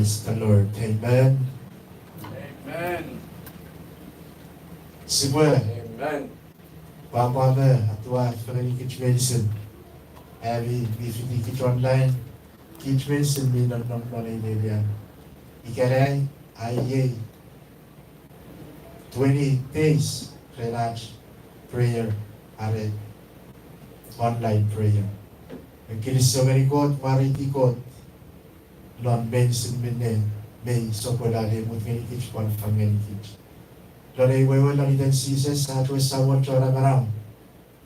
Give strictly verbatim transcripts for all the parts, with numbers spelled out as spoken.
Praise the Lord. Amen. Amen. Sipwe. Amen. Pwapwa me atuafengenikich meinisin. Ami mi fitikich online, kich meinisin mi nonnom non ei nenian. Ikenai, a iei twenty days ren ach prayer are online prayer. Kinisou ngeni Kot, mwareiti Kot non meinisin minne mei sopweno ne mut ngenikich pwan fang ngenikich. Non ei wewe non iten Jises ach we Samon chon amanau,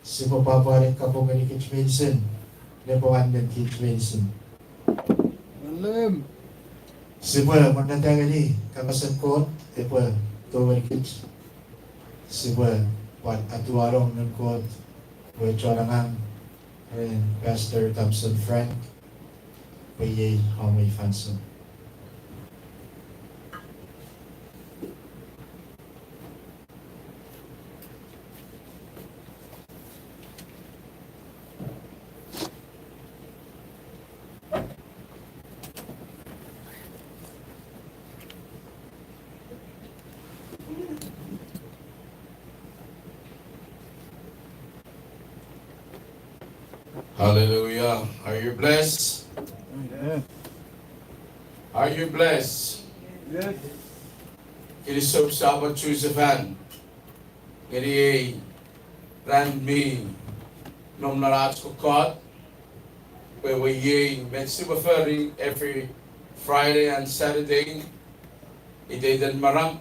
sipwe pwapwa ne kapong ngenikich meinisin, ne pwan annem kich meinisin. Sipwe monneta ngeni kapasen Kot epwe tou ngenikich. Sipwe pwan atuanong non Kot we chon angang ren Pastor Thompson Frank, pwe iei om ei fansoun. Hallelujah. Are you blessed? Amen. Are you blessed? Yes. Kinisou Samon Joseph an ngeni ei ran mi nom non ach kokkot, pwe iwe iei met sipwe fori every Friday and Saturday iteiten maram.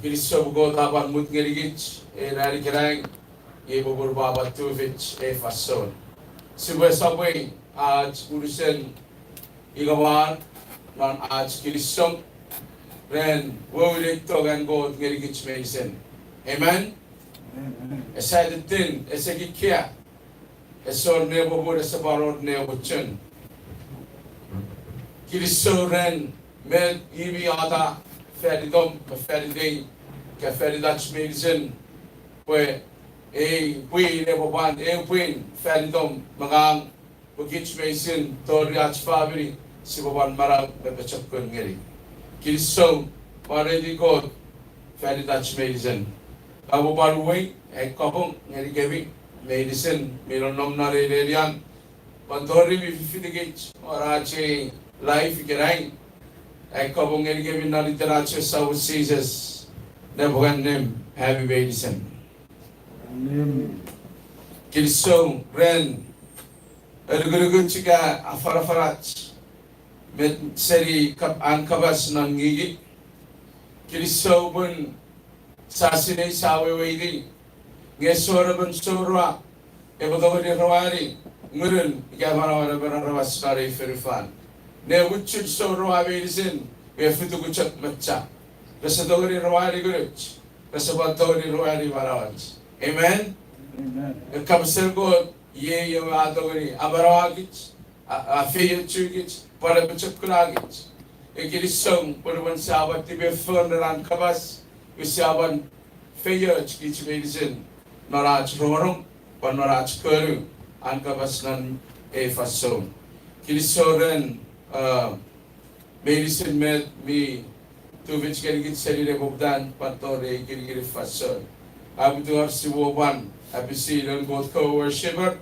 Kinisou Kot a pwan mut ngenikich ei ran ikenai, iei popun pwapwan tufich ei fansoun. Sipwe sopwei ach unusen ika war non ach kinisou ren wounei tongen Kot ngenikich meinisin. Amen. Ese tettin, ese kikia, ese wor nepopun, ese pwan wor nepochun. Kinisou ren met i mi ata fanitom me fanitei, ika fanitach meinisin, pwe ei pwin epwe pwan eu pwin fanitom me ngang, pwe kich meinisin tori ach famini sipwe pwan manau me pochokun ngeni. Kinisou, mwareiti Kot fanitach meinisin. Ngang upwe pwan uwei ai kapong ngenikemi meinisin mi nonnom non ei nenian, pwan tori mi fifitikich won ach ei live ikenai. Ai kapong ngenikemi non iten ach we Samon Jises, nepwong annim ami meinisin. Amen. Kinisou ren anukunukuch ika afanafanach me seni kap-, an kapas non ngingin. Kinisou pun sa sinei, sa weweiti, nge ese wor emon sourua epwe tongeni rewani ngunun ika manauen emon aramas non ei fonufan. Ne muchun sourua meinisin mi fitikich chok me cha. Rese tongeni rewani ngunuch, rese pwan tongeni rewani manauach. Amen? Amen. Kapasen Kot iei ewe a tongeni amanauakich, a, a feiochukich, pwan apochokunakich. Kinisou pun sia pwan tipeeu ren an kapas, sia pwan feioch kich meinisin non ach rongorong, pwan non ach konu an kapas non ei fansoun. Kinisou ren, uh, meinisin met mi tufich ngenikich seni nepoputan pwan tori ei kinikinin fansoun. Amutuar sipwe pwan apisi noun Kot kewe worshiper.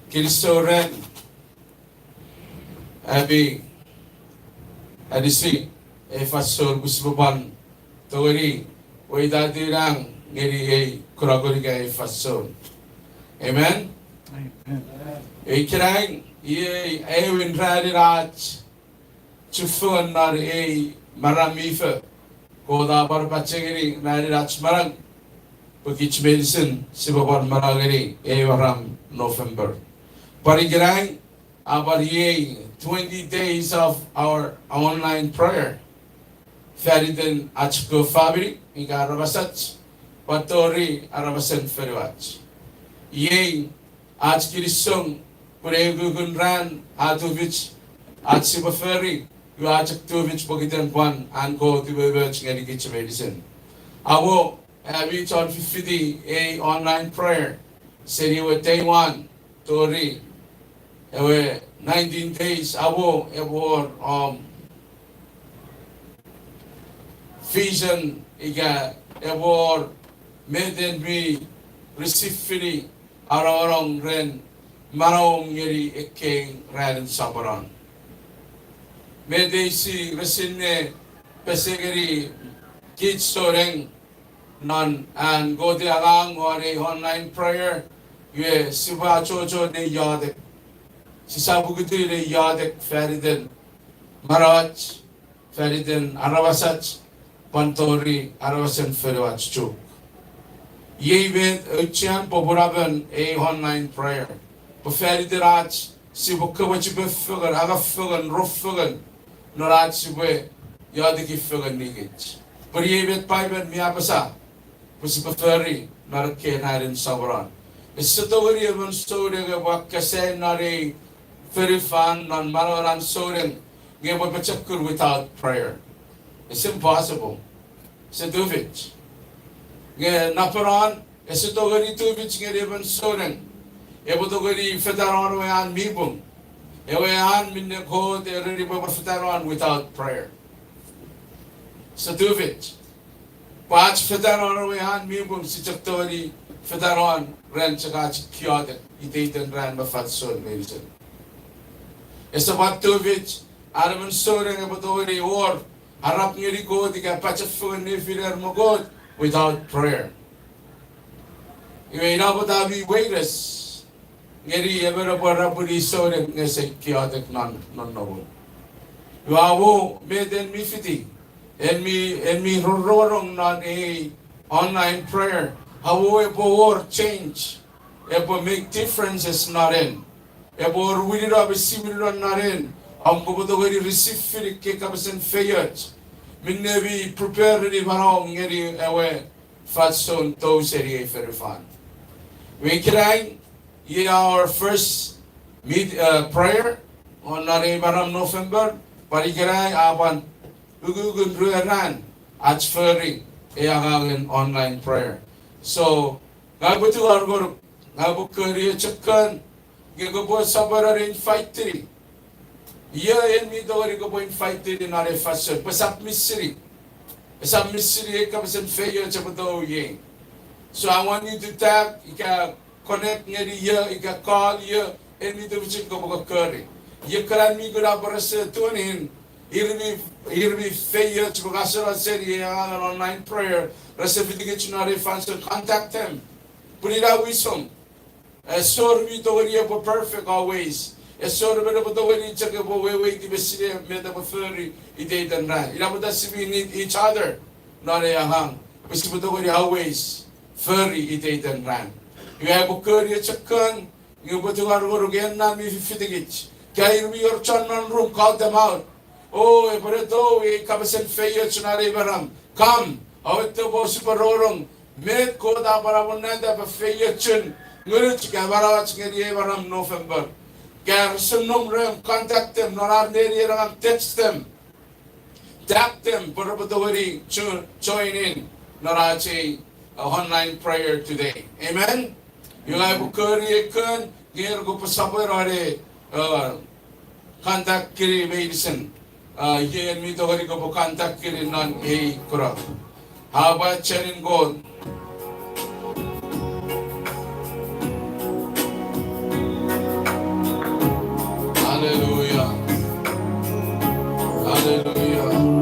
Kinisou ren ami anisi ei fansoun pwe sipwe pwan tongeni weweiti nang ngeni ei kunakun ika ei fansoun. Amen? Amen. Ikenai, iei aewin ranin ach chufengen non ei maram mi fo. Kot a pwan apache ngeni ranin ach manau, pwe kich meinisin sipwe pwan manau ngeni ei maram November. Pwan ikenai, a pwan iei twenty days of our online prayer. Faniten ach kewe famini ika aramasach, pwan tori aramasen fonuach. Iei ach kinisou pun ei ukukun ran a tufich, ach sipwe fori, iwe a chok tufich pokiten pwan an Kot umoumoch ngeni kich meinisin. Awo, ami chon fifiti ei online prayer seni ewe day one tori ewe nineteen days, awo epwe wor, um, vision ika epwe wor met en mi receive-ini anongonong ren manauom ngeni ekkei ranin soponon. Met ei si resinne pesengeni kich souneng non an Kot angang won ei online prayer, iwe sipwe achocho ne iotek. Sisap ukutiw ne iotek faniten manauach, faniten aramasach, pwan tori aramasen fonuach chok. Iei met auchean popunapen ei online prayer, pwe faniten ach sipwe kemochipe fengen, angang fengen, rong fengen, non ach sipwe iotek fengen nikich. Pwe iei met Paipen mi apasa pwe sipwe fori non ekkei ranin soponon. Ese tongeni emon souneng epwe akkasen non ei fonufan non manauen an souneng nge epwe pochokun without prayer. It's impossible. Ese tufich. Nge napanon, ese tongeni tufich ngeni emon souneng epwe tongeni fetanon ewe an mi pung, ewe an minne Kot a ereni pwe epwe fetanon without prayer. Ese tufich. Pwe ach fetanon ewe an mi pung ese chok tongeni fetanon ren chok ach iotek iteiten ran me fansoun meinisin. Ese pwan tufich an emon souneng epwe tongeni wor arap ngeni Kot ika pachefengen nefiner me Kot without prayer. Iwe ina pwata mi weires ngeni emon epwe arap ngeni souneng nge ese iotek non nonnomun. Iwe awo met en mi fiti, en mi, en mi rongorong non ei online prayer, awo epwe wor change, epwe make differences non en. Epwe wor winino me siwinino non en, om kopwe tongeni receive-ini ekkei kapasen feioch minne mi prepare-ini manauom ngeni ewe fansoun tou seni ei fonufan. Iwe ikenai, iei our first meet, uh, prayer won non ei maram November, pwan ikenai a pwan ukukun rue ran ach fori ei angangen online prayer. So, ngang upwe tungor ngonuk, ngang upwe kori ewe chok kon, nge kopwe sopweno ne invite-ini. Io en mi tongeni kopwe invite-ini non ei fansoun, pwe esap miss-ini. Esap miss-ini ei kapasen feioch epwe tou iei. So I want you to tag ika connect ngeni io ika call io en mi tufichin kopwe kokkori. Io kana mi kuna pwe rese tune in, ir mi, ir mi feioch pwe ka sona seni ei angangen online prayer, rese fitikich non ei fansoun, contact them. Pun ina wisom. Esor mi tongeni epwe perfect always. Esor emon epwe tongeni chok epwe weweiti me sinei met epwe fori iteiten ran. Ina pwata si mi need each other non ei angang, pwe sipwe tongeni always fori iteiten ran. Iwe aupwe kori ewe chok kon, nge upwe tungor ngonuk en na mi fifitikich. Ka ir mi wor chon non room, call them out. O, epwe ne tou ei kapasen feioch non ei maram. Come, awewe pwe sipwe rongorong met Kot a pwan amonnata pwe feiochun ngunuch ika manauach ngeni ei maram November. Ka rese nom rem, contact them non ar nenien angang, text them, tag them pwe repwe tongeni join in non ach ei, uh, online prayer today. Amen? Iwe aupwe kori ei kon, nge kopwe sopweno ne, uh, contact-ini meinisin. Uh, ien mi tongeni kopwe contact-ini non ei kuna. Apwa chenin Kot. Hallelujah. Hallelujah.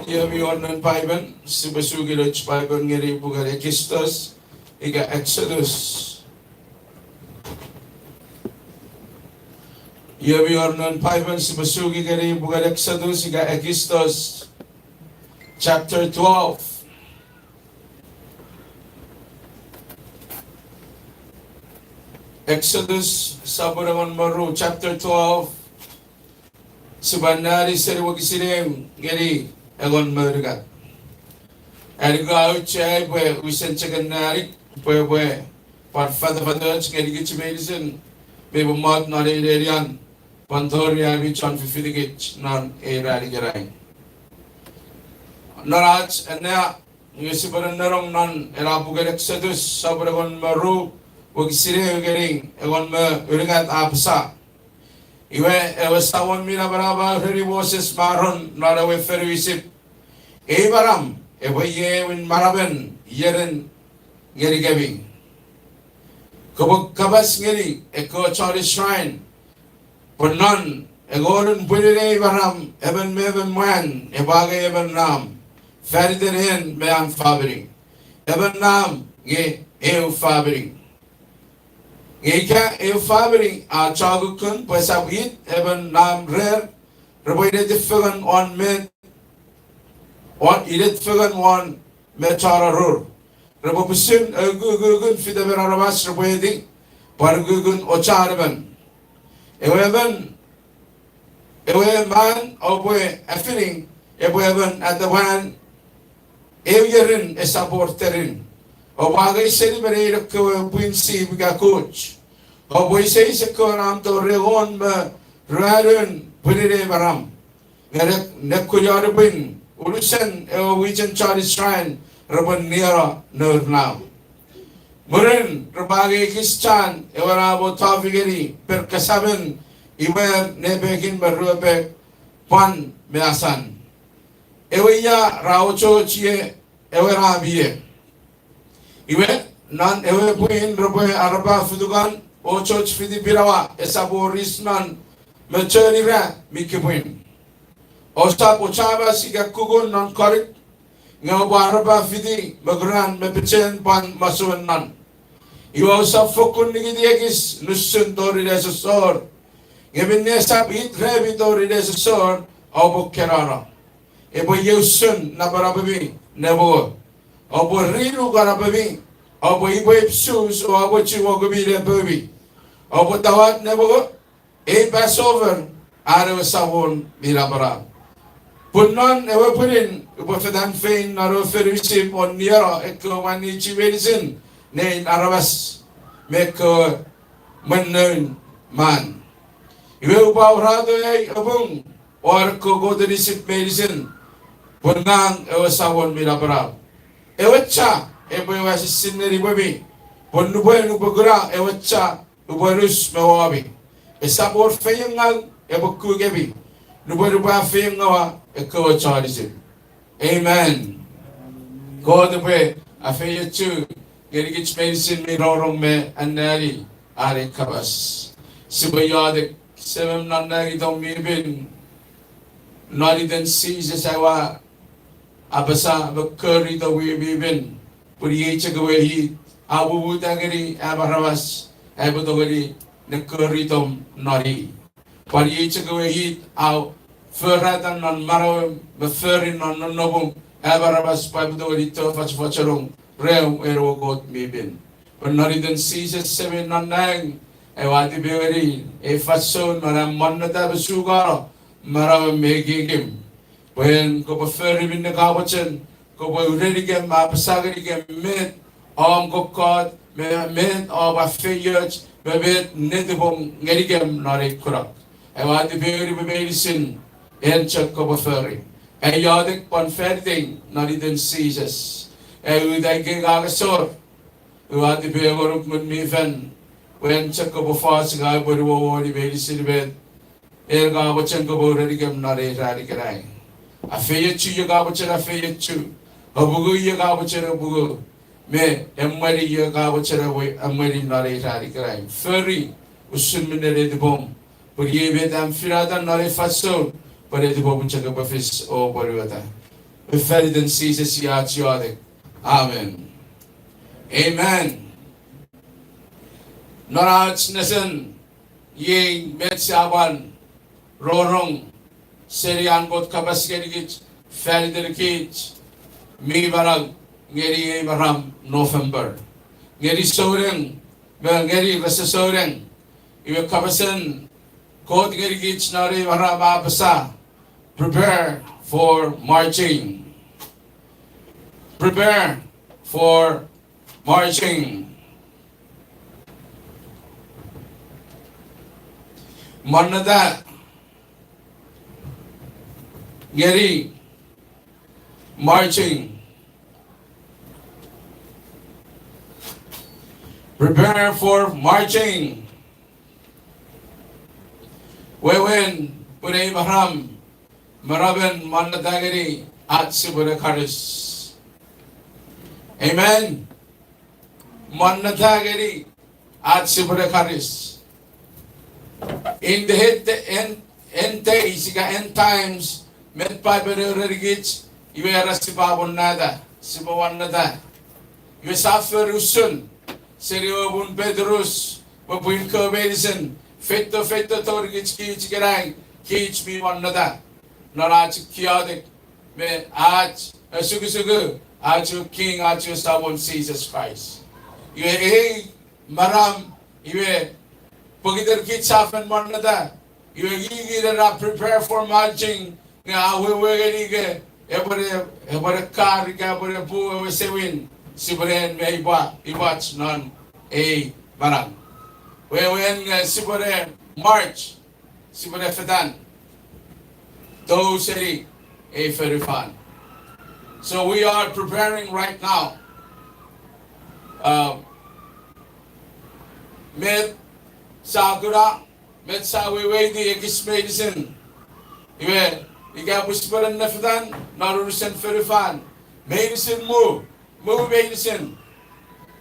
Io mi wor non Paipen, sipwe suki nouch Paipen ngeni puken Ekistos ika Exodus. Io mi wor non Paipen, sipwe suki ngeni puken Exodus ika Ekistos, chapter twelve. Exodus sopun engon me ru, chapter twelve. Sipwe anneani seni wokisin ew ngeni engon me unungat. Ani ka auchea pwe wisen chok anneani pwe epwe pwan fatafatoch ngenikich meinisin mi pwan mot non ei nenian, pwan tori ami chon fifitikich non ei ran ikenai. Non ach annea, nge sipwe nennenong non ena puken Exodus sopun engon me ru, wokisin ew ngeni engon me unungat a apasa: Iwe, ewe Samon mi Napanap a ureni Moses me Aaron non ewe fonu Isip, ei manam epwe iei ewe manamen ierin ngenikemi. Kopwe kapas ngeni ekkewe chon Israel pwe non engonun pwinin ei manam emon me emon mwan epwe angei emon nam, faniten en me an famini. Emon nam nge eu famini. Nge ika eu famini a chokukkun pwe esap it emon nam rer, repwe inet fengen won met, won inet fengen won met chon arur. Repwe pwisin ukukun fitemon aramas repwe eti, pwan ukukun ochan emon. Ewe emon, ewe man oupwe afining epwe emon atamwan eu ierin esap wor terin. Oupwe angei seni me nein ekkewe pwin sip ika kuch. Oupwe iseis ekkewe nam tori engon me ruanun pwinin ei manam. Nge ne, nekunion pwin unusen ewe mwichen chon Israel repwe nieno nour nam. Mwirin repwe angei ekis chan ewe nam o tofi ngeni per kasamen imwer nepekin me ruepek, pwan me asan. Ewe ia ra ochoch ie ewe nam ie. Iwe, non ewe pwin repwe arapa futukan, ochoch fiti pinawa esap wor is non, me chon ira mi kipwin. Ousap ochamas ika kukun non konik, nge oupwe arapa fiti mokuran me pechen pwan masuen non. Iwe ousap fokkun nikiti ekis nusun tori nesosor. Nge minne esap it remi tori nesosor, oupwe kenano. Epwe iei usun napanapemi nemongo. Oupwe rinu kanapemi, oupwe ipwe ipsus o oupwe chiwokumi ne poumi. Oupwe tawat nemongo, ei Passover, an ewe Samon mi Napanap. Pun non ewe pwinin upwe fetan fein non ewe fonu Isip o nieno ekkewe mwan Isip meinisin, nein aramas me ekkewe mwen noun man. Iwe upwe aurato ei apung won ekkewe koten Isip meinisin, pwe ngang ewe Samon mi Napanap. Ewe cha epwe ewe asisin neni pwemi, pwe nupwen upwe kuna ewe cha upwe nus me womi. Esap wor feiengau epwe kukemi nupwen upwe afeiengaua ekkewe chon Isip. Amen. Kot epwe afeiochu ngenikich meinisin mi rongorong me anneani are kapas. Sipwe iotek. Semem non nang, itom mi pin, non iten Jises aua apasa me kori itom mi pin, pun iei chok ewe it a mumuta ngeni am aramas, aipwe tongeni ne kori itom non i. Pwan iei chok ewe it a forata non manauem me fori non nonnomum, am aramas pwe aipwe tongeni to fochofochonong reom en ewe Kot mi pin. Pwe non iten Jises Semei non nang, aua tipengeni ei fansoun non am monnota me sukano manauem me ekiekem. Pwe en kopwe fori minne ka mochen, kopwe urenikem me apasa ngenikem met om kokkot me met om afeioch me met netipom ngenikem non ei kunok. Aua tipengeni pwe meinisin en chok kopwe fori. Ai iotek pwan fan itei non iten Jises. Ai uta ikei ngang asor, ua tipeeu ngonuk Ngun mi Fel, pwe en chok kopwe fos ngang upwe nuomoni meinisin met en ka mochen kopwe urenikem non ei ran ikenai. Afeiochu ie ka mochen afeiochu, apungu ie ka mochen apungu, me emweni ie ka mochen emwe-, emweni non ei ran ikenai. Fori usun minne netipom, pwe iei met am finata non ei fansoun, pwe netipom chok epwe fis o pwonueta. Fan iten Jises ach iotek. Amen. Amen. Non ach nesen, iei met sia pwan rongorong seni an Kot kapas ngenikich fan iten kich mi manau ngeni ei maram November, ngeni souneng me ngeni rese souneng. Iwe kapasen Kot ngenikich non ei maram a apasa, prepare for marching. Prepare for marching. Monneta ngeni marching. Prepare for marching. Wewen pwe ei maram, maramen monneta ngeni ach sipwene karis. Amen. Monneta ngeni ach sipwene karis. In the end, end, end days ika end times, met Paipen a erenikich, iwe era sipwe monneta, sipwe monneta. Iwe sia fori usun seni ewe pun Petrus me pwin kewe meinisin, feito, feito tori kich, kich ikenai, kich mi monneta non ach iotek me ach osukosuku ach King, ach Samon Jises Kraist. Iwe ei maram, iwe pokiten kich sia fen monneta, iwe ngiin ena prepare for marching, nge a wewe ngeni ika epwene, epwene kar ika epwene puu ewe sewin, sipwene en me ipwa, ipwach non ei maram. Wewen nge sipwene march, sipwene fetan tou seni ei fonufan. So we are preparing right now. Um, met sia kuna, met sia weweiti ekis meinisin. Iwe, ika pwe sipwene ne fetan non unusen fonufan, meinisin mu, mu meinisin,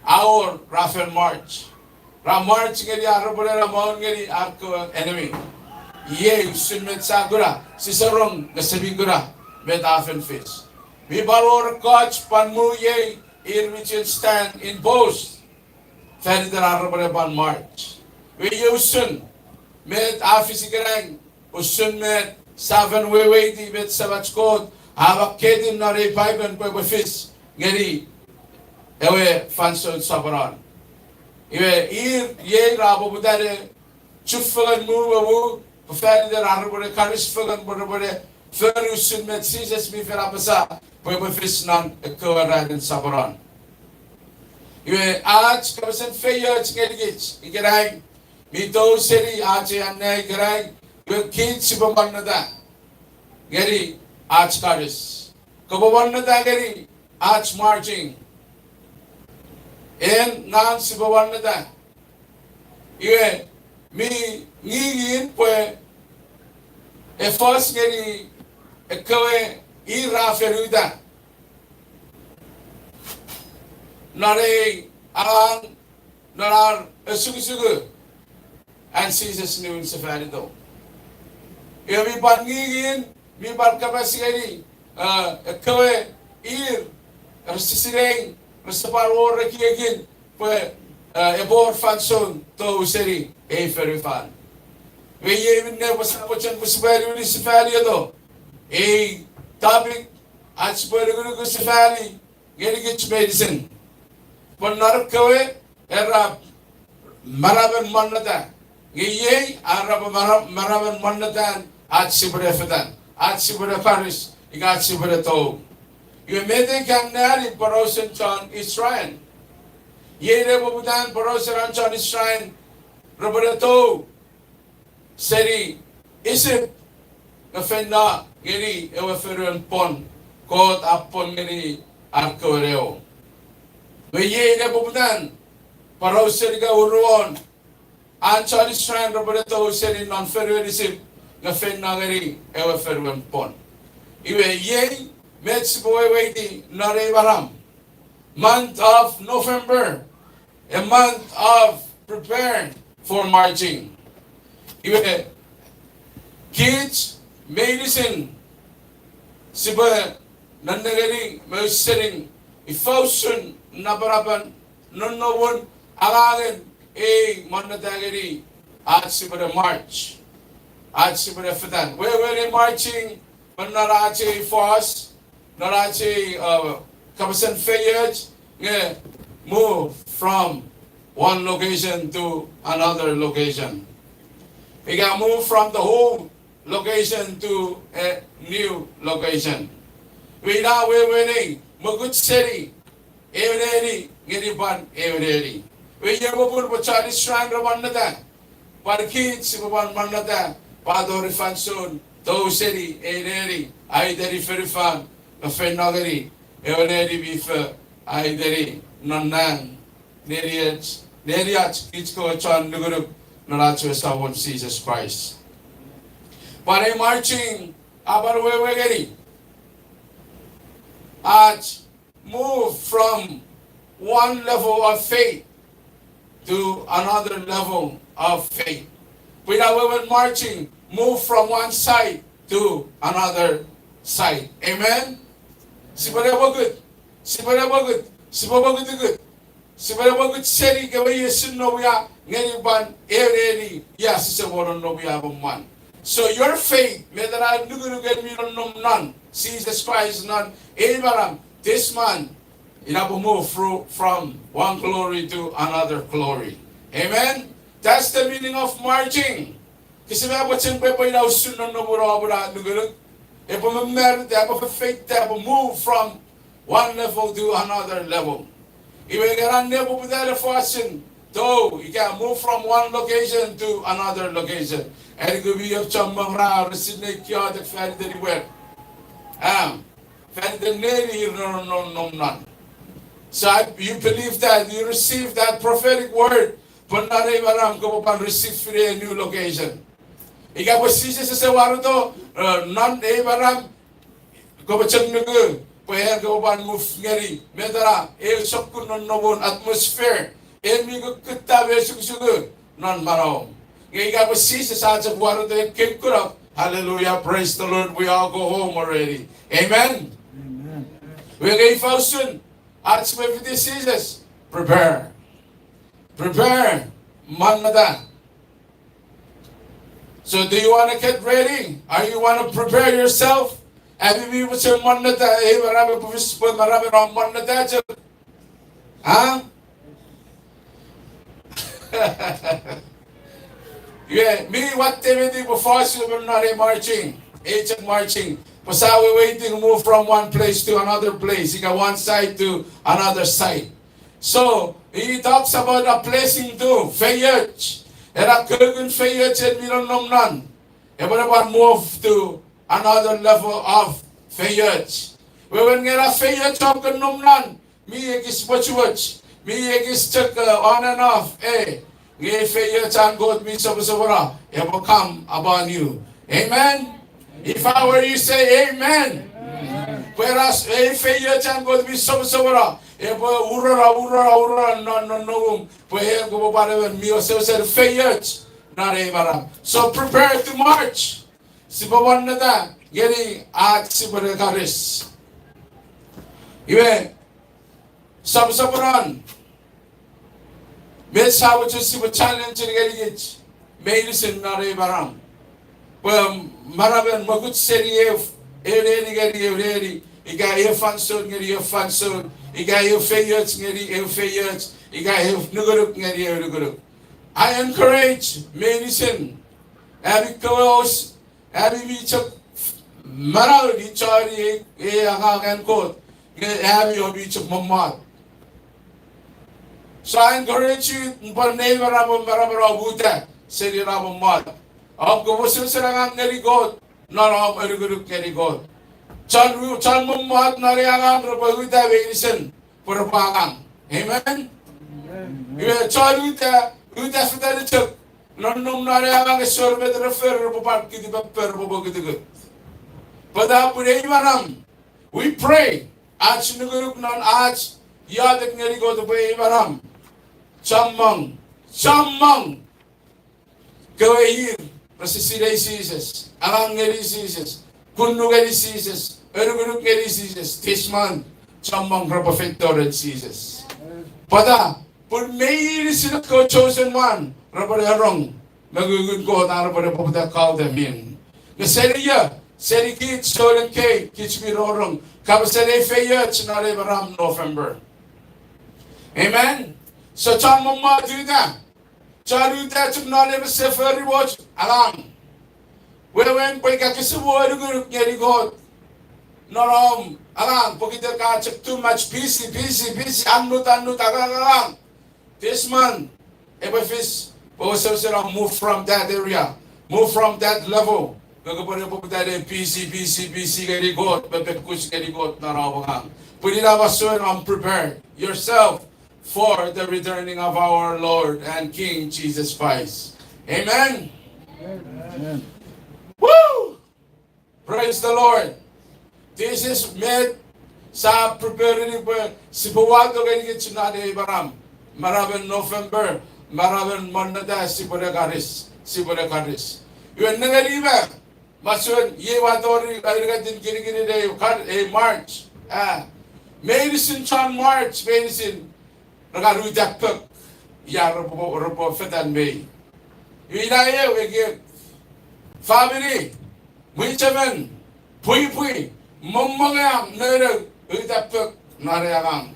a wor ra fen march. Ra march ngeni ar repwene ra maun ngeni ar kewe enemy. Iei usun met sia kuna, sise rong nge sia mi kuna met a fen fis. Mi pwan wor ekkoch pwan mu iei ir mi chuen stand in post fan iten ar repwene pwan march. Iwe iei usun met a fis ikenai, usun met sia fen weweiti met Semach Kot a makketin non ei Paipen pwe epwe fis ngeni ewe fansoun soponon. Iwe ir iei ra poputa ne chufengen mu me mu, pwe fan iten ar repwene karis fengen pwe repwene fori usun met Jises mi fen apasa pwe epwe fis non ekkewe ranin soponon. Iwe ach kapasen feioch ngenikich ikenai mi tou seni ach ei anea ikenai, iwe kich sipwe monneta ngeni ach karis. Kopwe monneta ngeni ach marching. En ngang sipwe monneta. Iwe mi ngingin pwe e fos ngeni ekkewe ir ra fen uta non ei angang, non ar osukosuku an Jises niwin sefanito. Iwe mi pwan ngingin, mi pwan kapas ngeni, eh, ekkewe ir rese sinei, rese pwan wor ekiekin pwe, eh, epwe wor fansoun tou seni ei fonufan. Iwe iei minne pwe sia mochen pwe sipwe niwini sefanito ei topic, ach sipwe nukunuku sefani ngenikich meinisin. Pwe non ekkewe era maramen monneta, nge iei a era pwe mara-, maramen monnetan ach sipwene fetan, ach sipwene karis, ika ach sipwene tou. Iwe met ei kan nani porausen chon Israel. Iei ne poputan porausen an chon Israel repwene tou seni Isip nge feino ngeni ewe fonuen pwon Kot a pwon ngeni ar kewe newo. Iwe iei ne poputan porausen ika uruon an chon Israel repwene tou seni non fonuen Isip nge feino ngeni ewe fonuen pwon. Iwe iei met sipwe weweiti non ei maram, month of November, a month of preparing for marching. Iwe kich meinisin sipwe nennengeni me ausening ifa usun napanapan nonnomun angangen ei monneta ngeni ach sipwene march, ach sipwene fetan. Wewen ei marching, me non ach ei fos, non ach ei, uh, kapasen feioch, nge move from one location to another location. Ika move from the old location to a new location. Iwe ina wewen ei, mokut seni ewe neni ngeni pwan ewe neni. Iwe iei popun pwe chon Israel ra monneta, pwan kich sipwe pwan monneta, pwan tori fansoun tou seni ei neni a iteni fonufan, nge feino ngeni ewe neni mi fo a iteni non nang, neniach, neniach kich kewe chon nukunuk non ach we Samon Jises Kraist. Pwan ei marching a pwan wewe ngeni ach move from one level of faith to another level of faith. Pwe ina wewen marching, move from one side to another side. Amen? Sipwene pokut, sipwene pokut, sipwe pokutukut. Sipwene pokut seni kewe iei sia nonnom ia ngeni pwan ewe neni ia sise mo nonnom ia pwan mwan. So your faith, met ena nukunuk en mi nonnom non Jises Kraist non ei manau, this man, ina pwe move fro-, from one glory to another glory. Amen? That's the meaning of marching. Kese mwo pwe chen pwe epwe ina usun nonnomun om na nukunuk. Epwe mamarita, epwe fefeita, epwe move from one level to another level. Iwe ika ena nepoputan fosun tou, ika move from one location to another location. Eni kumi epchon mangra resin ne kiotek faniten iwer. Am, faniten neni ir nonnom non. So I, you believe that, you receive that prophetic word, pwe non ei manau kopwe pwan receive fine new location. Ika pwe Jises ese wareto, eh, non ei manau, kopwe chok nuku pwe en kopwe pwan move ngeni met ena eu sokkun nonnomun atmosphere, en mi kukkutta me sukusuku non manauom. Nge ika pwe Jises a chok wareto ekkei kunok, hallelujah, praise the Lord, we all go home already. Amen? Iwe nge ifa usun ach sipwe fiti Jises? Prepare. Prepare. Monneta. So do you want to get ready? Are you want to prepare yourself? Ami mi pwisin monneta, ei manau pwe fis pwe manau non monneta chok. A? Iwe mi watte met epwe fos emon non ei marching, ei chok marching. Pwe sia weweiti move from one place to another place, ika one side to another side. So he talks about a blessing too, feioch. Ena kukun feioch en mi nonnom non, epwe ne pwan move to another level of feioch. Wewen nge ena feioch om kon nom non mi ekis pwochupwoch, mi ekis chok, uh, on and off, eh. Nge feioch an Kot mi soposopono epwe come upon you. Amen? If I were you, say amen. Pwe ena s-, ei feioch an Kot mi soposopono epwe urora, urora, urora non, non nonnomum. Pwe en kopwe pwan emon mi wesewesen feioch non ei manau. So prepare to march. Sipwe monneta ngeni ach sipwe ne karis. Iwe, soposoponon met sia mochen sipwe challenge ngenikich meinisin non ei manau. Pwe manauen mokut seni eu, eu neni ngeni eu neni, ika eu fansoun ngeni eu fansoun, ika eu feioch ngeni eu feioch, ika eu nukunuk ngeni eu nukunuk. I encourage meinisin, ami kewe os, ami mi chok manaueni choni ei, ei angangen Kot, nge ami oumi chok mommot. So I encourage you, pwan nei manau, manau, manau, om uta seni ena mommot. Om kopwe wesewesen angang ngeni Kot non om anukunuk ngeni Kot. Chon, chon mommot non ei angang repwe uta meinisin pwe repwe angang. Amen? Iwe chon uta, uta fetani chok. Nonnom non ei angang ese wor met re fori, repwe pwan kiti pepper, repwe pwan kutukut. But a pun ei manau, we pray, ach nukunuk non ach iotek ngeni Kot pwe ei manau chommong, chommong kewe ir rese sinei Jises, angang ngeni Jises, kunnu ngeni Jises, Anukunuk ngeni Jises, this month, chommong repwe feito ren Jises. Pwata, pun meinisin ekkewe chosen one repwe rong me ngungun Kot an epwe, epwe poputa call them in. Nge seni io, seni kich souneng kei, kich mi rongorong kapasen ei feioch non ei maram November. Amen. So chon mommot uta, chon uta chok non ena sefo rimoch, angang. Wewen pwe ika kese mo anukunuk ngeni Kot non om angang, pokiten ka chok too much busy, busy, busy, annut, annut, angang, angang. This month, epwe fis pwe wesewesen om move from that area, move from that level. Nge kopwe ne poputa ne busy, busy, busy ngeni Kot, me pekkus ngeni Kot non om angang. Pwe ina masouen om prepare yourself for the returning of our Lord and King Jesus Christ. Amen. Amen. Woo! Praise the Lord. This is met sa preparing pwe sipwe wato ngenikich non ei maram. Maramen November, maramen monneta sipwe ne karis, sipwe ne karis. Iwe nengeni me, masouen iei ua tori aunungatin kinikinin ei, ei March. Ah, meinisin chon March, meinisin re kan uta pok ia repwe, repwe fetan mei. Iwe ina eu ekiek, famini, mwichefen, pwipwi, mommongea, nounou, uta pok non ei angang.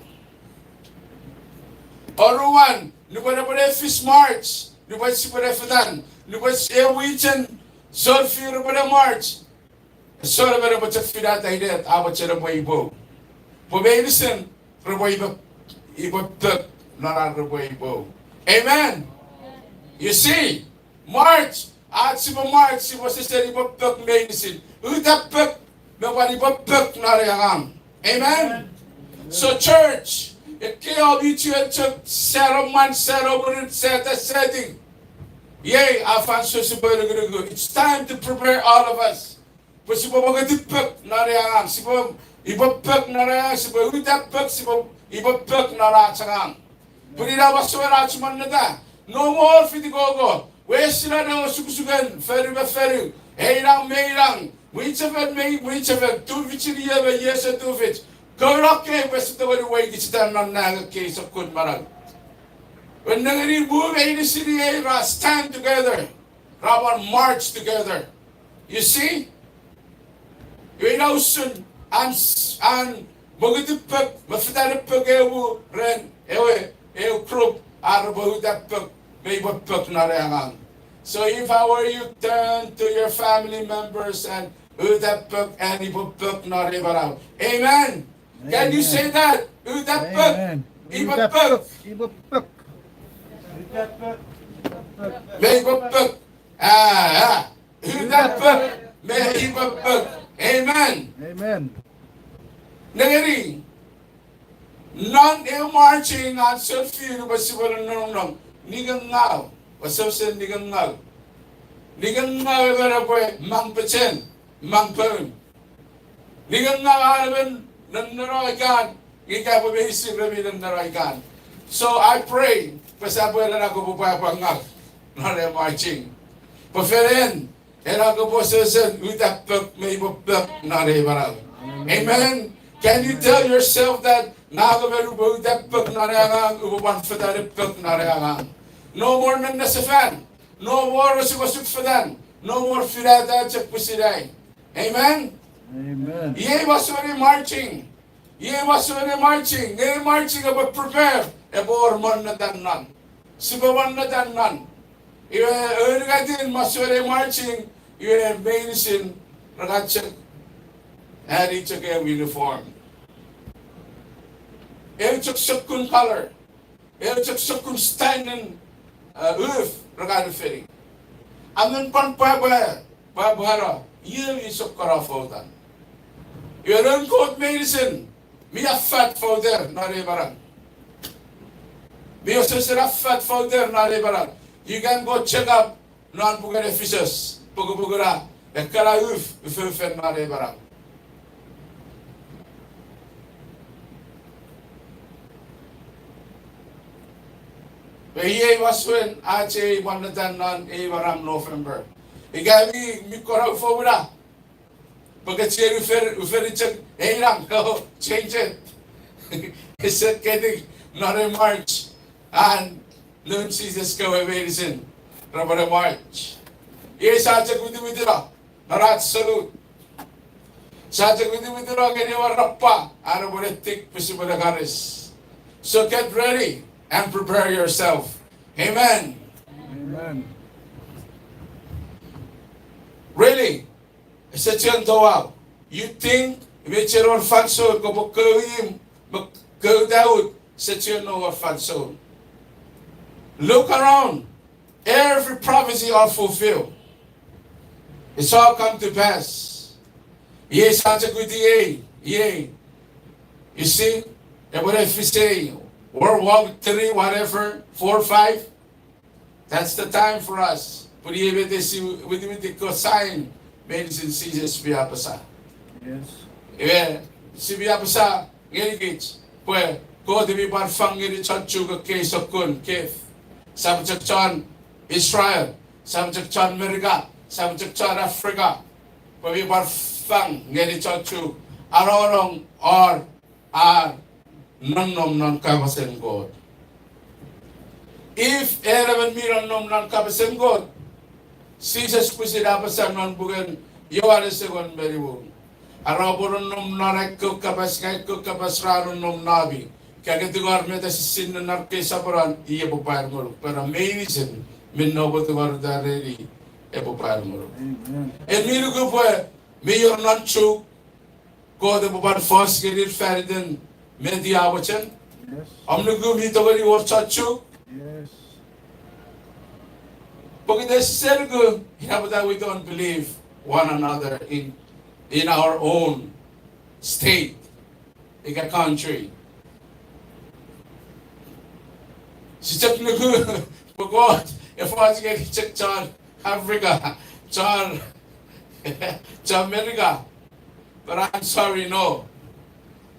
Oruan, nupwen epwe ne fis March, nupwen sipwe ne fetan, nupwen s-, ewe mwichen sounfiu repwe ne March, esor emon epwe chok finata inet a mochen epwe ipou. Pwe meinisin repwe ipo-, ipwe pok non ar repwe ipou. Amen. You see, March, ach sipwe March, sipwe sesen ipwe pok meinisin. Uta pok me pwan ipwe pok non ei angang. Amen. So church, ekkei om chuen chok sano mwan, sano mwirin, sata setting. Iei a fansoun sipwe nukunuku. It's time to prepare all of us. Pwe sipwe mokutipok non ei angang, sipwe ipwe pok non ei angang, sipwe uta pok, sipwe ipwe pok non ach angang. Pun ina masouen ach monneta, no more fitikoko, wesila ne osukosuken fonu me fonu, einang me einang, mwichefen me mwichefen, tufichin ier me ier ese tufich, kouno kei pwe ese tongeni wei kich itan non nang ekkei sokkun manau. Pwe nengeni mu meinisin iei ra stand together, ra pwan march together. You see? Iwe ina usun an, an mokutipok me fetanipok eu ren ewe, eu group ar repwe uta pok me ipwe pok non ei angang. So if I were you, turn to your family members and uta pok and ipwe pok non ei manau. Amen. Can you say that? Uta pok, ipwe pok, ipwe pok, me ipwe pok. Ah, ah. Uta pok me ipwe pok. Amen. Nengeni, non eu marching an sounfiu pwe sipwe nonnom, nikengau, wesewesen nikengau. Nikengau emon epwe mang pechen, mang poun. Nikengau an emon nenneno ikan, ika pwe meinisin remi nenneno ikan. So I pray pwe sipwe ena kopwe pwapwa ngau non ei marching. Pwe fen en, ena kopwe sesen uta pok me ipwe pok non ei manau. Amen. Can you tell yourself that, ngang emon upwe uta pok non ei angang, upwe pwan fetanipok non ei angang. No more nennesefan. No more osukosuk fetan. No more finata chok pwisin ai. Amen. Iei masouen ei marching. Iei masouen ei marching. Nge ei marching epwe prepare, epwe wor monneta non. Sipwe monneta non. Iwe, aunungatin masouen ei marching, iwe meinisin ra kan chok ani chok eu uniform, eu chok sokkun color, eu chok sokkun style, uh, uf ra kan feni. Amen, pwan pwapwa, pwapwano, iei mi sokkun foutan. Iwe noun Kot meinisin mi affat fouter non ei manau. Mi wesewesen affat fouter non ei manau. You can go check up non puken Efisos, pukupukuna, ekkana uf, ufoufen non ei manau. Pwe iei masouen ach ei monneta non ei manau November. Ika mi, mi kora ufouna. Pwe ke chiwen ufer, uferi chok einang, oh, change it. Ese keti non ei March. An noun Jises kewe meinisin repwene March. Iei sia chok witiwitino non ach salute. Sia chok witiwitino ngeni ewe rappwa an epwe ne tik pwe sipwe ne karis. So get ready and prepare yourself. Amen. Amen. Really, ese chiwen touau. You think, iwe ese chiwen wor fansoun kopwe kou imw me kou taut, ese chiwen wor fansoun. Look around. Every prophecy are fulfilled. It's all come to pass. Iei sia chok witi ei, iei. You see, epwe ne fis ei World War Three, whatever, four, five. That's the time for us. Pwe iei met esi witiwiti ekkewe sign meinisin Jises mi apasa. Yes. Iwe, si mi apasa ngenikich pwe Kot mi pwan fang ngeni chon Chuuk ekkei sokkun gift. Esap chok chon Israel, esap chok chon Merika, esap chok chon Africa. Pwe mi pwan fang ngeni chon Chuuk anongonong ar, ar nonnom non kapasen Kot. If en emon mi nonnom non kapasen Kot, Jises pwisin a apasa non puken Joanes engon me nimu, are oupwe nonnom non ai kewe kapas, ngang kewe kapas ra nonnom nomi. Ika ke tingor met esisinen non ekkei soponon, i epwe pwar ngonuk. Pwe na meinisin minne oupwe tingor ta reni epwe pwar ngonuk. Amen. En mi nuku pwe mi wor non Chuuk Kot epwe pwan fos ngenir faniten met i a mochen. Yes. Om nuku mi tongeni wor chon Chuuk. Yes. Pokiten sise nuku, ina pwata we don't believe one another in, in our own state, ika country. Sise chok nuku pwe Kot e fos ngeni chok chon Africa, chon, chon Merika. But I'm sorry, no.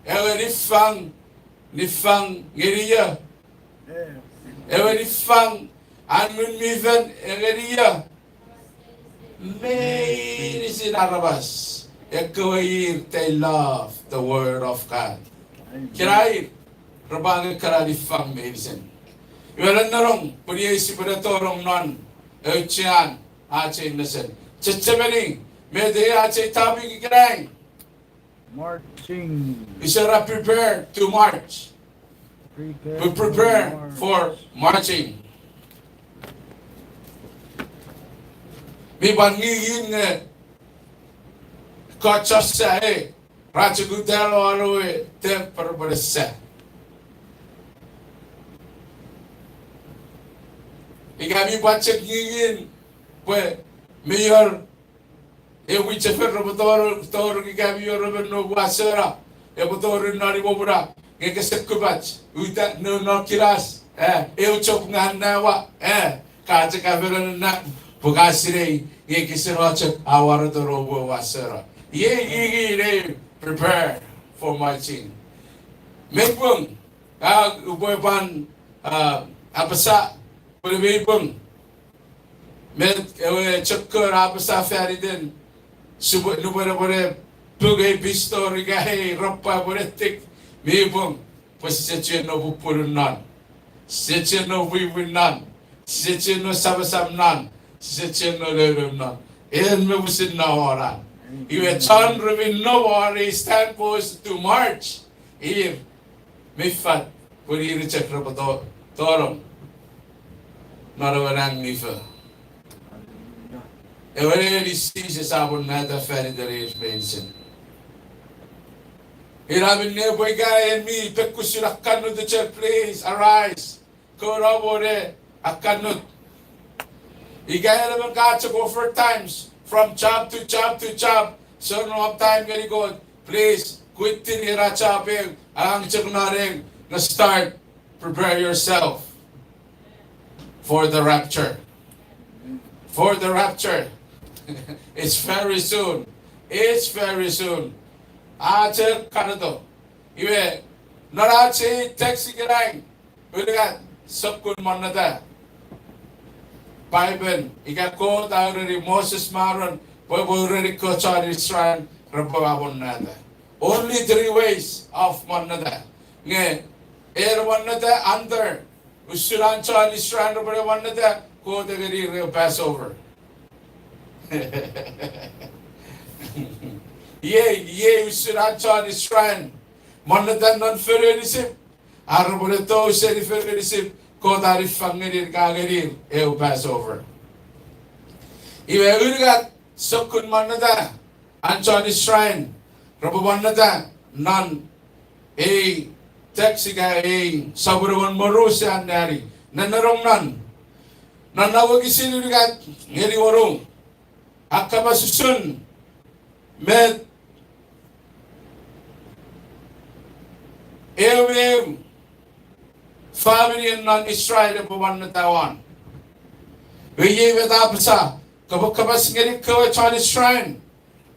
Ewe niffang, niffang ngeni ia? Ewe niffang an Ngun mi Fel ngeni ia? Meinisin aramas ekkewe ir, they love the word of God. Kena ir, repwe angei ekkena niffang meinisin. Iwe nennenong pwe iei sipwe ne tonong non auchean ach ei nesen. Chechemeni, met ei ach ei topic ikenai? Marching. Ise ra prepare to march. We prepare for marching. Mi pwan ngingin nge kochasa e, ra chok uta won ewe temple pwe sa. Ika mi pwan chok ngingin pwe mi wor ew mwichefen repwe tor, tor ika mi wor emon noum wasona epwe tori non imwomuna, nge kese kupach, uta no, no kinas, e, eu chok nge an aua, e, ka chok a fenenna, pwe ka sinei nge kese no chok a wareto noum we wasona. Iei, iei, iei, prepare for marching. Mei pung, a, upwe pwan, a, apasa, pwe mei pung. Met ewe chok kon a apasa faniten, sipwe, nupwen epwene pung ei pistori ika ei rapwa epwene tik, mi pung, pwe sise chiwen no pupunu non. Sise chiwen no wiwin non. Sise chiwen no samasam non. Sise chiwen no lolom non. En me pwisin no wor an. Iwe chon ruemon no wor ei stand post to march. Ir mi fat, pwe ir chok repwe to-, tonong non ewe nang mi fo. Ewe neni Jises a pwon nata faniten ir meinisin. Ina minne pwe ika en mi pekkusun akkannutu chok, please arise. Kouno mwo ne akkannut. Ika en emon ka chok offer times from job to job to job, so no time ngeni Kot, please quit-ini ena job eu, angang chok non eu, nge start prepare yourself for the rapture. For the rapture. It's very soon. It's very soon. A chok kaneto. Iwe, non ach ei text ikenai, unungat sokkun monneta Paipen, ika Kot a ureni Moses me Aaron pwe epwe ureni ekkewe chon Israel repwe amonnata. Only three ways of monnata. Nge, en monnata under, usun an chon Israel repwe monnata, Kot a ngenir ew Passover. Iei, iei usun an chon Israel monnata non fonu Isip, ar repwe tou seni fonu Isip, Kot a niffang ngenir, ka ngenir ew Passover. Iwe unungat sokkun monnata an chon Israel repwe monnata non ei text ika ei sopun engon me ru sia anneani, nennenong non, non na wokisin unungat ngeni wonu, a kapas usun met ew me ew famini non Israel epwe monnata won. Iwe iei met a apasa, kopwe kapas ngeni kewe chon Israel,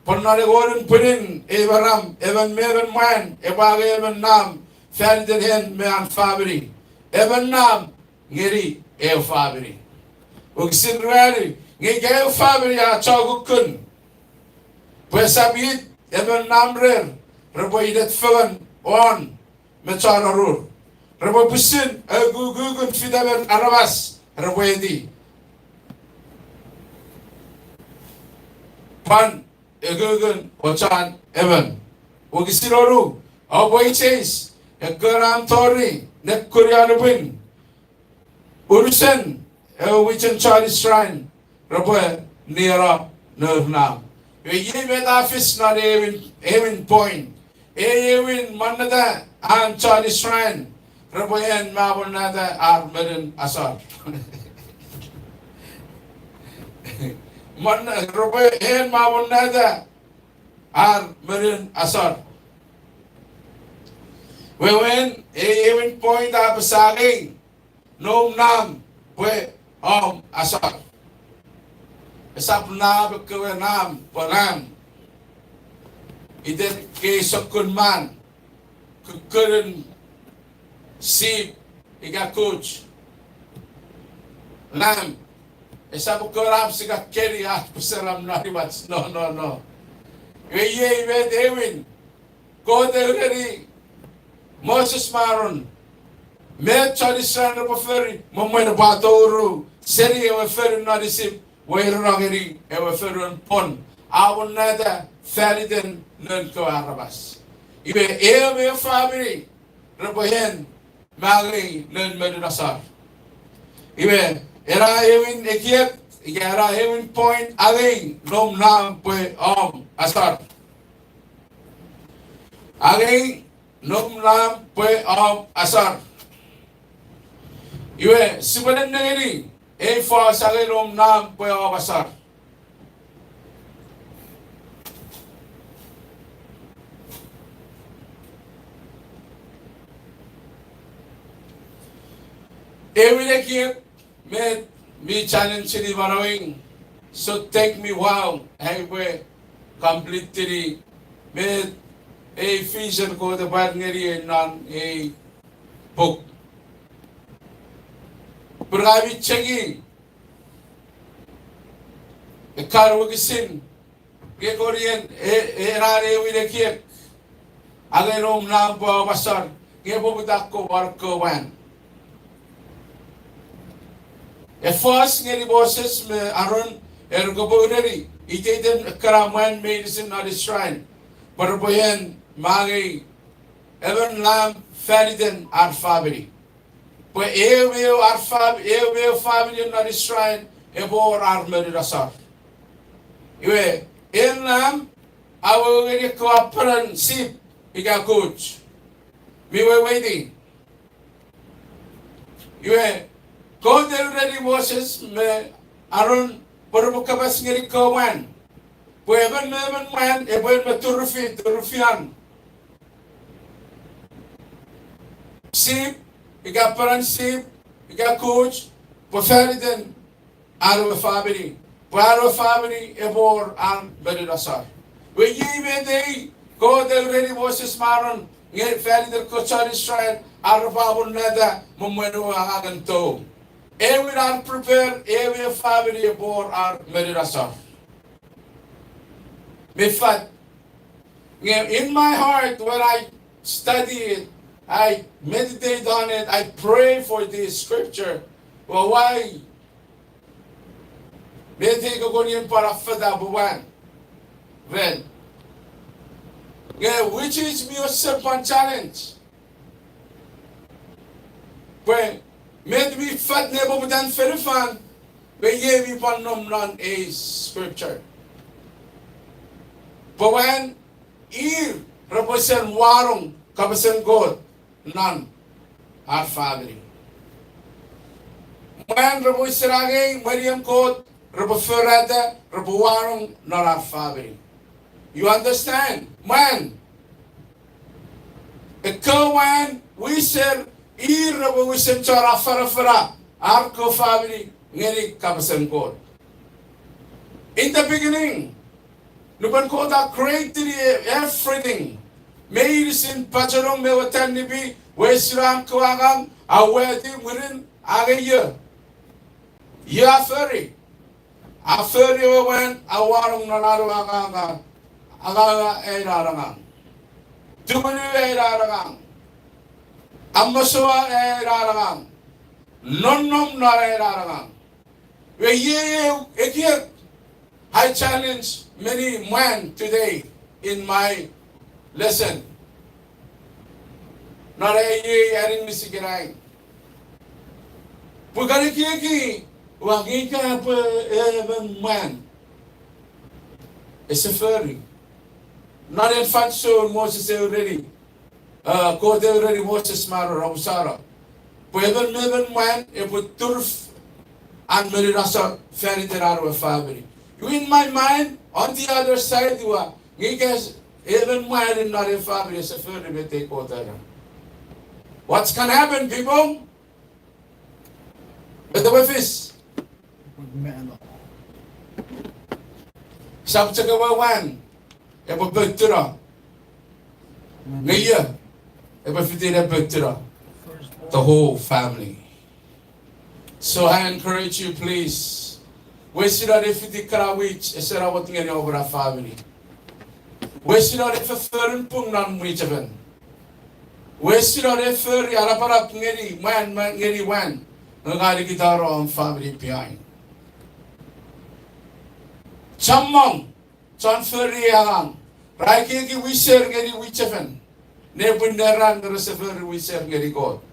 pwe non engonun pwinin Abraham, emon me emon mwan epwe angei emon nam faniten en me an famini, emon nam ngeni ew famini. Wokisin ruanu, nge ika ew famini a chokukkun, pwe esap it emon nam rer repwe inet fengen won me chon arur, repwe pwisin ukukun fitemon aramas repwe eti, pwan ukukun ochun emon. Wokisin wonu, oupwe iseis ekkewe nam tori ne kuni anupwin unusen ewe mwichen chon Israel repwe nieno nour nam. Iwe iei met a fis non ewin, ewin point. Ei ewin monnata an chon Israel repwe en me amonnata ar monun asor. Mon-, repwe en me amonnata ar monun asor. Wewen, ei ewin point a apasa, angei noum nam pwe om asor. Esap nam ekkewe nam pwe lamb. Iten ekkei sokkun man, kukkunun sheep ika goat, lamb. Esap ekkewe lamb sia keni a pwisin lamb non imwach. No, no, no. Iwe iei met ewin Kot a ureni Moses me Aaron, met chon Israel repwe fori me mwen epwe atouru seni ewe fonu non Isip, weirenong ngeni ewe fonuen pwon, amonnata faniten noun kewe aramas. Iwe ew me ew famini repwe en me angei noun monun asor. Iwe, ena ewin ekiek, ika ena ewin point, angei noum nam pwe om asor. Angei noum nam pwe om asor. Iwe, sipwe nennengeni ei fos angei noum nam pwe om asor. Ewin ekiek met mi challenge-ini manauei, so take me while ai upwe complete-ini met ei vision Kot a pwar ngeniei non ei puk. Pun ngang mi cheki ekkan wokisin, nge korien e, ena ewin ekiek, angei noum nam pwe om asor, nge poputa ko war ko wan. E fos ngeni Moses me Aaron, era kopwe ureni iteiten ekkana mwan meinisin non Israel pwe repwe en me angei emon lam faniten ar famini. Pwe ew me ew ar fam-, ew me ew famini non Israel epwe wor ar monun asor. Iwe, en lam a wewe ngeni ekkewe apanan sheep ika goat mi weweiti. Iwe, Kot a ureni Moses me Aaron pwe repwe kapas ngeni kewe mwan pwe emon me emon mwan epwe en me turufi, turufian sheep, ika apanan sheep, ika goat, pwe faniten an we famini, pwe an we famini epwe wor ar monun asor. Iwe iei met ei Kot a ureni Moses me Aaron nge faniten ekkewe chon Israel ar repwe amonnata me mwen ewe angangen tou. Ewin ar prepare ewe famini epwe wor ar monun asor. Mi fat Nge in my heart, when I study it, I meditate on it, I pray for this scripture. Well, why? Met ei kokkon ien pwan affata pwe mwan ren. Nge which is mi osap pwan challenge. Pwe met mi fat nepoputan fonufan, pwe iei mi pwan nom non ei scripture. Pwe mwan ir repwe sen wanong kapasen Kot non ar famini. Mwan repwe sen angei mwenien Kot, repwe forata, repwe wanong non ar famini. You understand? Mwan, ekkewe mwan wiser, ir repwe wisen chon afanafana ar kewe famini ngeni kapasen Kot. In the beginning, nupwen Kot a create everything, meinisin, pachenong me ewe tanipi, wesinon kewe angang, a weti mwirin angei ie. Ie a fori. A fori ewe mwan, a wanong non an we angang, anganga ei na angang. Tumunu ei na angang. Amasoua ei na angang. Nonnom non ei na angang. Iwe iei ekiek I challenge many mwan today in my lesson. Non ei aninis ikenai. Pwe kan ekieki, ua nge ika pwe emon mwan ese fori. Non ei fansoun Moses e ureni, Kot e ureni Moses me Aaron, omusano, pwe emon me emon mwan epwe turuf an monun asor faniten an we famini. In my mind, on the other side, ua nge ika emon mwan non ei famini ese fori met ei Kot a era. What's gonna happen, people? Met epwe fis? Sap chok ewe mwan epwe poutuno. Nge ie epwe fiti ne poutuno? The whole family. So I encourage you, please. Wesinon ne fiti kana mwich ese namot ngeni om na famini. Wesinon ne fofforun pung non mwichefen. Wesinon ne fori anapanap ngeni mwan, ngeni mwan, nge ka nikitano om famini behind. Chommong chon fori angang, ra ekieki wiser ngeni mwichefen, nepwin neran nge rese fori wiser ngeni Kot.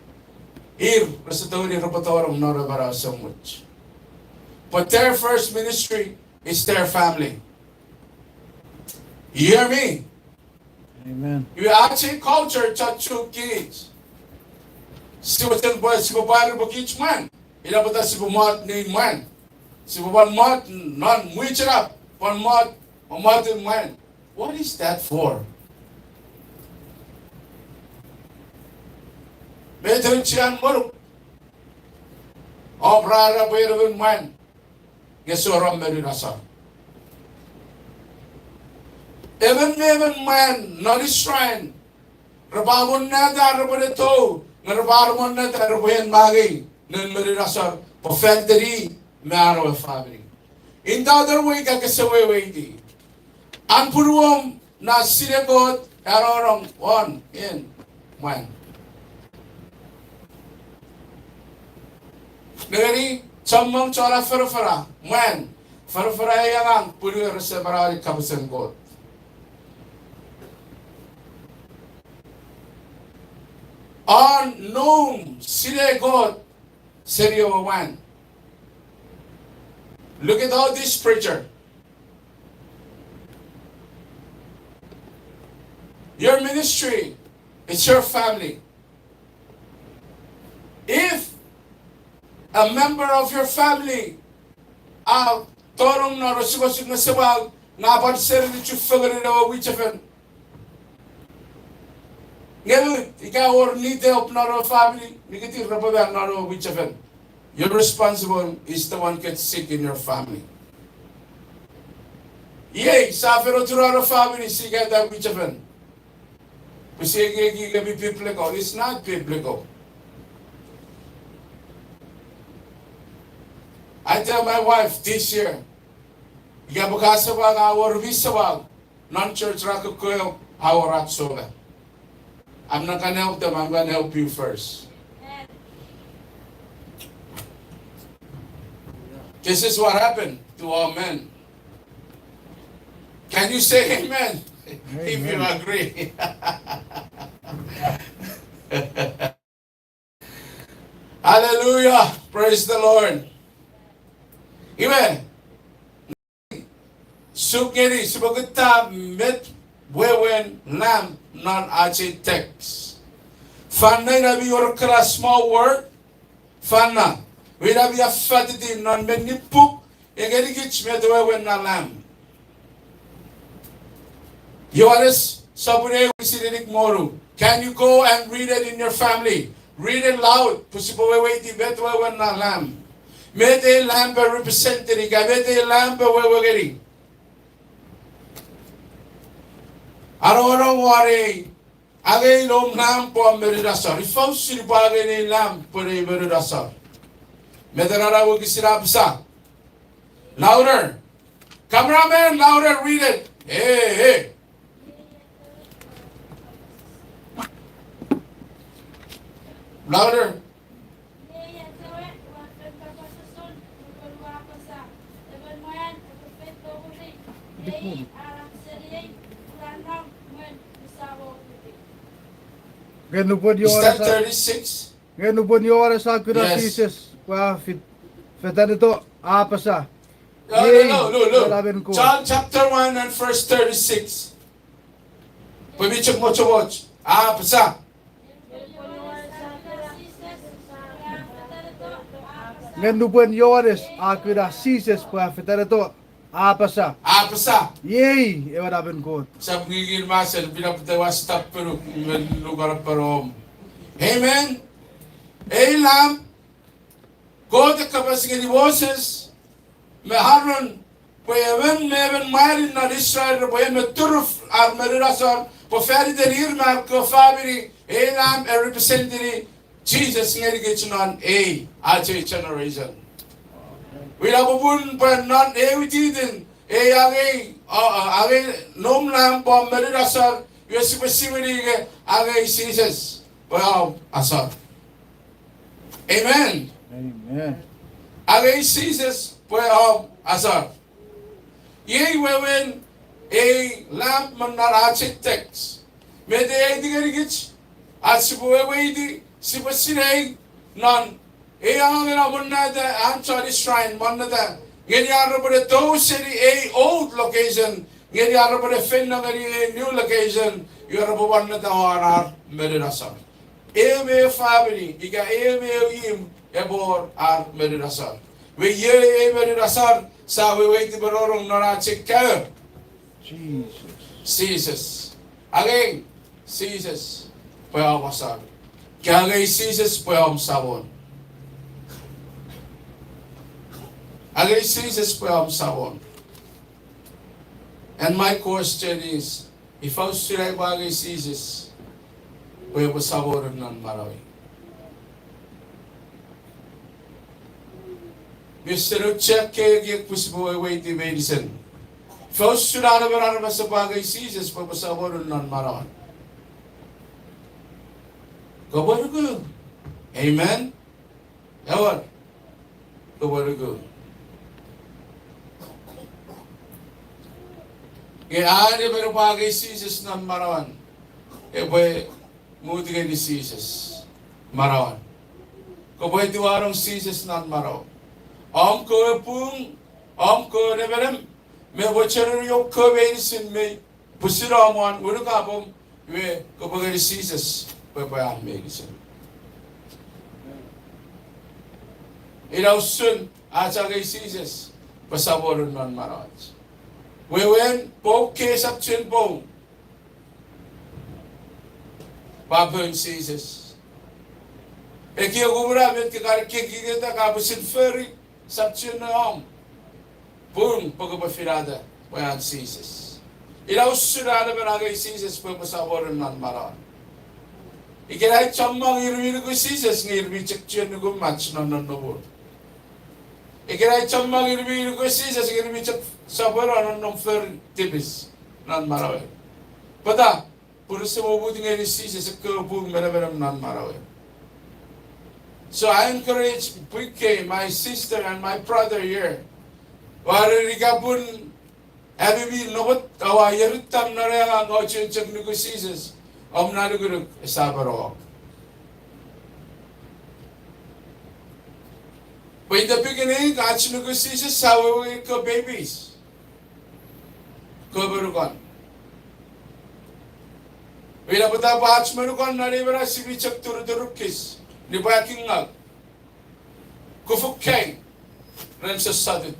Ir rese tongeni repwe tonong non ewe manau esemuch. But their first ministry is their family. You hear me? Iwe ach ei culture chon Chuuk kich, sipwe chen pwe sipwe pwari pwe kich mwan, ina pwata sipwe mot nein mwan. Sipwe pwan mot non mwichenap, pwan mot, moten mwan. What is that for? Met ewe chian ngonuk, om ra era pwe en emon mwan nge ese wor om monun asor. Emon me emon mwan non Israel repwe amonnata repwe ne tou, nge repwe amonnata repwe en me angei noun monun asor pwe fan iteni me an we famini. In the other way, ika kese weweiti, an punuom na sinei Kot a nonnom won en mwan. Nengeni, chommong chon afanafana mwan, afanafana ei angang pun ir rese manaueni kapasen Kot. An nom sinei Kot seni ewe mwan. Look at all this preacher. Your ministry is your family. If a member of your family a tonong non osukosuk me semwen, nge a pwan seni chufengenin ewe mwichefen, nge ika wor need help non ewe famini, nikitin repwe mano non ewe mwichefen, your responsible is the one get sick in your family. Iei, sa fen otuno non ewe famini, si ika ita mwichefen. Pwe si ekieki ika mi biblical. It's not biblical. I tell my wife this year, ika pwe ka semwen, a wor mi semwen non church ra kokko, How about Soga? I'm not gonna help them, I'm gonna help you first. This is what happened to all men. Can you say amen if you agree? Hallelujah. Praise the Lord. Iwe, suk ngeni, sipwe kutta met wewen lamb non ach ei text. Fan na ina mi wor ekkana small word, fan na. Ina mi a fatiti non me nipuk, e ngenikich met wewen na lamb. Johannes sopun ew wokisin inik me wonu. Can you go and read it in your family? Read it loud. Pwe sipwe weweiti met wewen na lamb. Met ei lamb a represent-ini, ika met ei lamb a wewe ngeni. Anongonong won ei, angei noum lamb pwe om monun asor. Ifa usun upwe angei ei lamb pwe ei monun asor? Met ena wokisin a apasa? Louder. Cameraman, louder, read it. Hey, hey. Louder. Nge nupwen Is that Johannes a, thirty-six? Nge nupwen Johannes a kuna Yes. Jises pwe a fit-, fetaneto, a apasa, No, no, Iei no, no, no. Lamb en Kot. John chapter one and verse thirty-six. Pwe mi chok mochomoch. A apasa. Nge nupwen Johannes a kuna Jises pwe a fetaneto, a apasa, A apasa. Iei ewe Lamb en Kot. Sap ngingin masen, pinaputa wa stop penu, men lukara parom. Amen. Ei lamb, Kot e kapas ngeni Moses me Aaron, pwe emon me emon mwan non Israel repwe en me turuf ar monun asor, pwe faniten ir me ar kewe famini, ei lamb e represent-ini Jises ngenikich non ei, ach ei generation. Ina popun pwe non ei wititin, ei angei, a, a, angei noum lamb pwe om monun asor, iwe sipwe siwini nge angei Jises pwe om asor. Amen. Amen. Angei Jises pwe om asor. Iei wewen ei lamb me non ach ei text. Met e aiti ngenikich, ach sipwe weweiti, sipwe sinei, non ei angangen amonnata an chon Israel monnata, ngeni ar repwene tou seni ei old location, ngeni ar repwene feino ngeni ei new location, iwe repwe monnata won ar monun asor. Ew me ew famini, ika ew me ew imw, epwe wor ar monun asor. Iwe iei ei monun asor, sia weweiti me rongorong non ach ei kaeo. Jises. Angei Jises pwe om asor. Ika angei Jises pwe om Samon. Angei Jises pwe om Samon. And my question is, ifa usun ai upwe angei Jises pwe epwe Samon non manauei? Mi sen auchea ekiek pwe sipwe weweiti meinisin. Ifa usun an emon aramas epwe angei Jises pwe epwe Samon non manauan? Kopwe nuku. Amen. Ewer. Kopwe nuku. Nge an emon epwe angei Jises non manauan, epwe mut ngeni Jises manauan. Kopwe etiwanong Jises non manauom. Om kewe pung, om kewe nemenem, me pwe chonun iom kewe meinisin mi pwisin om won unukapom, iwe kopwe ngeni Jises pwe epwe an meinisin. Ina usun ach angei Jises pwe Samon non manauach. Wewen poun kei esap chuen poun. Pwe poun Jises. Ekiek umuna met ke kan ekiekingeta ka pwisin fori, esap chuen nom. Pun pwe kopwe finata pwe an Jises. Ina usun an emon angei Jises pwe epwe Samon non manauan. Ikenai chommong ir mi nuku Jises nge ir mi chok chuen nukumach non nonnomun. Ikenai chommong ir mi nuku Jises nge ir mi chok sopweno nonnom fori tipis non manauer. Pwata? Pun ese mwo mut ngeni Jises ekkewe pung menemenem non manauei. So I encourage pwii kei, my sister and my brother here. Ua ereni ika pun ami mi nomot oua ierittam non ei angang, oua chuen chok nuku Jises, om na nukunuk esap ena wok. Pwe in the beginning, ach nuku Jises sa wewe ekkewe babies, ekkewe monukon. Ina pwata pwe ach monukon non ei manau si mi chok turuturukis, nipwakingau, kufukkei ren sossotun.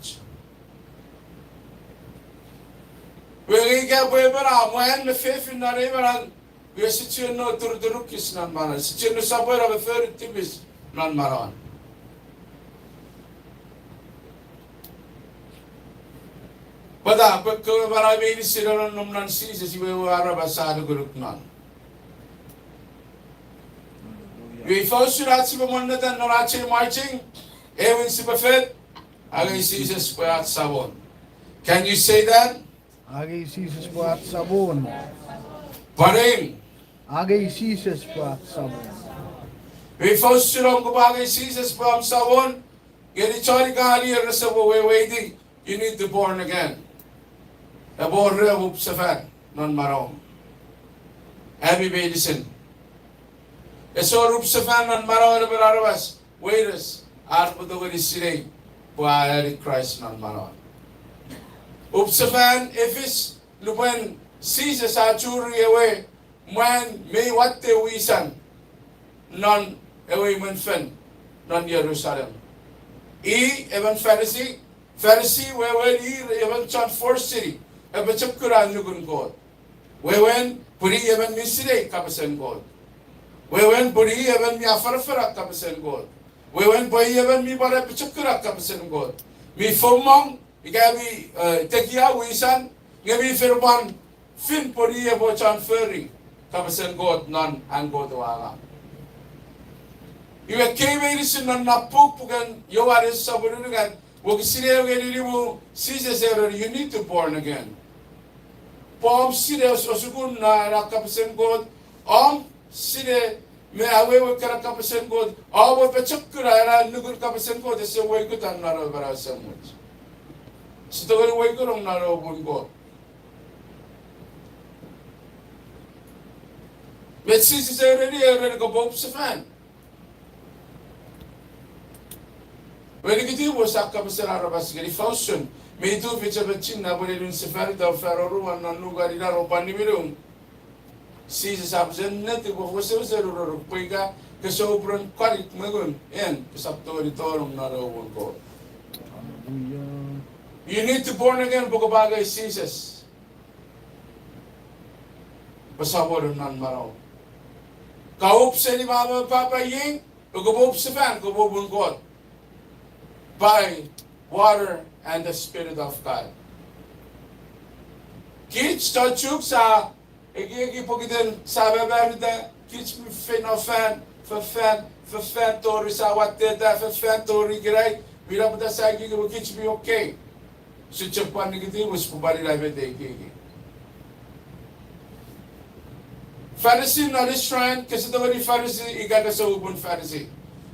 Iwe nge ika pwe emon a mwan me fefin non ei manau, iwe ese chuen no turuturukis non manauan, ese chuen no sopweno me fori tipis non manauan. Pwata? Pwe ekkewe manau meinisin a nonnom non Jises, iwe ewe aramas a nukunuk non. Iwe ifa usun ach sipwe monneta non ach ei marching, ewin sipwe fet, angei Jises pwe ach Samon. Can you say that? Angei Jises pwe ach Samon. Pwan ew. Angei Jises pwe ach Samon. Iwe ifa usun om kopwe angei Jises pwe om Samon? Ngeni chon ikani rese pwe weweiti, you need to born again. Epwe wor ew up sefan non manauom. Ami meinisin. Ese wor up sefan non manauen emon aramas weires ar epwe tongeni sinei pwe a eani Kraist non manauan. Up sefan a fis nupwen Jises a churi ewe mwan mi watte wisan non ewe imwen fen non Jerusalem. I emon Farisi, Farisi wewen i emon chon for city, apochokuna nukun Kot. Wewen pwe i emon mi sinei kapasen Kot. Wewen pwe i emon mi afanafana kapasen Kot. Wewen pwe i emon mi pwan apochokuna kapasen Kot. Mi foumong, ika mi, eh, tekia wisan, nge mi fen pwan fin pwe i epwe chon fori kapasen Kot non an Kot ewe angang. Iwe ekkei meinisin non na puk, puken Joanes sopun unungat, wokisin ew ngeni nimu, Jises a ereni, you need to born again. Pwe om sinei, osukun na ena kapasen Kot, om sinei me awewe ekkena kapasen Kot, om apochokuna ena nukun kapasen Kot, ese weikuta non ewe manau esemuch. Ese tongeni weikunong non ewe muun Kot. Met Jises a ereni? A ereni kopwe up sefan. Iwe Nikodimos a kapasen aramas ngeni, ifa usun, mi tufich emon china pwe nenun sefanito fan oruan non nukan inan o pwan niwinum? Jises a apasa, ennet, upwe wesewesen uroruk pwe ika kese up ren konik me ngun, en kesap tongeni tonong non ewe muun Kot. You need to born again pwe kopwe angei Jises pwe Samonun non manauom. Ka up seni mama, papa, iei, pwe kopwe up sefan, kopwe muun Kot by water and the Spirit of God. Kich chon Chuuk sia ekieki pokiten sia mamarita, kich mi feino fan, fefan, fefan tori sia watteta, fefan tori ikenai, mi naputa sia ekieki pwe kich mi okay. Usun chok pwan Nikodimos pwe pwan ina met a ekieki. Farisi non Israel, kese tongeni Farisi ika kese upun Farisi.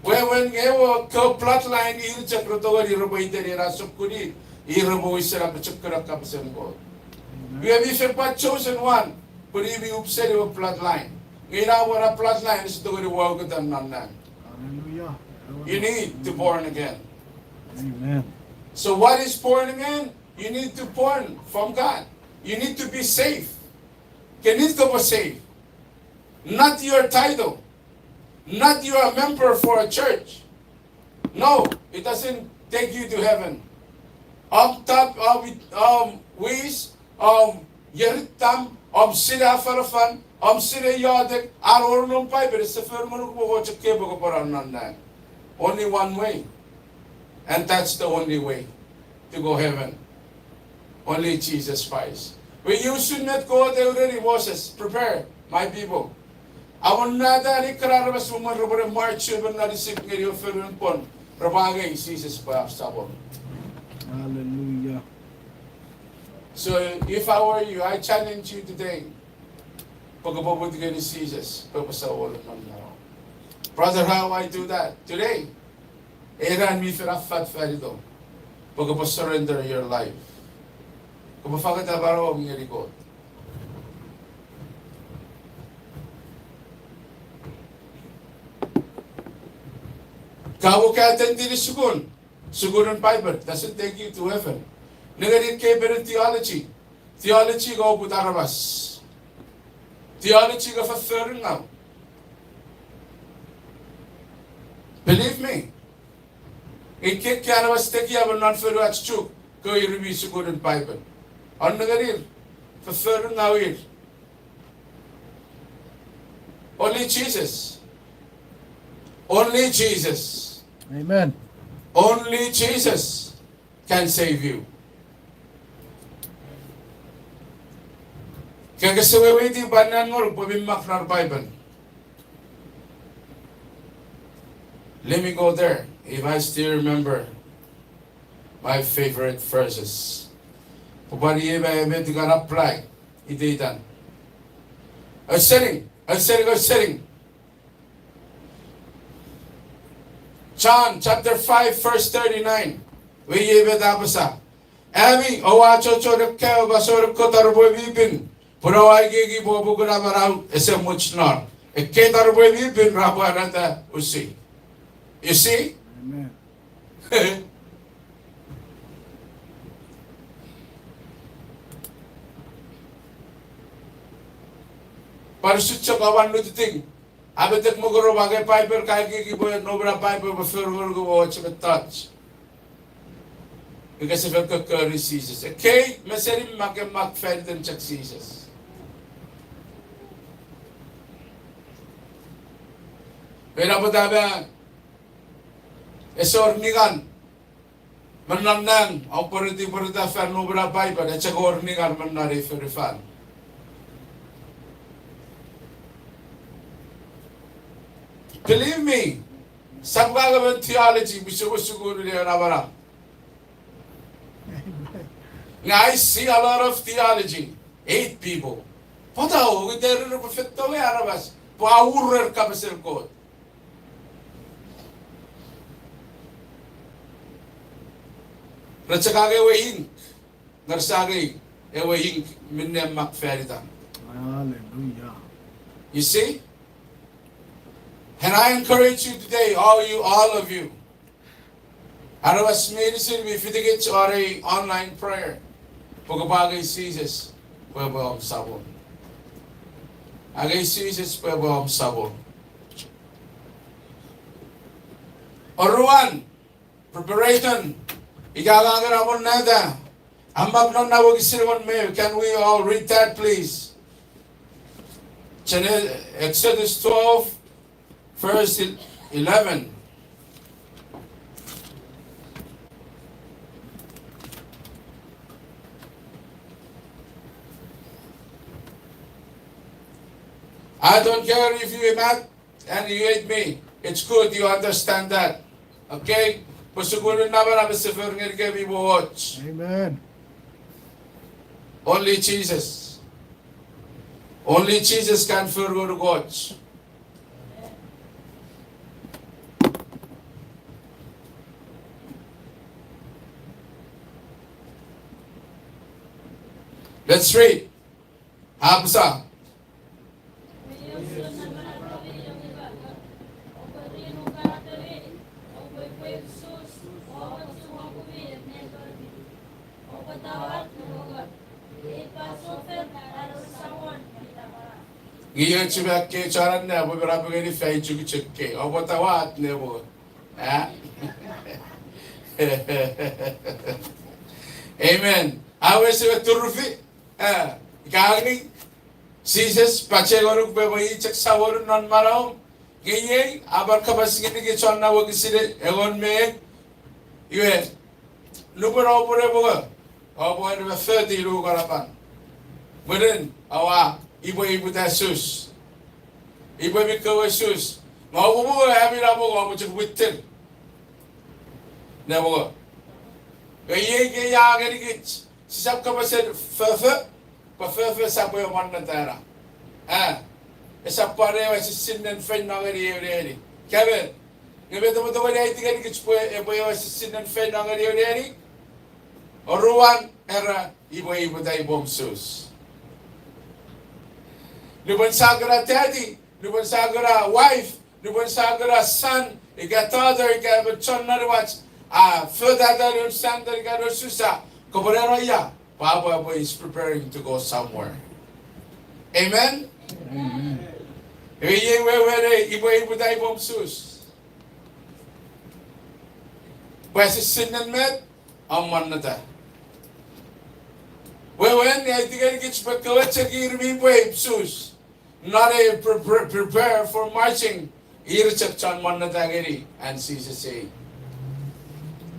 Wewen nge ewe ekkewe bloodline ir chok re tongeni repwe iteni ena sokkun ir, ir repwe wisen apochokuna kapasen Kot. Iwe mi fen pwan chosen one, pwe i mi up seni ewe bloodline. Nge ina won bloodline ese tongeni waukutan non nang. You need to born again. So what is born again? You need to born from God. You need to be saved. Ke need kopwe save. Not your title. Not you are a member for a church. No, it doesn't take you to heaven. Om tap, om, om wis, om ierittam, om sinei afanafan, om sinei iotek, a wor non Paipel, ese fori ngonuk pwe chok kopwe pwan non nang. Only one way. And that's the only way to go heaven. Only Jesus Christ. Iwe usun met Kot a ureni Moses, prepare my people. Amonnata ekkana aramas me mwen repwe march emon non Isip ngeni ewe fonuen pwon, repwe angei Jises pwe ar Samon. Hallelujah. So if I were you, I challenge you today. Pwe kopwe mut ngeni Jises, pwe epwe Samon non manauom. Brother, how I do that today? Ei ran mi fen affat fan itom. Pwe kopwe surrender your life. Kopwe fangeta manauom ngeni Kot. Ka mo ka attend-ini sukun, sukunen Bible doesn't take you to heaven. Nengeni ekkei minen theology. Theology ka oput aramas. Theology ka fofforingau. Believe me. Ekkei aramas tekia me non fonuach Chuuk, kewe ir mi sukunen Bible. Onnengenir, fofforingauir. Only Jesus. Only Jesus. Amen. Only Jesus can save you. Ke kese weweiti pwan ngonuk pwe mi mak non Bible. Let me go there, if I still remember my favorite verses. Pwe pwan iei me, me tikan apply iteitan. Ausening, ausening, ausening. John chapter five, verse thirty-nine. Iwe iei met a apasa. Ami oua achocho ne kaeo masouen ekkewe taropwe mi pin, pun oua ekieki pwe popun manau ese much non. Ekkei taropwe mi pin ra pwarata usi. You see? Amen. Pwan usun chok awan nutiting. A metek mokurop, angei Bible, ka ekieki pwe nom na Bible pwe fori ngonuk pwe och mettoch. Ika ese fen kokkori Jises. Ekkei meseni mak, mak fan iten chok Jises. Ina pwata me ese wor ningan me non nang om pweriti pwerita fan nom na Bible, ese wor ningan me non ei fonufan. Believe me, sap ka nge men theology, mi sukun, sukun ne namanam. Nge I see a lot of theology, hate people. Pwata o, ite rere pwe feito nge aramas, pwe a urer kapasen Kot. Re chok angei ewe ink, nge rese angei ewe ink minne mak fan itan. Hallelujah. You see? And I encourage you today, all you, all of you, aramas meinisin mi fitikich won ei online prayer, pwe kopwe angei Jises pwe epwe om Samon. Angei Jises pwe epwe om Samon. Oruan, preparation. Ika angangen amonnata. A mak non na wokisin engon me ew. Can we all read that, please? Gene-, Exodus twelve, verse eleven. I don't care if you are mad and you hate me. It's good you understand that. Okay? Pwe sukunen namanam ese for ngenikemi pwe och. Amen. Only Jesus. Only Jesus can for ngonuk och. Let's read. A apasa. Nge iei chok ekkei chon anneani pwe mi nap ngeni fan chok chok ke. Oupwe tawat ne pwe. Ah? Amen. Awe ese turufi. Ah, ika angei Jises, pachenong ngonuk pwe epwe i chok Samon non manauom. Nge iei a pwan kapas ngenikich won na wokisin engon me ew. Iwe, nupwen oupwe ne mongo, oupwe ne foti nukanapan. Mwirin oua ipwe iputa sus. Ipwe mi kewe sus. Nge oupwe mongo, ami na mongo, oupwe chok mwittir ne mongo. Nge iei ekkei a ngenikich, sisap kapasen fofo, pwe fofo esap ew monneta ena. A, esap pwan ewe esisinnen feino ngeni ewe neni. Kamen, nge met epwe tongeni aiti ngenikich pwe epwe ewe esisinnen feino ngeni ewe neni? Oruan, era, ipwe ipweta ipom Sus. Nupwen sa kuna daddy, nupwen sa kuna wife, nupwen sa kuna son ika daughter ika emon chon non imwach, a fotata non sandal ika non sus, a kopwe neno ia, pwapwa pwe he's preparing to go somewhere. Amen? Iwe iei wewen ei ipwe ipweta ipom Sus. Pwe esisinnen met? Amonnata. Wewen, aiti ngenikich pwe kewe chok ir mi pwe ipsus, not a pre-, pre-, prepare for marching. Ir chok chon monnata ngeni an Jises ei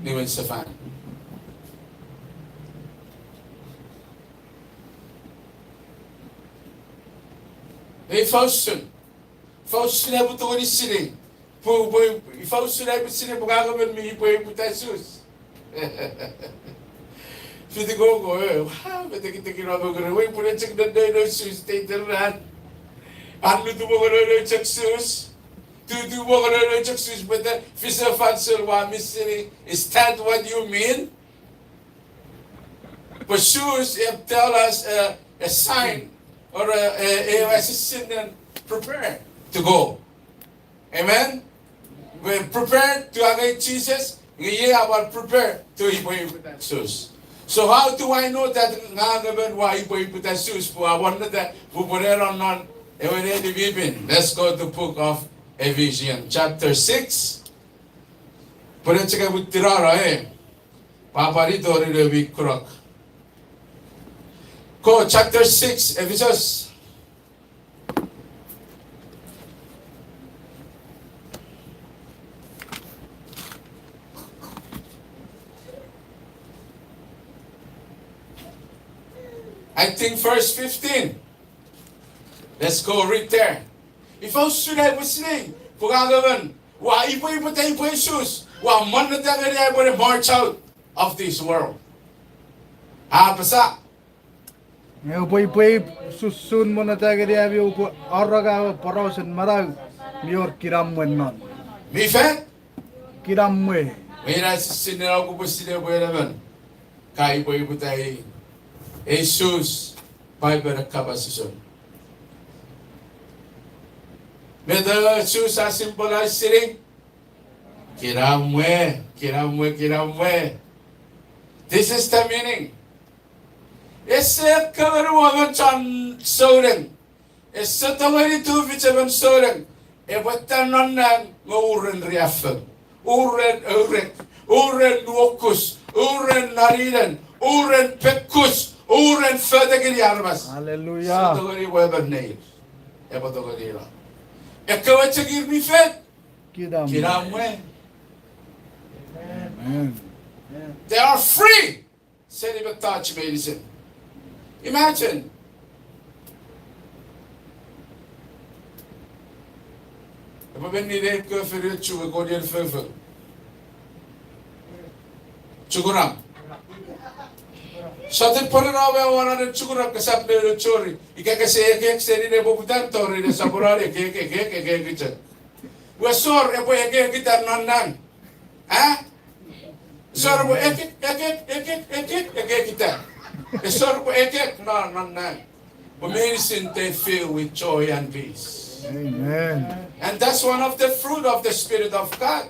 niwin sefan. Ei ifa usun, ifa usun ai pwe tongeni sinei, pwe, pwe, ifa usun ai pwe sinei pwe ngang emon mi pwe ipweta Sus? Fiti koko, e, wa, metekitekino me kore, we pwune chok nonnono Sus, teiten ran. Annutu mongononun chok Sus. Tutu mongononun chok Sus, pwete fise fansoun ua mi sinei, is that what you mean? But Sus have tell us a, a sign or a, a, a, a season and prepare to go. Amen? We prepare to angei Jises, nge iei a pwan prepare to ipwe ipweta Sus. So how do I know that ngang emon ua ipwe ipweta Sus pwe ua monnata pwe upwe neno non ewe neni mi pin? Let's go to book of Ephesians chapter six. Pwene chok epwe tirano, e. Pwapwa ni tori ne mi kunok. Ko chapter six, Ephesus. I think verse fifteen. Let's go read there. Ifa usun ai pwe sinei pwe ngang emon ua ipwe ipweta ipwe Sus, ua monnata ngeni ai pwe ne march out of this world. A apasa, nge upwe ipwe ip-, susun monnata ngeni ami, upwe auranga ewe porausen manau mi wor kinamwe non. Mi fen? Kinamwe. Mei na sisinei, kopwe sinei pwe en emon ka ipwe ipweta ei, ei Sus Paipen a kapas usun. Met ewe Sus a symbolize seni? Kinamwe, kinamwe, kinamwe. This is the meaning. Ese ekkewe nuomon chon souneng, ese tongeni tufich emon souneng epwe ta non nang nge uren riaffou, uren ourek, uren nuokus, uren noninen, uren pekkus, uren fotekini aramas. Hallelujah. Ese tongeni weapon neir epwe tongeni no. Ekkewe chok ir mi fen? Kinamwe. Kinamwe. Amen. They are free. Seni mettoch meinisin. Imagine. Epwe menni ne kewe fonu chue konien fofo. Chukuram. Soten pwoneno me wananen chukuram kesap ne chori. Ika kese ekek seni ne poputan tori ne soponon ekek, ekek, ekek, ekek chok. Wesor epwe ekekita non nang. A? Esor epwe ekek, ekek, ekek, ekek, ekekita. Esor epwe ekek non, non nang. But meinisin they fill with joy and peace. Amen. And that's one of the fruit of the Spirit of God.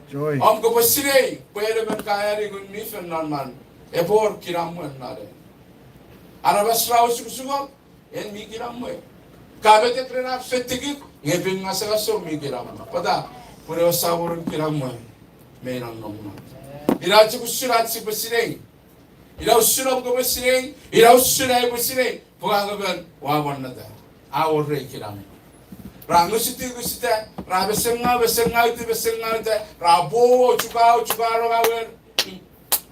Joy. Om kopwe sinei pwe en emon ka eani Ngun mi Fel non man, epwe wor kinamwe non en. Aramas ra osukosuka, en mi kinamwe. Ka metek ren ar fetikik, nge pin ngasangasom mi kinamwe. Pwata? Pun ewe Samonun kinamwe mi nonnom non. Ina chok usun ach sipwe sinei. Ina usun om kopwe sinei, ina usun ai upwe sinei pwe ngang emon ua monneta. A wor rei kinamwe. Ra ngusiti ngusita, ra mesengau mesengauti mesengauta, ra pwowo chuka chuka rongawer.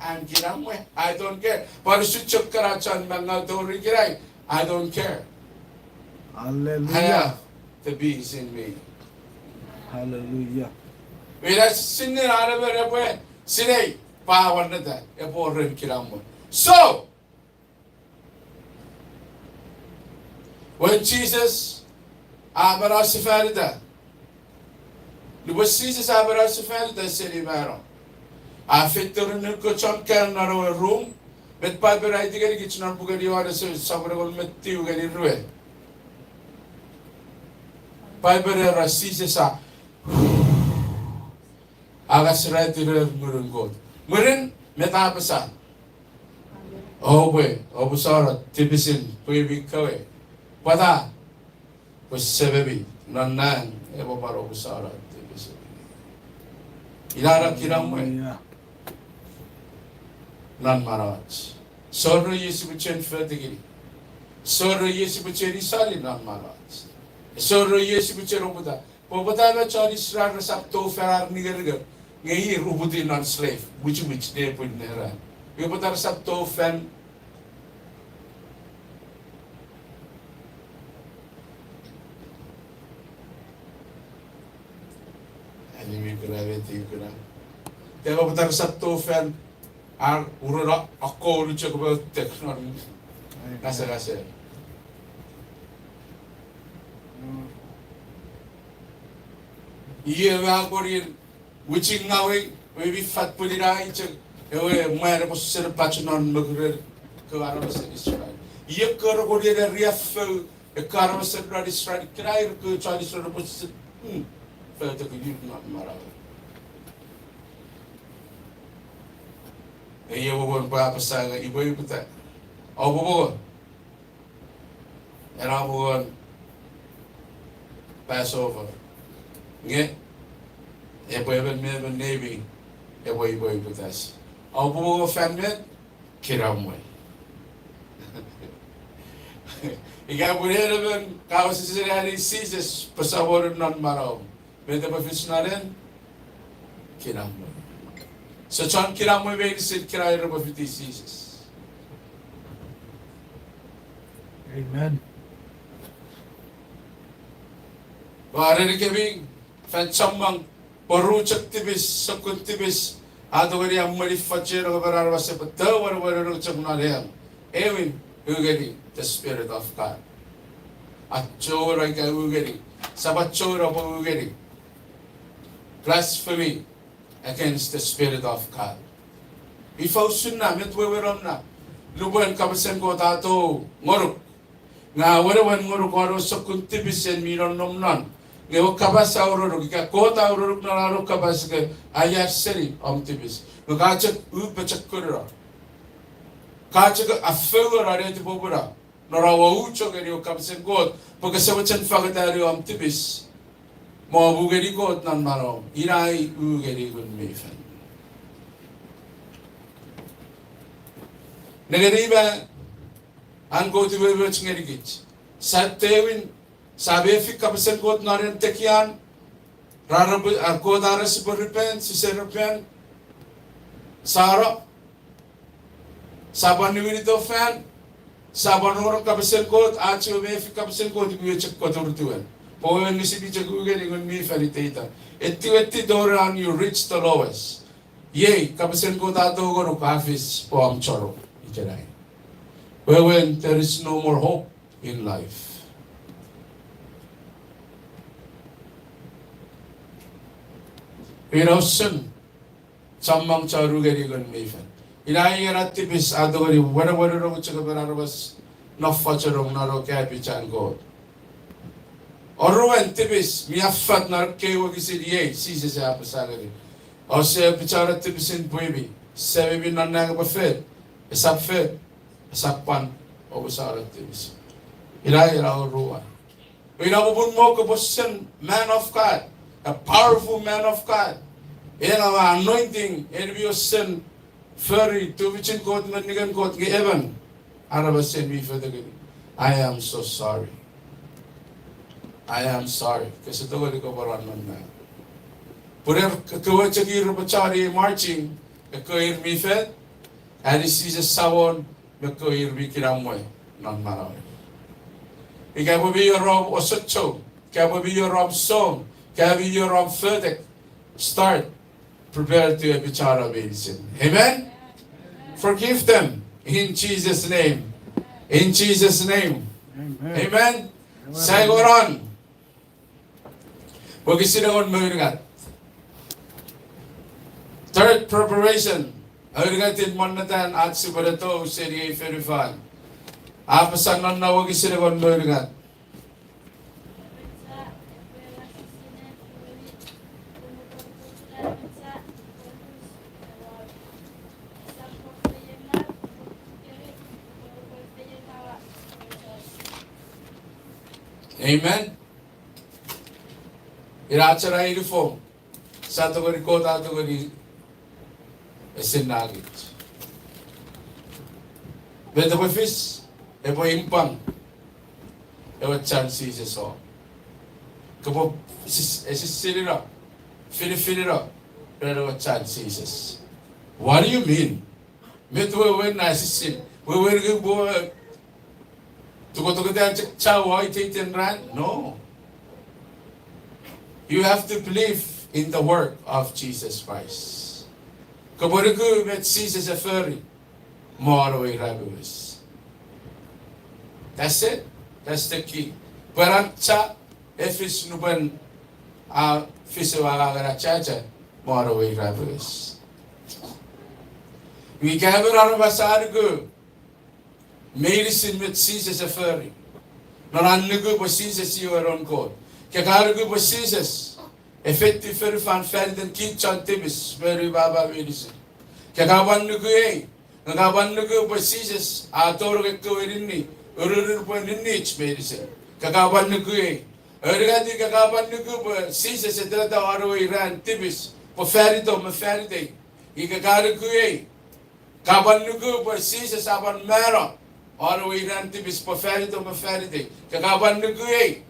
An kinamwe, I don't care. Pwan usun chok kana chon mangau tori ikenai, I don't care. Hallelujah. I have the peace in me. Hallelujah. Ina sinei an emon epwe sinei pwe a monneta, epwe wor ren kinamwe. So, Pwe Jises a manau sefanita. Nupwen Jises a manau sefanita seni mano, a feito ren noun kewe chon kaeo non ewe rum, met Paipen a aiti ngenikich non puken Johannes sopun engon me tiu ngeni rue. Paipen era Jises a angasiratirer ngunun Kot. Mwirin met a apasa? Oupwe, oupwe sano tipisin pwimi kewe. Pwata? Pwe Sememi non nang epwe pwan oupwe sano tipisin. Ina na kinamwe non manauach. Esor iei sipwe chen fotekini. Esor iei sipwe chen isoni non manauach. Esor iei sipwe chen oputa. Pwe pwata me chon Israel resap tou fan ar ningernger, nge ir uputiw non slave, mwichimwich nepwin nera. Iwe pwata resap tou fan Ani mi kuna me ti kuna. Ika pwata resap tou fan ar uren akkoulu chok me tek non ngasangasen. Iwe a kori mwichingawei, we mi fat pwinin ai chok ewe mwan epwe sere pach non mokuren kewe aramasen Israel. Iwe koro kori ena riaffou, ekkewe aramasen non Israel, kena ir kewe chon Israel epwe sere, mm, fatoku ir non manau. Iwe won pwe apasa nge ipwe iputa. Oupwe mongo. Ena mongon Passover. Nge epwe emon me emon neimi epwe ipwe iputas. Oupwe mongo fan met? Kinamwe. Ika pwe en emon ka wesewesen ani Jises pwe Samonun non manauom, met epwe fis non en? Kinamwe. So chon kinamwe meinisin, kena ir repwe fiti Jises. Amen. Ua erenikemi fan chommong, pwe ru chok tipis, sokkun tipis, a tongeni emweni fochen ewe emon aramas epwe tou wenewenen chok non hell. Aewin, u ngeni the Spirit of God. Achou ika u ngeni, sap achou pwe u ngeni. Blasphemy against the Spirit of God. Ifa usun na, met wewenom na, lupwen kapasen Kot a tou ngonuk, nge a wenewen ngonuk won ewe sokkun tipis en mi nonnom non. Nge ewe kapas a urenuk, ika Kot a urenuk non an we kapas nge a iar seni om tipis. Nge ka chok u pochokkun no. Ka chok afouno netipom no. Non ewe ucho ngeni ewe kapasen Kot, pwe kese mochen fangeta om tipis. Mo u ngeni Kot non manauom, ina i u ngeni Ngun mi Fel. Nengeni ma an Kot umoumoch ngenikich. Sa tewin, sa mefi kapasen Kot non en tekian, ra repwe, a, Kot a era sipwe repent, sise repent, sa no, sa pwan niwinito fan, sa pwan rongorong kapasen Kot, ach we mefi kapasen Kot, iwe chok koturutiwen. Pwe wewen nge sipwe chok u ngeni Ngun mi Fel iteiten. Etiweti tori an you reach the lowest. Iei, kapasen Kot a tou ngonuk, a fis pwe om choro ikenai. Wewen, there is no more hope in life. Ina usun, chommong chon u ngeni Ngun mi Fel. Ina i ena tipis a tongeni wenewenenong chok emon aramas, no fochenong non ewe kapich an Kot. Oruen tipis mi affat non ekkei wokisin iei, Jises a apasa ngeni, ouse apichano tipisin pwimi, Sememi non nang epwe fet, esap fet, esap pwan oupwe sano tipis. Ina, ina oruan. Ina popun mo kopwe sen man of God, a powerful man of God. Ena anointing, en mi osen fori tufichin Kot me ningen Kot nge emon aramasen mi fotekeni. I am so sorry. I am sorry. Kese tongeni kopwe rong non na. Pun ekkewe chok ir repwe choni marching, ekkewe ir mi fet, ani Jises Samon, me ekkewe ir mi kinamwe non manauer. Ika pwe mi wor om osochou, ika pwe mi wor om song, ika mi wor om fotek, start, prepare to apichano meinisin. Amen? Forgive them in Jesus' name. In Jesus' name. Amen. Amen. Sai konon. Wokisin engon me unungat. Third preparation. Aunungatin monnatan ach sipwe ne tou seni ei fonufan. A apasa non na wokisin engon me unungat. Amen. Ina ach ena uniform. Sia tongeni, Kot a tongeni esinna kich. Met epwe fis, epwe impang ewe chan Jises o. Kopwe sis-, esisinino, finifinino ren ewe chan Jises. What do you mean? Met wewen na esisin? Wewen ke pwe tukutokuten chok chau iteiten ran? No. You have to believe in the work of Jesus Christ. Kopwe nuku met Jises e fori me won ewe irapenges. That's it. That's the key. Pwe ena cha e fis nupwen a fis ewe angangen achacha me won ewe irapenges. Ika emon aramas a nuku meinisin met Jises e fori, non an nuku pwe Jises i ewe Noun Kot. Ika ka nuku pwe Jises e feiti fonufan fan iten kich chon tipis me ru papa meinisin. Ika ka pwan nuku ei, nge ka pwan nuku pwe Jises a tonong ekkewe ninni, ururun pwe ninnich meinisin. Ika ka pwan nuku ei, aunungatin ika ka pwan nuku pwe Jises e tota won ewe iran tipis pwe fan itom me fan itei. Ika ka nuku ei, ka pwan nuku pwe Jises a pwan mano won ewe iran tipis pwe fan itom me fan itei. Ika ka pwan nuku ei,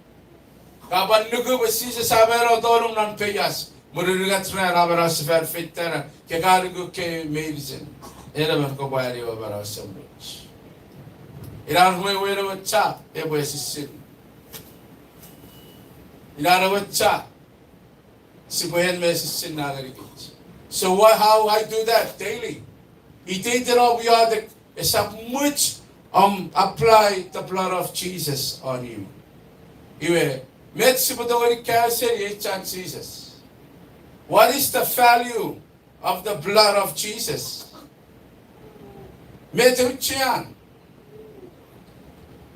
ka pwan nuku pwe Jises a mano tonong non peias, mwirin unungat ran a manausefan feita na. Ika ka nuku ekkei meinisin, en emon kopwe ani ewe manau esemuch. Ina wewen ewe cha epwe esisin. Ina ewe cha sipwe en me esisin na ngenikich. So what, how I do that daily? Iteiten om iotek esap much om apply the blood of Jesus on you. Iwe, met sipwe tongeni kaeo seni ei chan Jises? What is the value of the blood of Jesus? Met auchean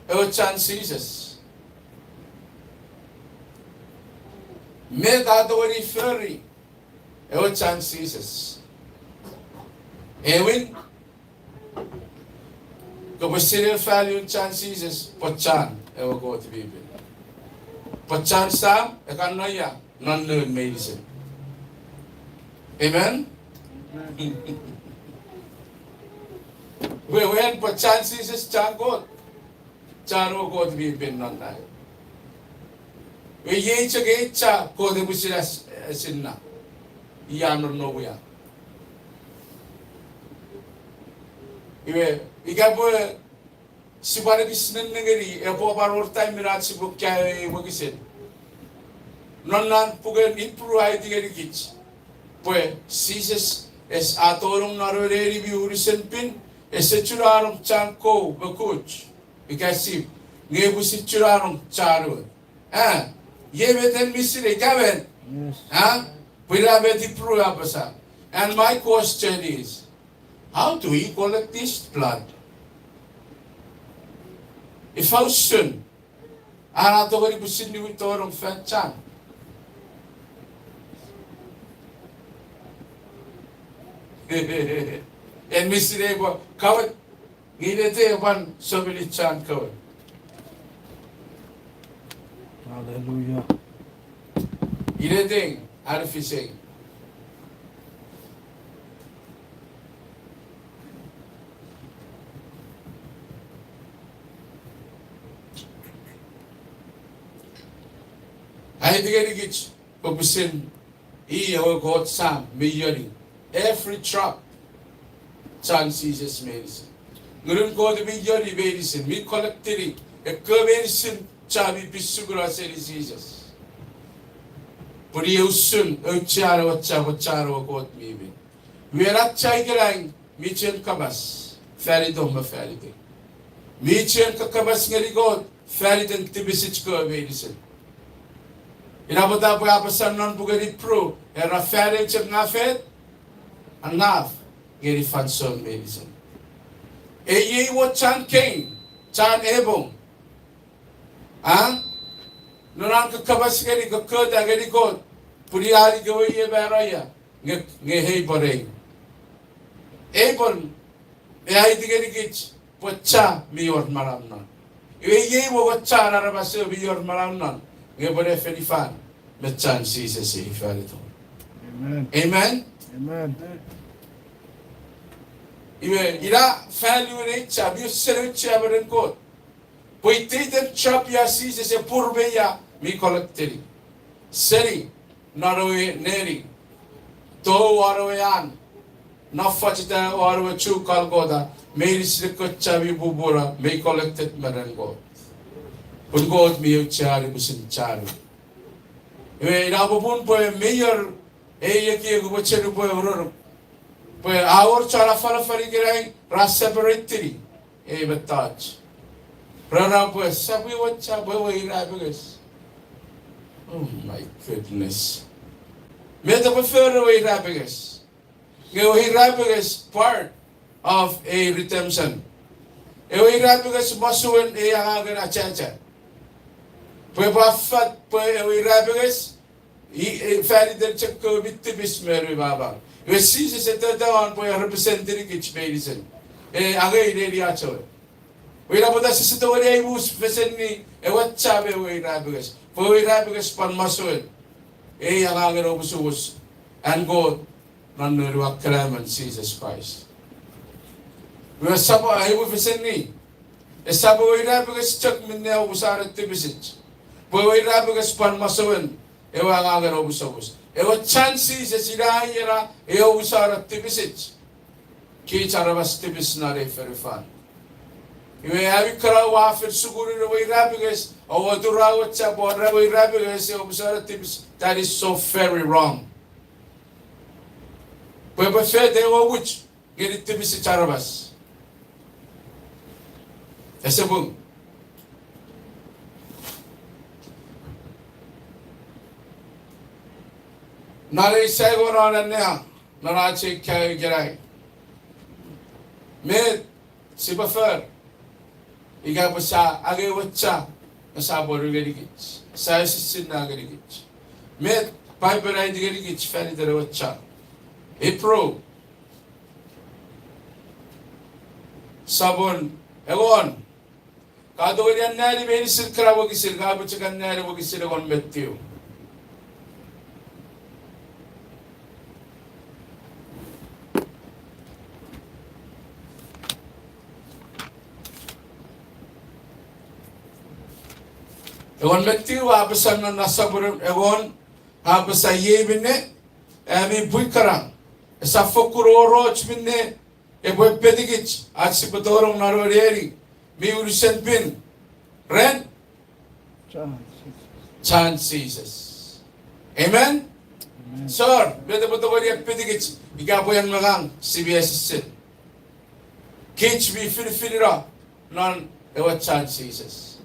ewe chan Jises? Met a tongeni fori ewe chan Jises? Aewin, kopwe sinei value-n chan Jises, pwe chan ewe Kot mi pin. Pwe chan Sam e kan noia non noun meinisin. Amen? Wewen pwe chan Jises chan Kot, chan ewe Kot mi pin non nang. Iwe iei chok ei cha Kot e pwisin esinna, i a nonnom ia. Iwe, ika pwe sipwe ekis nennengeni, epwe pwan wor time minne ach sipwe kaeo ei wokisin. Non na puken Ipru a aiti ngenikich pwe Jises es a tonong non ewe neni mi unusen pin, ese chunanong chan kou me kuch ika sip, nge pwisin chunanong chan ewe. A, iei met en mi sinei, ika met? A, pwe ina met Ipru a apasa. And my question is, how do we collect this blood? Ifa usun a tongeni pwisin niwin tonong fan chan? En mi sinei pwe kawet, nge inete pwan somini chan kewe. Hallelujah. Inete, are fisei. A aiti ngenikich pwe pwisin i ewe Kot Sam mi ioni every drop chan Jises meinisin. Ngunun Kot mi ioni meinisin, mi collectini ekkewe meinisin cha mi pin sukuno seni Jises. Pwe iei usun auchean ewe cha pwe chan ewe Kot mi pin. Iwe ena cha ikenai mi chuen kapas fan itom me fan itei. Mi chuen kakkapas ngeni Kot fan iten tipisich kewe meinisin. Ina pwata pwe a apasa non puken Ipru, era fan eu chok nge a fet, a naf ngeni fansoun meinisin. Ei, ei wor chan Kein, chan Abel. A? Non an kakapas ngeni, kokkota ngeni Kot, pwuniani kewe ie mano ia, nge, nge Abel ei. Abel, e aiti ngenikich pwe cha mi wor manau non. Iwe iei wor chan aramas ewe mi wor manau non, nge pwe ne fen ifan me chan Jises ei fan itom. Amen. Amen? Amen. Iwe, ina value-en ei cha, mi wesen auchea me ren Kot. Pwe iteiten job ia Jises e pwur me ia mi collected. Seni non ewe neni, tou won ewe an, nafachita won ewe chu Golgotha, meinisin ekkoch cha mi pupura mi collected me ren Kot. Pun Kot mi aucheani pwisin chanu. Iwe ina popun pwe mi wor ei ekiek upwe chonu pwe uroruk. Pwe a wor chon afanafan ikenai ra separate-ini ei mettoch. Ra era pwe sap wor cha pwe ewe irapenges. Oh my goodness. Met epwe fori ewe irapenges? Nge ewe irapenges part of a redemption. Ewe irapenges masuen ei angangen achacha. Pwe epwe fat pwe ewe irapenges, i, e, fan iten chok kewe mi tipis me mi papa. Iwe Jises e totowon pwe e represent-ini kich meinisin. E angei neni ach ewe. Iwe ina pwata sise tongeni aimu feseni ewe cha me ewe irapenges. Pwe ewe irapenges pwan masuen ei angangen omusomus an Kot non Noun we Akanaemon Jises Kraist. Iwe esap aimu feseni, esap ewe irapenges chok minne omusano tipisich. Pwe ewe irapenges pwan masuen ewe angangen omusomus. Ewe chan Jises ina iena e omusano tipisich. Kich aramas tipis non ei fonufan. Iwe ami kana oua fen sukunen ewe irapenges, oua tura ewe cha pwe ewe irapenges e omusano tipis, that is so very wrong. Pwe epwe fet ewe mwuch ngeni tipisich aramas? Ese pung. Non ei saingonon annea, non ach ei kaeo ikenai, met sipwe fori ika pwe sia angei ewe cha, nge sia pworu ngenikich, sia esissinna ngenikich? Met Paipen a aiti ngenikich fan iten ewe cha? Ipru sopun engon. Ka tongeni anneani meinisin kana wokisin, ka pwe chok anneani wokisin engon me tiu. Engon me tiu a apasa non na sopun engon, a apasa, iei minne, ami pwi kana, esap fokkun wor och minne epwe epetikich ach sipwe tonong non ewe neni mi unusen pin ren chan Jises. Amen? Sor, met epwe tongeni epetikich ika pwe en me ngang si mi esissin? Kich mi finifinino non ewe chan Jises.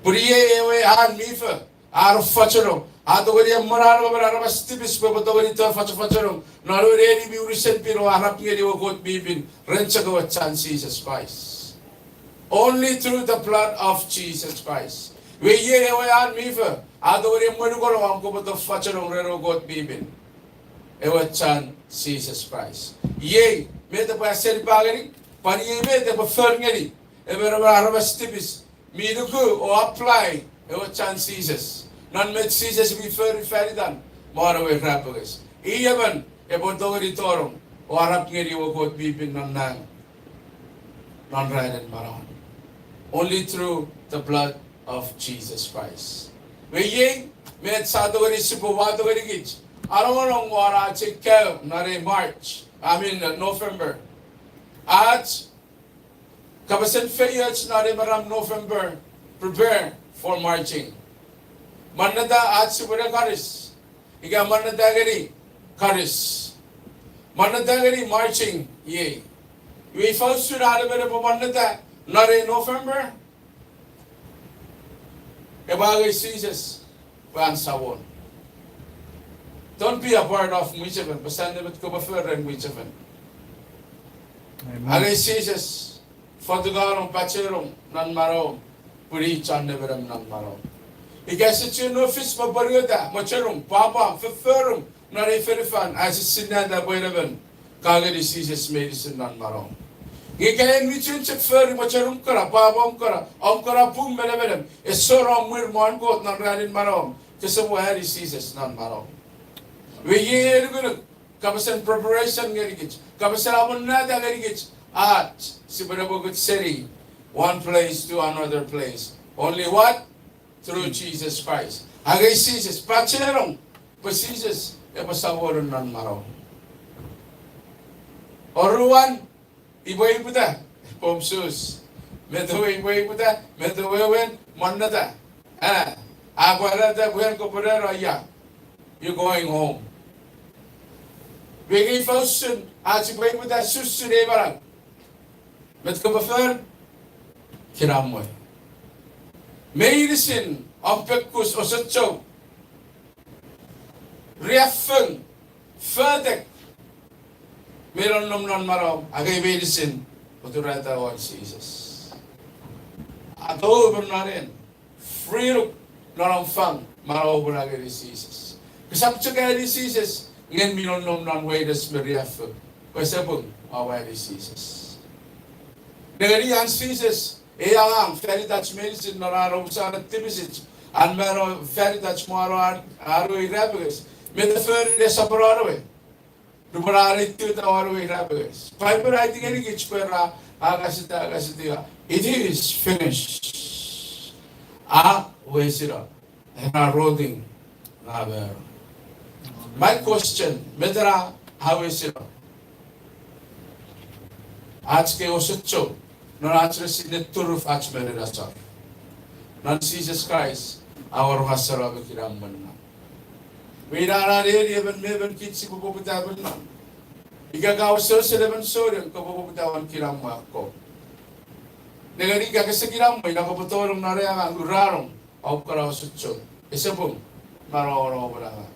Pun iei ewe an mi fo, a no fachonong, a tongeni emwenano me aramas tipis pwe epwe tongeni to fachofachonong non ewe neni mi unusen pin o arap ngeni ewe Kot mi pin ren chok ewe chan Jises Kraist. Only through the blood of Jesus Christ. Iwe iei ewe an mi fo, a tongeni emwenukono om kopwe to fachonong ren ewe Kot mi pin, ewe chan Jises Kraist. Iei met epwe asenipa ngeni, pwan iei met epwe fori ngeni emon me emon aramas tipis mi nuku o apply ewe chan Jises non met Jises mi fori fan itan me non ewe irapenges. I emon epwe tongeni tonong o arap ngeni ewe Kot mi pin non nang non ranin manauan. Only through the blood of Jesus Christ. Iwe iei met sia tongeni sipwe wato ngenikich, anongonong won ach ei kaeo non ei March, I mean, uh, November. Ach kapasen feioch non ei maram November, prepare for marching. Manneta ach sipwe ne karis, ika manneta ngeni karis, manneta ngeni marching iei. Iwe ifa usun an emon epwe manneta non ei November? Epwe angei Jises pwe an Samon. Don't be a part of mwichefen, pwe sia nemet kopwe fori ren mwichefen. Amen. Angei Jises, fotukanong, pachenong non manauom, pwe i chon nemenem non manauom. Ika ese chuen no fis me pwonueta, mochonum, pwapwam, fofforun non ei fonufan, ese sinata pwe en emon, ka angeni Jises meinisin non manauom. Nge ika en mi chuen chok fori mochonum kana, pwapwam kana, om kana pung me nemenem, ese wor om mwir mwen Kot non ranin manauom, kese pwe ani Jises non manauom. Iwe iei ei nukunuk, kapasen preparation ngenikich, kapasen amonnata ngenikich, ach sipwe ne pwokucheni one place to another place. Only what? Through Jesus Christ. Angei Jises, pachenong pwe Jises epwe Samonun non manauom. Oruan, ipwe iputa, pomsus. Met ewe ipwe iputa, met ewe wewen, monneta. A, a pwarata pwe en kopwe neno ia, you're going home. Iwe ifa usun ach sipwe iputa sussun ei manau? Met kopwe fori? Kinamwe. Meinisin om pekkus, osochou, riaffou, fotek, me nonnom non manauom, angei meinisin, oturata won Jises. A tou emon non en, free luk non om fang, manau pun angeni Jises. Kosap chok ani Jises nge en mi nonnom non weires me riaffou, pwe ese pung om ani Jises. Nengeni an Jises ei angang fan itach meinisin non an omusano tipisich, an mano fan itach me an, an we irapenges, met a fori nesoponon we. Nupwen a anitu ta won we irapenges. Paipen a aiti ngenikich pwe ra, a kasita, a kasita, it is finished. A wesino. Ena roting na mano. My question, met ena a wesino? Ach kei osochou non ach resi ne turuf ach meren asor non Jises Kraist, a wor ngaseno me kinamwe non. Iwe ina ena neni emon me emon kich sipwe poputa emon non. Ika ka wesewesen emon souneng, kopwe poputa won kinamwe akkom. Nengeni, ika kese kinamwe, ina kopwe tonong non ei angang, uranong, om kana osochou, ese pung, manau won om angang.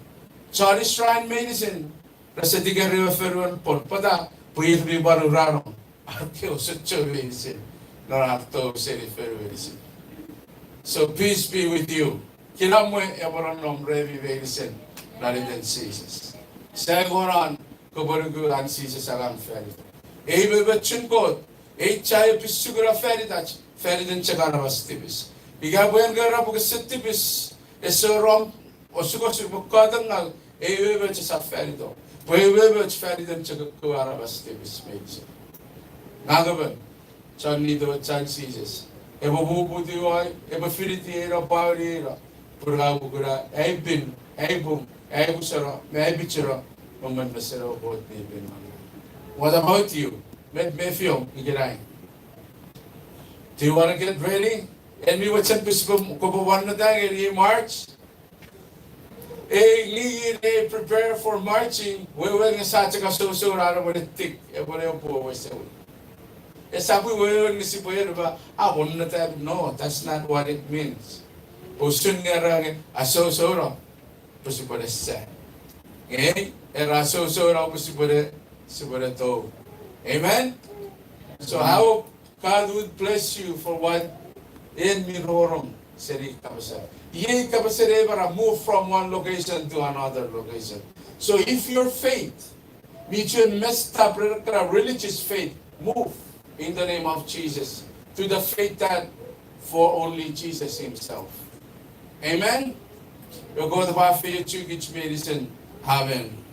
Chon Israel meinisin rese tikeri ewe fonuen pwon, pwata? Pwe ir mi pwan uranong ar kewe osochou meinisin non ar tou seni fonu meinisin. So peace be with you. Kinamwe epwe nonnom remi meinisin non iten Jises. Sia engon an kopwe nuku an Jises angang fan itach. Ei umoumochun Kot, ei cha e pisukuna fan itach, fan iten chok aramas tipis. Ika pwe en kera pwe kese tipis, ese wor om osukosuk me katengau, ei umoumoch esap fan itom. Pwe ei umoumoch fan iten chok ekkewe aramas tipis meinisin. Ngang emon chon nito chan Jises, epwe puputiw ai, epwe finitiw ina, pwauni ina, pun ngang ua kuna ai pin, ai pung, ai pusono, me ai pichino, me mwen meseno Kot mi pin non. What about you? Met mefiom ikenai? Do you want to get ready? En mi mochen pwe sipwe kopwe wanneta ngeni March? Ei, ngi ne prepare for marching, wewe nge sa chok asoso ran epwe ne tik, epwe ne opwe wesewin. Esap wewe nge sipwe ewe, a wanneta, no, that's not what it means. Usun nge ra nge asoso no, pwe sipwe ne sa. Nge era asoso no pwe sipwe ne, sipwe ne tou. Amen? So how God would bless you for what en mi rongorong seni kapasen. Iei kapasen ei mara, move from one location to another location. So if your faith mi chuen messed up ren ekkana religious faith, move in the name of Jesus to the faith that for only Jesus himself. Amen? Iwe Kot epwe afeiochu kich meinisin. Amen.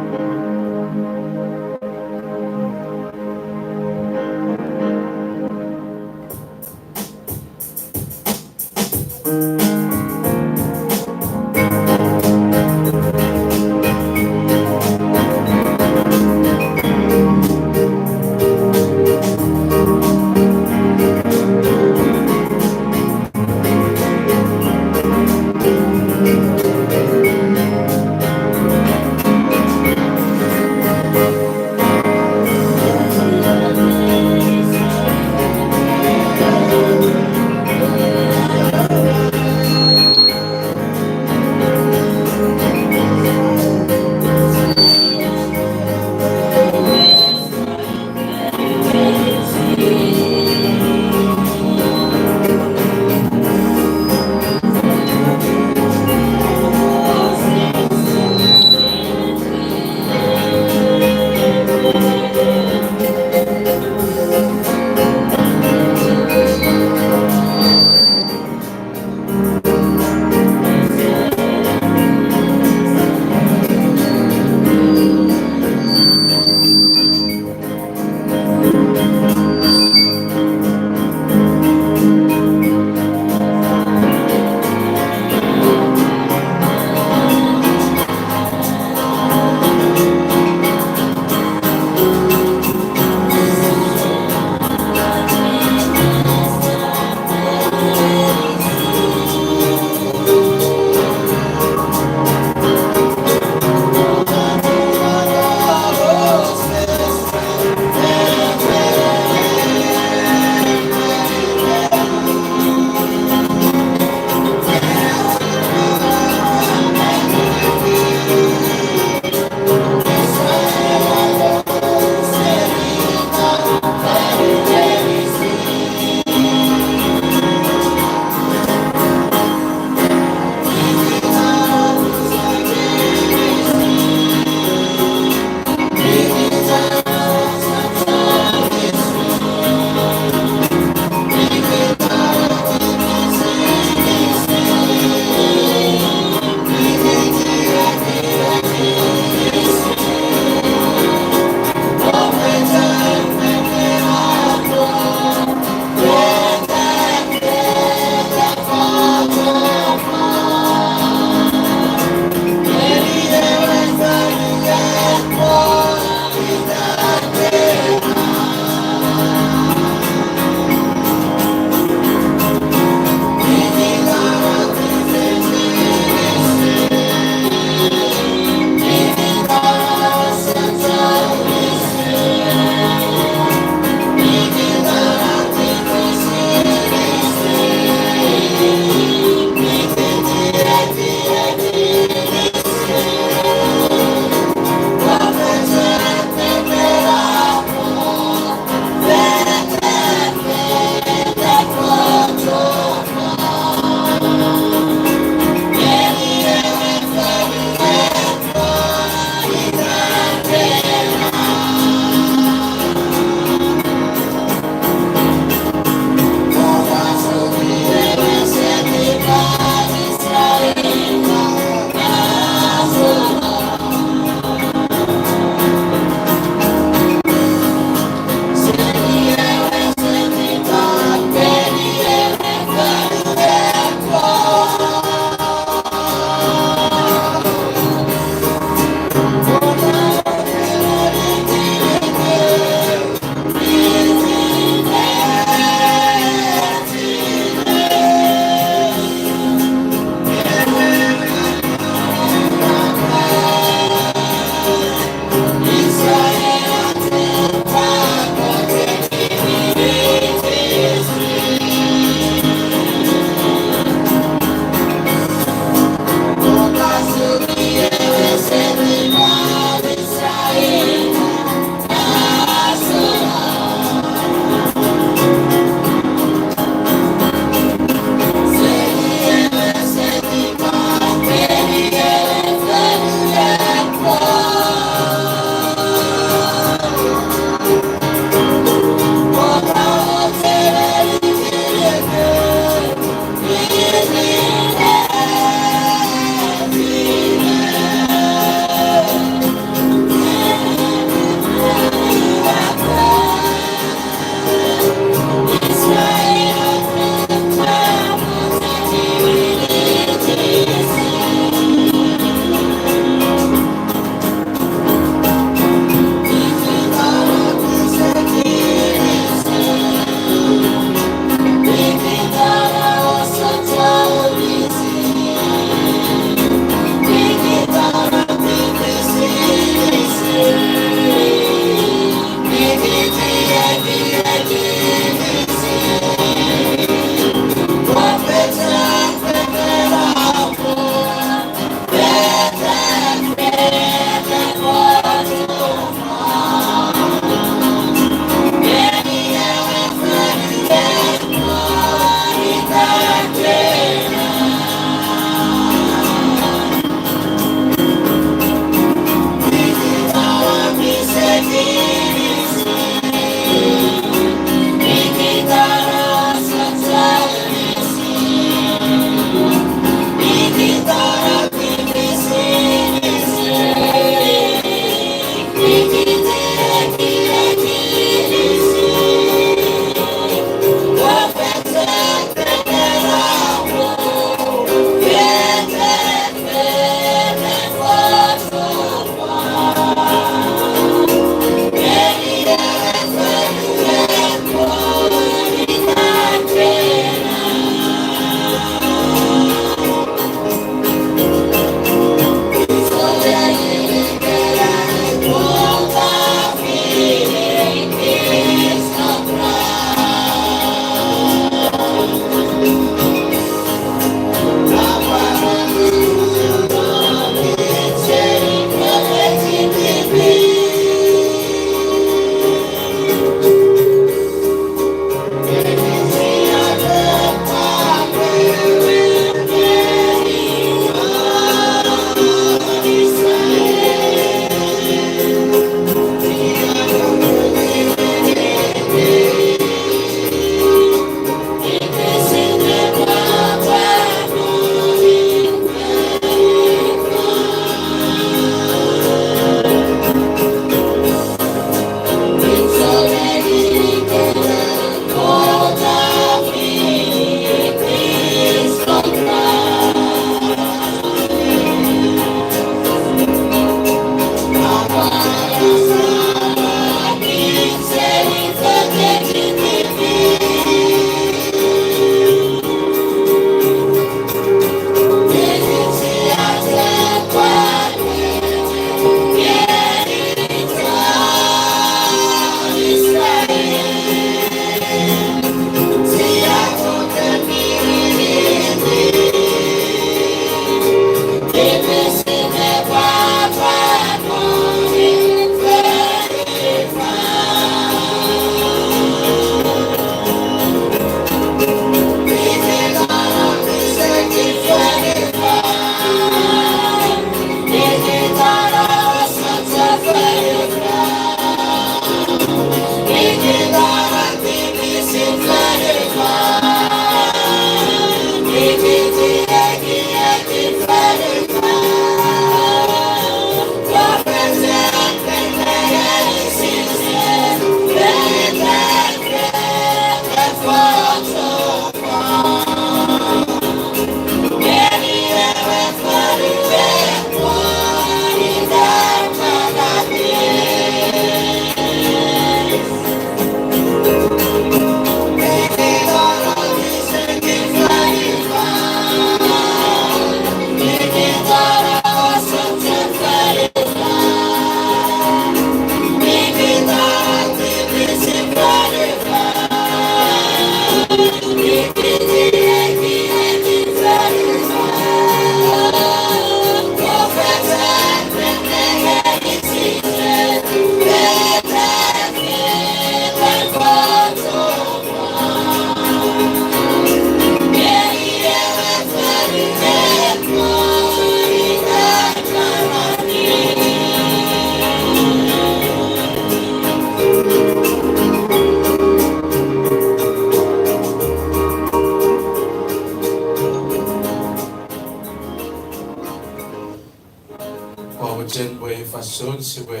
Ua mochen pwe ei fansoun sipwe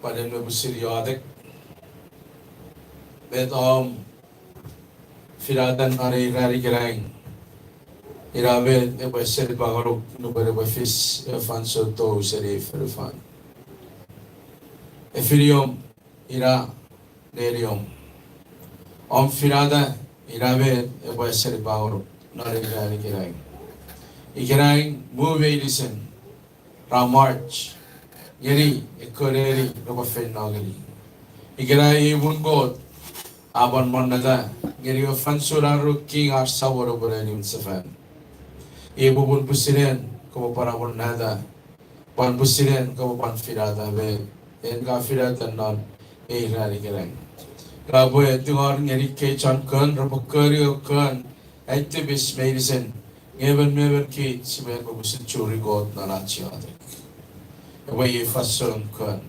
pwan en me pwisin iotek. Met om finata non ei ran ikenai, ina met epwe seni pangonuk nupwen epwe fis ewe fansoun tou seni ei fonufan. Efiniom, ina neniom. Om finata, ina met epwe seni pangonuk non ei ran ikenai. Ikenai, muu meinisin ra march ngeni ekkewe neni repwe feino ngeni. Ikenai ei muun Kot a pwan monneta ngeni ewe fansoun an ru king ar Samon epwe niwin sefan. Iei popun pwisin en kopwe pwan amonnata, pwan pwisin en kopwe pwan finata me en ka finata non ei ran ikenai. Ina pwe tingor ngeni kei chon kon repwe koni ewe kon ai tipis meinisin, nge emon me emon kich sipwe pwisin churi Kot non ach iotek. Epwe iei fansoun kon.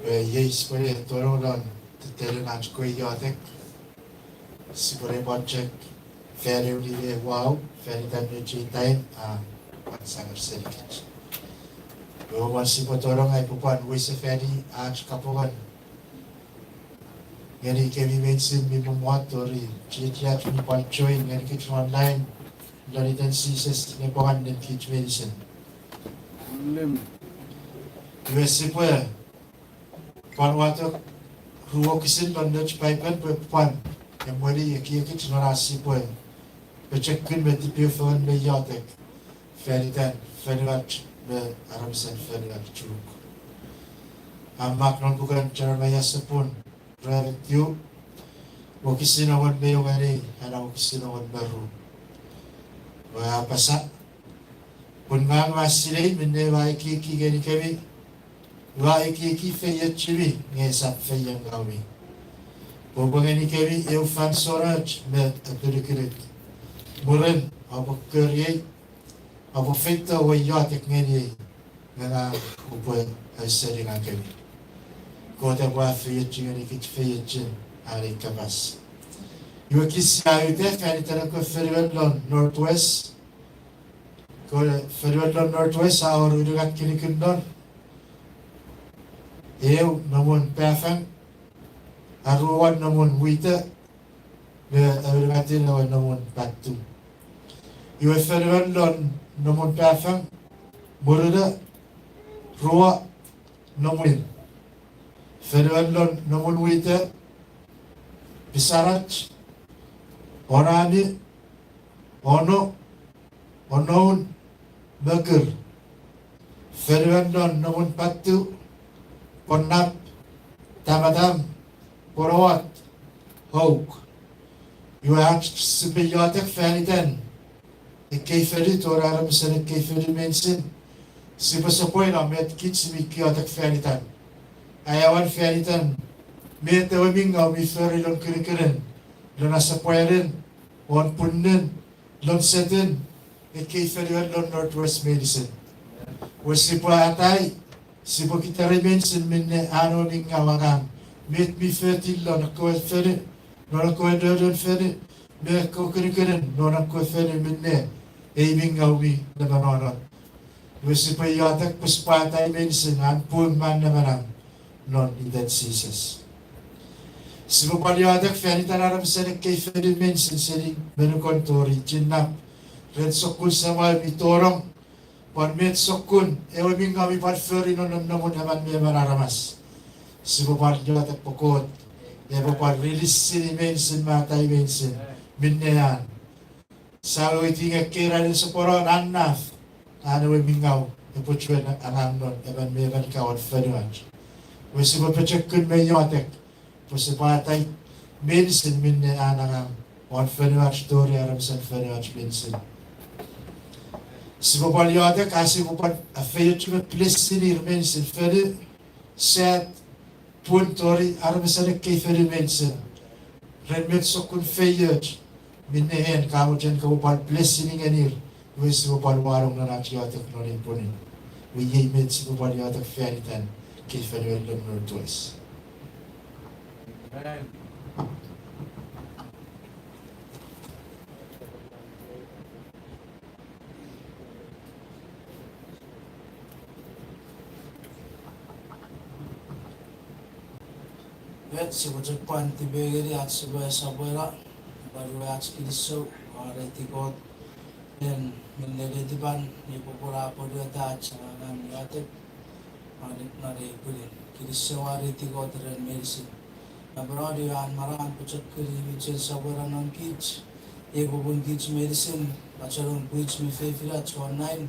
Pwe iei sipwe ne tonong non tettenin ach kewe iotek, sipwe ne pwan chok fan ew me wau fan itan me chitaim a pwan sanger senikich. Ewe mwan sipwe tonong ai pwe pwan wesefani ach kapongen ngeni kemi meinisin mi mommot tori chiechiach mi pwan join ngenikich online, non iten Jises ne pwan nenkich meinisin. Iwe sipwe pwan wato ru wokisin non nouch Paipen pwe pwan emweni ekiekich non ach sipwe pochokun me tipeeu fengen me iotek fan itan fonuach me aramasen fonuach Chuuk. A mak non puken Jeremaia sopun rue me tiu, wokisin engon me ew ngeni ena wokisin engon me ru. Ua apasa, pun ngang ua sinei minne ua ekieki ngenikemi, ua ekieki feiochumi nge esap feiengaumi, pwe upwe ngenikemi eu fansoun och me apinukunuk. Mwirin oupwe koriei, oupwe feito o iotek ngeniei, nge ngang upwe ausening ngenikemi. Kot epwe afeiochu ngenikich feiochun an ei kapas. Iwe kich sia uta fan iten ekkewe fonuan lon Northwest. Ekkewe fonuan lon Northwest a wor unungat kinikinin non, eu nomun Pafang, aruan nomun Wita, me aunungatin ewe nomun Patu. Iwe fonuan lon nomun Pafang, Murina, rua, Nomwin. Fonuan lon nomun Wita, Pisarach, Onami, Ono, Onoun, Mokur. Fonuan lon nomun Patu, Ponnap, Tamatam, Ponowat, Houk. Iwe ach sipwe iotek fan iten ekkei fonu tori aramasen ekkei fonu meinisin, sipwe sopweno met kich mi iotek fan itan. Aewin, fan itan met ewe mi ngaw mi fori lon kinikinin, lon asepwanin, won pwinin, lon setin, ekkei fonuan lon Northwest meinisin. Iwe sipwe atai, sipwe kitir meinisin minne an ewe mi ngaw angang, met mi foti lon ekkewe fonu, non ekkewe nonun fonu, me ekkewe kinikinin non ekkewe fonu minne ei mi ngaw mi nemonono. Iwe sipwe iotek pwe sipwe atai meinisin an pung me an namanam non iten Jises. Sipwe pwan iotek fan itan aramasen ekkei fonu meinisin seni monukon tori chinnap, ren sokkun samau mi tonong, pwan met sokkun ewe mi ngaw mi pwan fori non nonnomun emon me emon aramas. Sipwe pwan iotek pwe Kot epwe pwan rilisini meinisin me atai meinisin minne an. Sa weweiti nge ekkei ranin soponon an naf, an ewe mi ngaw epwe chuen angang non emon me emon kawan fonuach. Iwe sipwe pochokun me iotek pwe sipwe atai meinisin minne an angang won fonuach tori aramasen fonuach meinisin. Sipwe pwan iotek, a sipwe pwan afeiochu me blessinir meinisin fonu, sat, pun tori aramasen ekkei fonu meinisin, ren met sokkun feioch minne en ka mochen kopwe pwan blessing ngenir, iwe sipwe pwan wanong non ach iotek non ei pwinin. Iwe iei met sipwe pwan iotek fan itan ekkei fonu lon Northwest. Met sipwe chok pwan tipengeni ach sipwe sopweno, pwan ewe ach kinisou, mwareiti Kot, en minne netipan epwe pwan apwonueta ach angangen iotek non ei pwinin. Kinisou, mwareiti Kot ren meinisin. Napanapen an manau, an pochokun mi chen sopweno non kich, ei popun kich meinisin, pachenong pwich me fefinach online,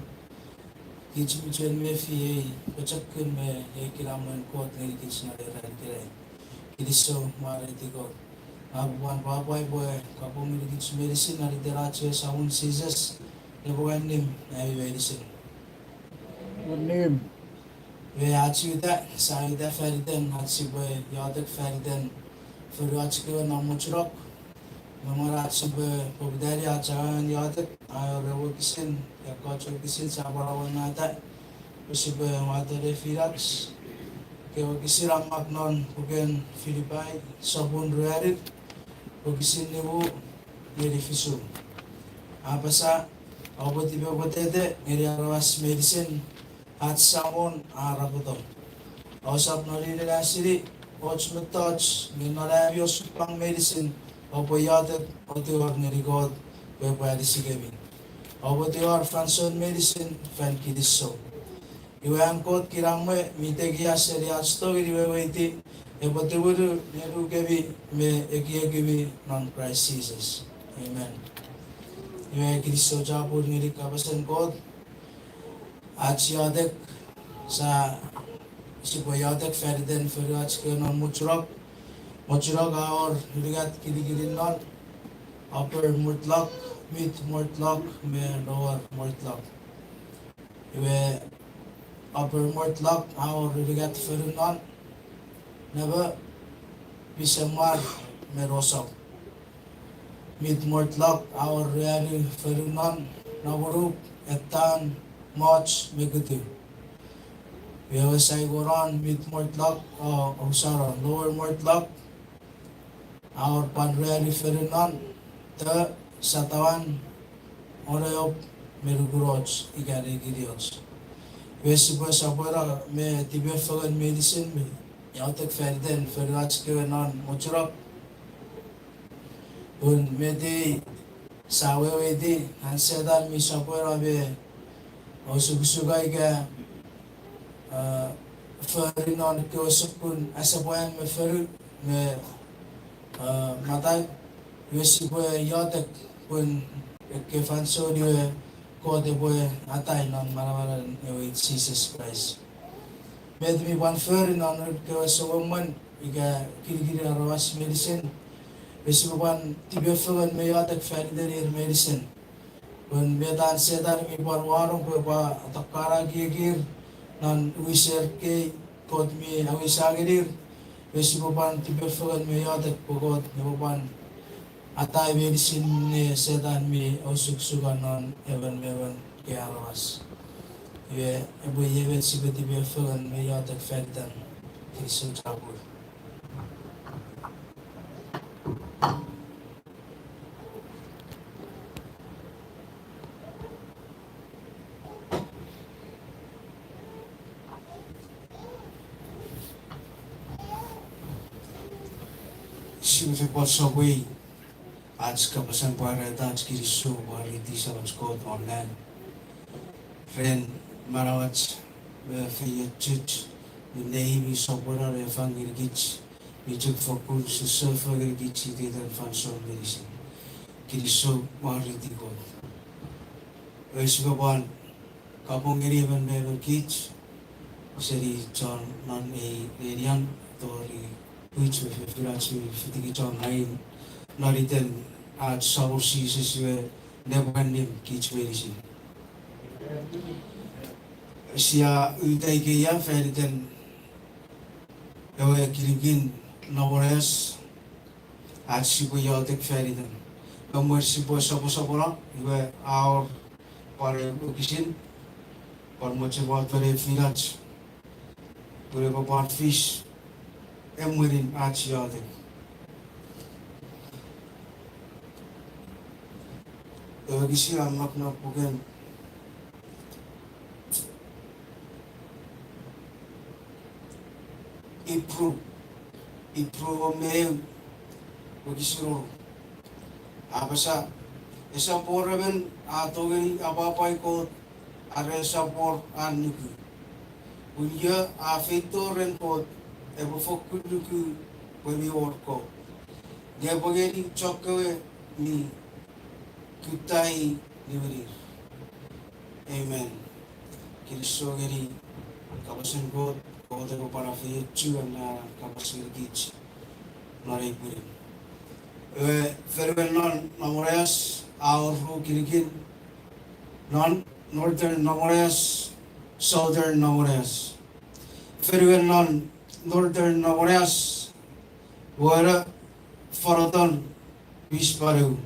kich mi chen mefi ei pochokun me ei kinamwen Kot ngenikich non ei ran ikenai. Kinisou, mwareiti Kot. Ua pwan pwapwa pwe kapong ngenikich meinisin non iten ach Samon Jises, nepwong annim ami meinisin. Iwe ach uta, sa uta fan iten ach sipwe iotek fan iten fonuach kewe non Mochunok. Me mwen ach sipwe poputani ach angangen iotek, a wor ew wokisin, ekkoch wokisin sia pwan awora ita, pwe sipwe wato nefinach, Ewe wokisin a mak non puken Filipai, sopun ruanu, wokisin nimu ngeni fisu. A apasa, oupwe tipepwetete ngeni aramas meinisin ach Samon a arapoto. Ousap noninen asini och mettoch, nge non ami osupwang meinisin oupwe iotek o tingor ngeni Kot pwe epwe anisikemi. Oupwe tingor fansoun meinisin fan kinisou. Iwe an Kot kinamwe mi tekia seni ach tongeni weweiti epwe tumunu ngonukemi me ekiekimi non Kraist Jises. Amen. Iwe kinisou chapur ngeni kapasen Kot. Ach iotek, sa, sipwe iotek faniten fonuach kewe non Mochunok. Mochunok a wor unungat kinikinin non, Upper Mortlok, Mid Mortlok me Lower Mortlok. Iwe Upper Mortlok a wor unungat fonu non, Nebo, Pisemar me Rosok. Mid Mortlok a wor ruanu fonu non, Namonuk, Etan, Moch me Kutu. Iwe ewe sa iko non Mid Mortlok, o, ousano Lower Mortlok, a wor pwan ruanu fonu non, Te, Satawan, Oreop me Nukunoch ika Nekinioch. Iwe sipwe sopweno me tipefengen meinisin me iotek faniten fonuach kewe non Mochunok. Pun met ei sa weweiti, an Setan mi sopweno me osukosuka ika, a, fori non kewe sokkun asepwan me fonu me, a, matai, iwe sipwe iotek pun ekkei fansoun iwe Kot epwe atai non manamanen ewe Jises Kraist. Met mi pwan fori non kewe sou emwen ika kinikinin aramas meinisin, me sipwe pwan tipefengen me iotek faniten ir meinisin. Pun met an Setan mi pwan wanong pwe epwe atokana ekiekir non wiser kei Kot mi awisa ngenir, me sipwe pwan tipefengen me iotek pwe Kot epwe pwan atai meinisin ne Setan mi osukosuka non emon me emon kei aramas. Iwe epwe iei met sipwe tipefengen me iotek fanitan. Kinisou chapur. Sipwe pwan sopwei ach kapasen pwarata, ach kinisou mwareiti Samach Kot won nang ren manauach me feiochuch, minne i mi sopweno ne fang ngenikich, mi chok fokkun sosofo ngenikich iteiten fansoun meinisin. Kinisou mwareiti Kot. Iwe sipwe pwan kapong ngeni emon me emon kich seni chon non ei nenian tori pwich me fefinach mi fitikichong main non iten ach Samon Jises iwe nepwinimw kich meinisin. Sia uta ikeia faniten ewe kinikin Nomoneas, ach sipwe iotek fanitan. Nge mwen sipwe soposopono, iwe a wor pwan ew wokisin, pwan mochen wato ne finach, pwe epwe pwan fis emwenin ach iotek. Ewe wokisin a mak non puken Ipru, Ipru me ew, wokisin wonu. A apasa, esap wor emon a tongeni apwapwai Kot are esap wor an nuku. Pun io a feito ren Kot epwe fokkun nuku pwe mi wor Kot, nge epwe ngeni chokkewe mi kutta i niwinir. Amen. Kinisou ngeni kapasen Kot, Kot epwe pwan afeiochu an kapas ngenikich non ei pwinin. Ewe fonuen non Nomoneas a wor ru kinikin, non Northern Nomoneas, Southern Nomoneas. Fonuen non Northern Nomoneas, wona Foroton, Wis Panu.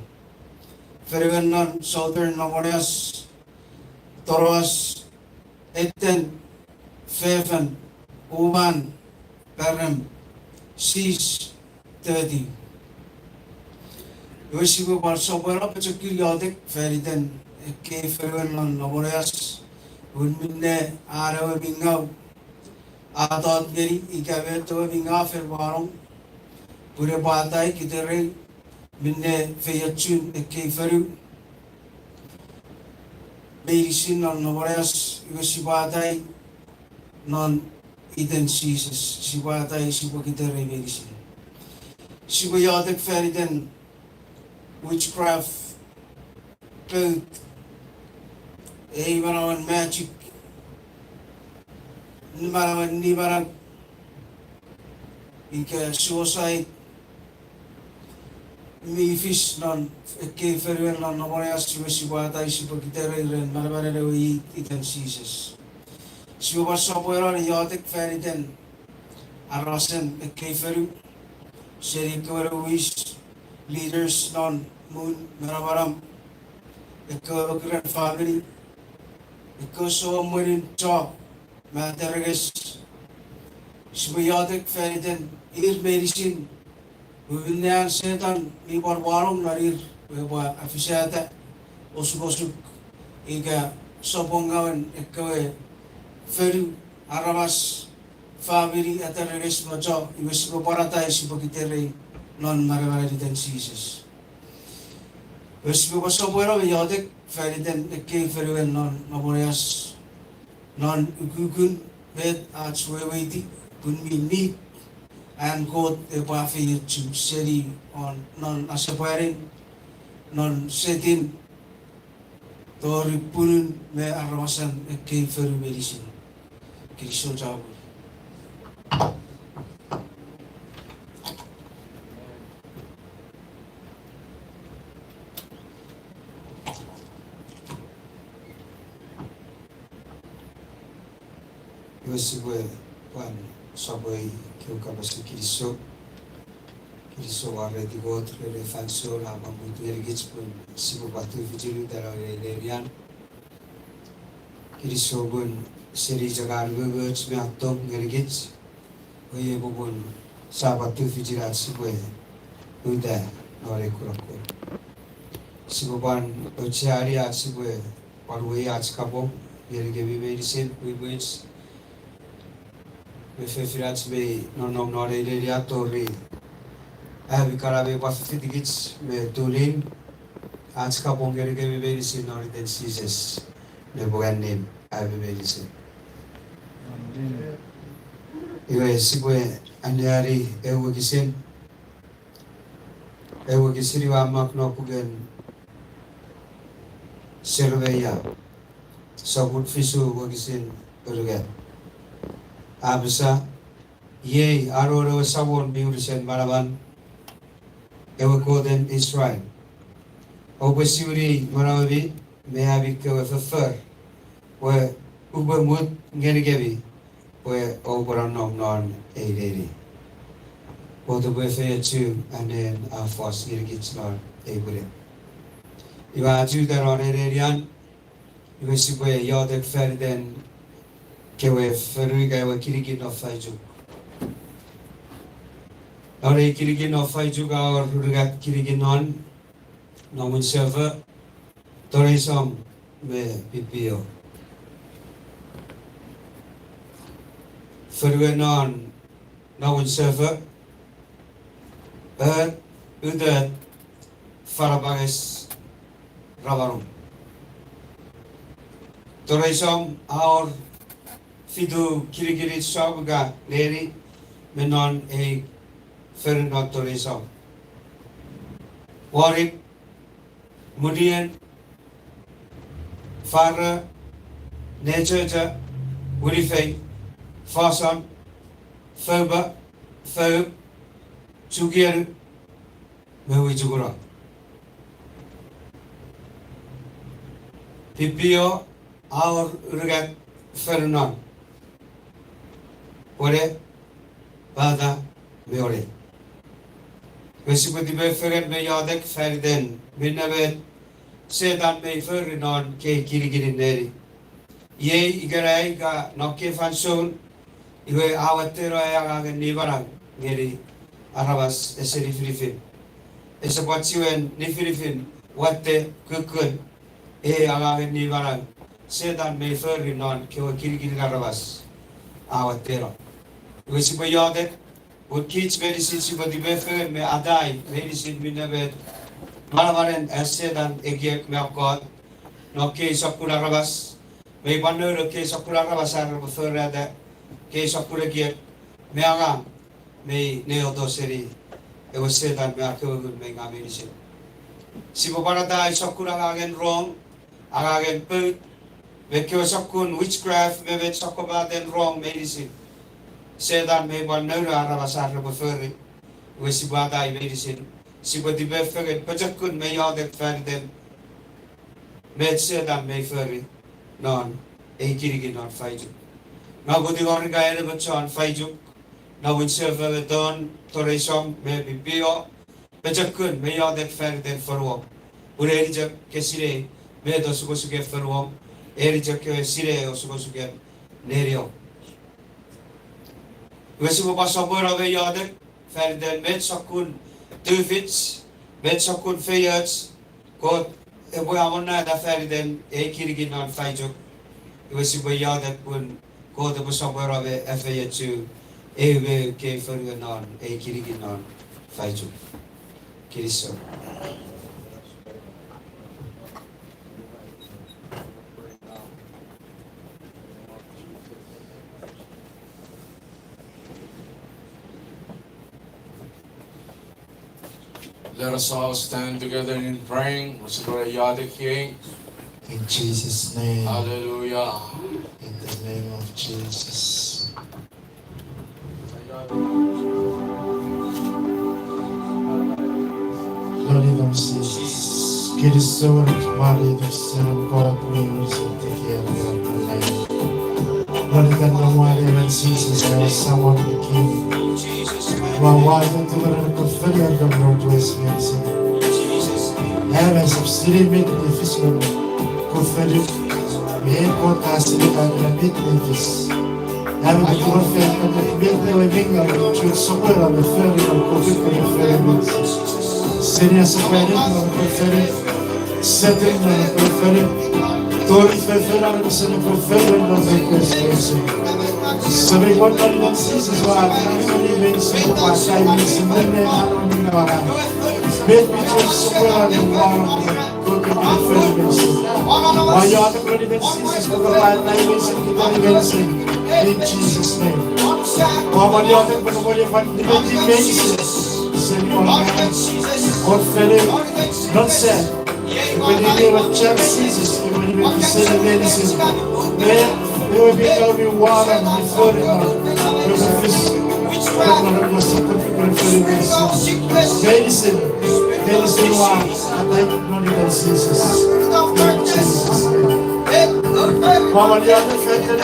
Fonuen non Southern Nomoneas, Toroas, Etten, Fefan, Uman, Parem, sis, thirty. Iwe sipwe pwan sopweno pochokun iotek fan iten ekkei fonuen non Nomoneas, un minne an ewe mi ngaw a tot ngeni ika met ewe mi ngaw fen wanong, pun epwe atai kiterei minne feiochun ekkei fonu meinisin non Nomoneas, iwe sipwe atai non iten Jises, sipwe atai, sipwe kiterei meinisin. Sipwe iotek fan iten witchcraft, pout, ei manauen magic, manauen nimanau, ika suicide, mi fis non ekkei fonuen non Nomoneas, iwe sipwe atai, sipwe kiterei ren manamanen ewe it iten Jises. Sipwe pwan sopweno ne iotek fan iten aramasen ekkei fonu, seni ekkewe nouwis, leaders non muun manamanam, ekkewe mokuren famini, ekkewe sou emwenin chok me aterenges. Sipwe iotek fan iten ir meinisin, pun minne an Setan mi pwan wanong non ir pwe epwe afisata osukosuk ika sopwongawen ekkewe fonu, aramas, famini, aterenges me chok, iwe sipwe pwan atai, sipwe kiterei non manamanen iten Jises. Iwe sipwe pwan sopweno me iotek fan iten ekkei fonuen non Nomoneas, non ukukun met ach weweiti, pun mi nit an Kot epwe afeiochu seni, non asepwanin, non setin, tori punun me aramasen ekkei fonu meinisin. Kinisou chapur. Iwe sipwe pwan sopwei kewe kapasen kinisou. Kinisou wareti Kot ren ei fansoun a pwan mut ngenikich pun sipwe pwan tufichin uta non ei nenian. Kinisou pun seni chok an umoumoch me an tong ngenikich, pwe iei popun sia pwan tufichin ach sipwe uta non ei kunokun. Sipwe pwan aucheani ach sipwe pwan uwei ach kapong ngenikemi meinisin, pwipwich me fefinach mi nonnom non ei nenian tori ami kana mi pwan fitikich me tunin. Ach kapong ngenikemi meinisin non iten Jises, nepwong annim ami meinisin. Iwe sipwe anneani ewe wokisin, ewe wokisin iwe a mak non puken Seremaia, sopun fisu wokisin unungat. A apasa, iei anon ewe Samon mi unusen manaman, ewe Koten Israel. Oupwe siwini manauemi me ami kewe foffor, pwe upwe mut ngenikemi pwe oupwe nonnom non ei neni. Kot epwe efeiochu anen a fos ngenikich non ei pwinin. Iwe ach uta non ei nenian, iwe sipwe iotek fan iten kewe fonu ika ewe kinikin non Faichuk. Non ei kinikin non Faichuk a wor unungat kinikin non, Nongunsefo, Toreisom me Pipio. Fonuen non Nongunsefo, e, utet, fanapanges, ramanum. Toreisom a wor fitu kinikin sop ika neni me non ei fonu non Toreisom. Wonik, Munien, Faro, Nechocho, Winifei, Foson, Foupa, Foum, Chukienu, me Wichukuno. Pipio a wor unungat fonu non, Pwene, Pata, me Onei. Iwe sipwe tipefengen me iotek fan iten minne met Setan mei fori non kei kinikinin neni. Iei ikenai ika non kei fansoun, Iwe a watteno ei angangen nimanau ngeni aramas ese nifinifin. Ese pwan chiwen nifinifin watte kukkun ei angangen nimanau Setan mei fori non kewe kinikinin aramas a watteno. Iwe sipwe iotek pun kich meinisin sipwe tipefengen me atai meinisin minne met manamanen an Setan ekiek me akkot non kei sokkun aramas, me ipwan nouno kei sokkun aramas ar repwe forata kei sokkun ekiek me angang mei neoto seni ewe Setan me a kewe ngun mei ngaw meinisin. Sipwe pwan atai sokkun angangen rong, angangen pout, me kewe sokkun witchcraft me met sokkopaten rong meinisin Setan mei pwan nouno aramas ar repwe fori. Iwe sipwe atai meinisin, sipwe tipefengen pochokun me iotek faniten met Setan mei fori non ei kinikin non Faichuk. Nge koti orika ene me chon Faichuk, nupwen sefo me ton, toreison me pipio, pochokun me iotek faniten fonuom. Pun eni chok ke sinei met osukosuken fonuom, eni chok kewe sinei osukosuken neniom. Iwe sipwe pwan sopweno me iotek faniten met sokkun tufich, met sokkun feioch Kot epwe amonnata faniten ei kinikin non Faichuk. Iwe sipwe iotek pun Kot epwe sopweno me efeiochu eu me eu kei fonu non ei kinikin non Faichuk. Kinisou. Let us all stand together in praying. Sipwe iotek iei. In Jesus' name. Hallelujah. In the name of Jesus. Lord Jesus, kinisou ren mwareiti seni Kot mi unusen tekia. Lord, ika nom won emon Jesus, ewe Samon me King. Ua wato tumunu kufenir non Northwest meinisin. Am aisap sinei met mi fis non kufenir, me en Kot ka sinei met mi fis. Am aisap tumunu kufenir met ewe mi ngaw chok sopweno me fori non kufenir me fori meinisin. Seni asepwanin non kufenir, Setan non kufenir, tori fefenan seni kufenir non kufenir meinisin. Semei Kot, non itan Jises ua atai meinisin, ua atai meinisin minne anon minne wana. Met mi chok sopweno ne wana. Ua iotek non itan Jises pwe kopwe atai meinisin, atai meinisin. In Jesus' name. Ua iotek pwe kopwe iotek pwe nimeti meinisin. Seni Kot, Kot fengen non sen. Epwe nini ewe chan Jises, epwe nimeti seni meinisin. Me ewe mi kau mi wana mi fori non. Epwe fis. Epwe fori meinisin. Meinisin. Meinisin ua atai non itan Jises. Ua iotek fan iten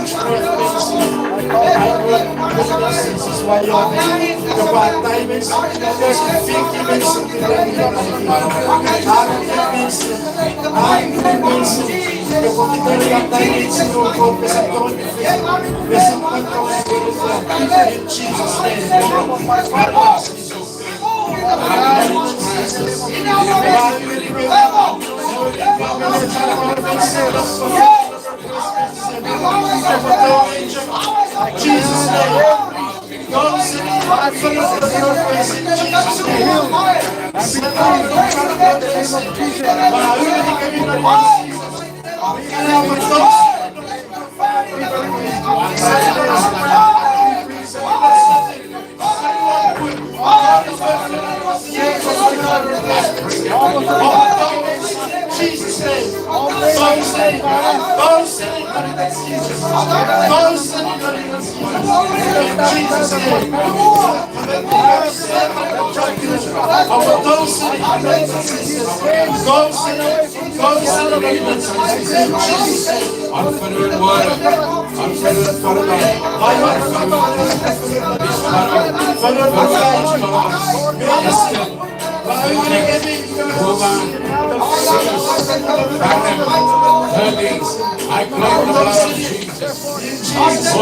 In Jesus' name. Jesus' name. Jesus' name. Those in, those in, those in, Jesus' name. Those in, those in, those in, Jesus' name. I claim the blood of Jesus. Holy Spirit,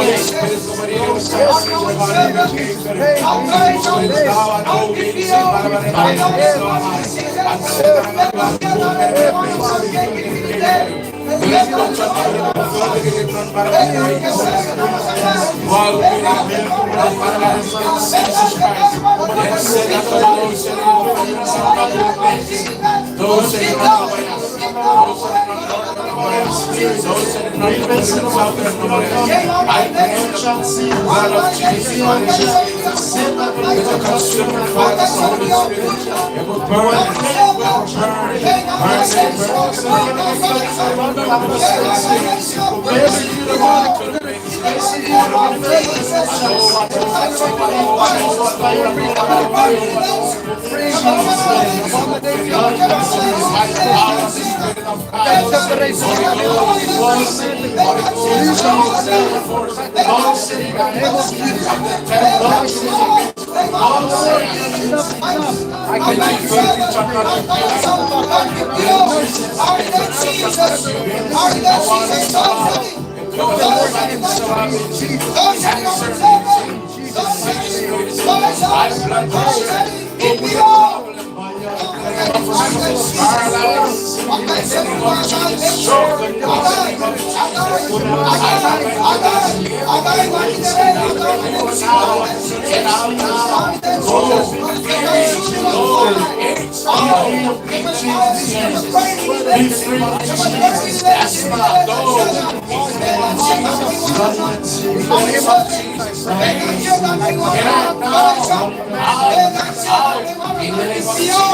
Jesus.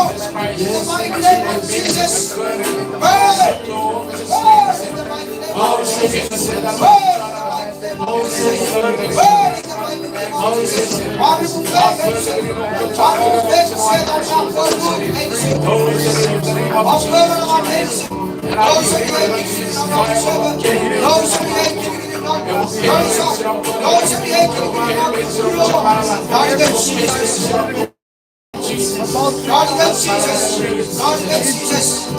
God, in Jesus. God, in Jesus. God, in Jesus.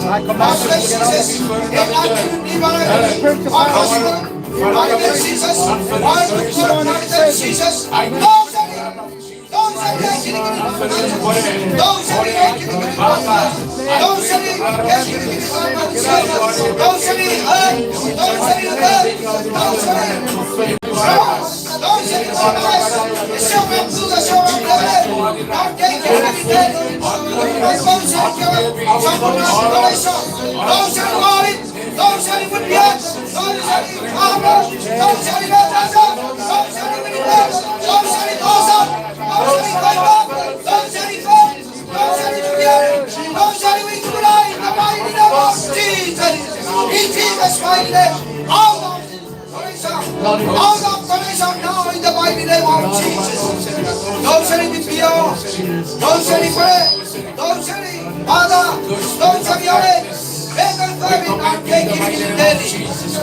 In Jesus' mighty name. Out of Out of Teresa now in the mighty name of Jesus. Those in the P O, those in the prayer, those in the Father, those in the Holy, make them very and take it in the name.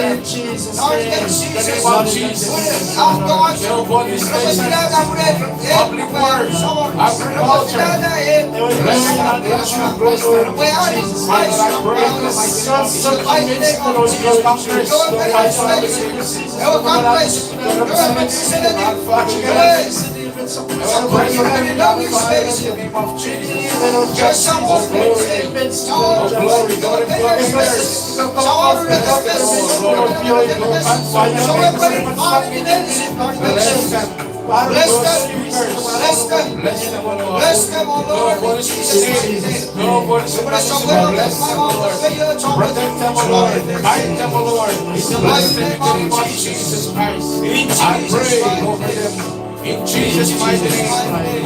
name of Jesus. In the name of Jesus. Upon this nation, public works, agriculture, bless them, bless them, bless them. Father, I pray for my son, so convinced that was your Congress, Lord, I pray for the Congress, the representative, representative, and so, so pray for them, Father, in the name of Jesus. Oh, glory, oh, glory, God, God, God, God, oh, Lord, oh, Lord, oh, Lord, bless them. Bless them, bless them, bless them, oh Lord. Bless them, oh Lord, in Jesus' mighty name. Protect them, oh Lord. Guide them, oh Lord. In the mighty name of Jesus Christ, I pray over them. In Jesus' mighty name.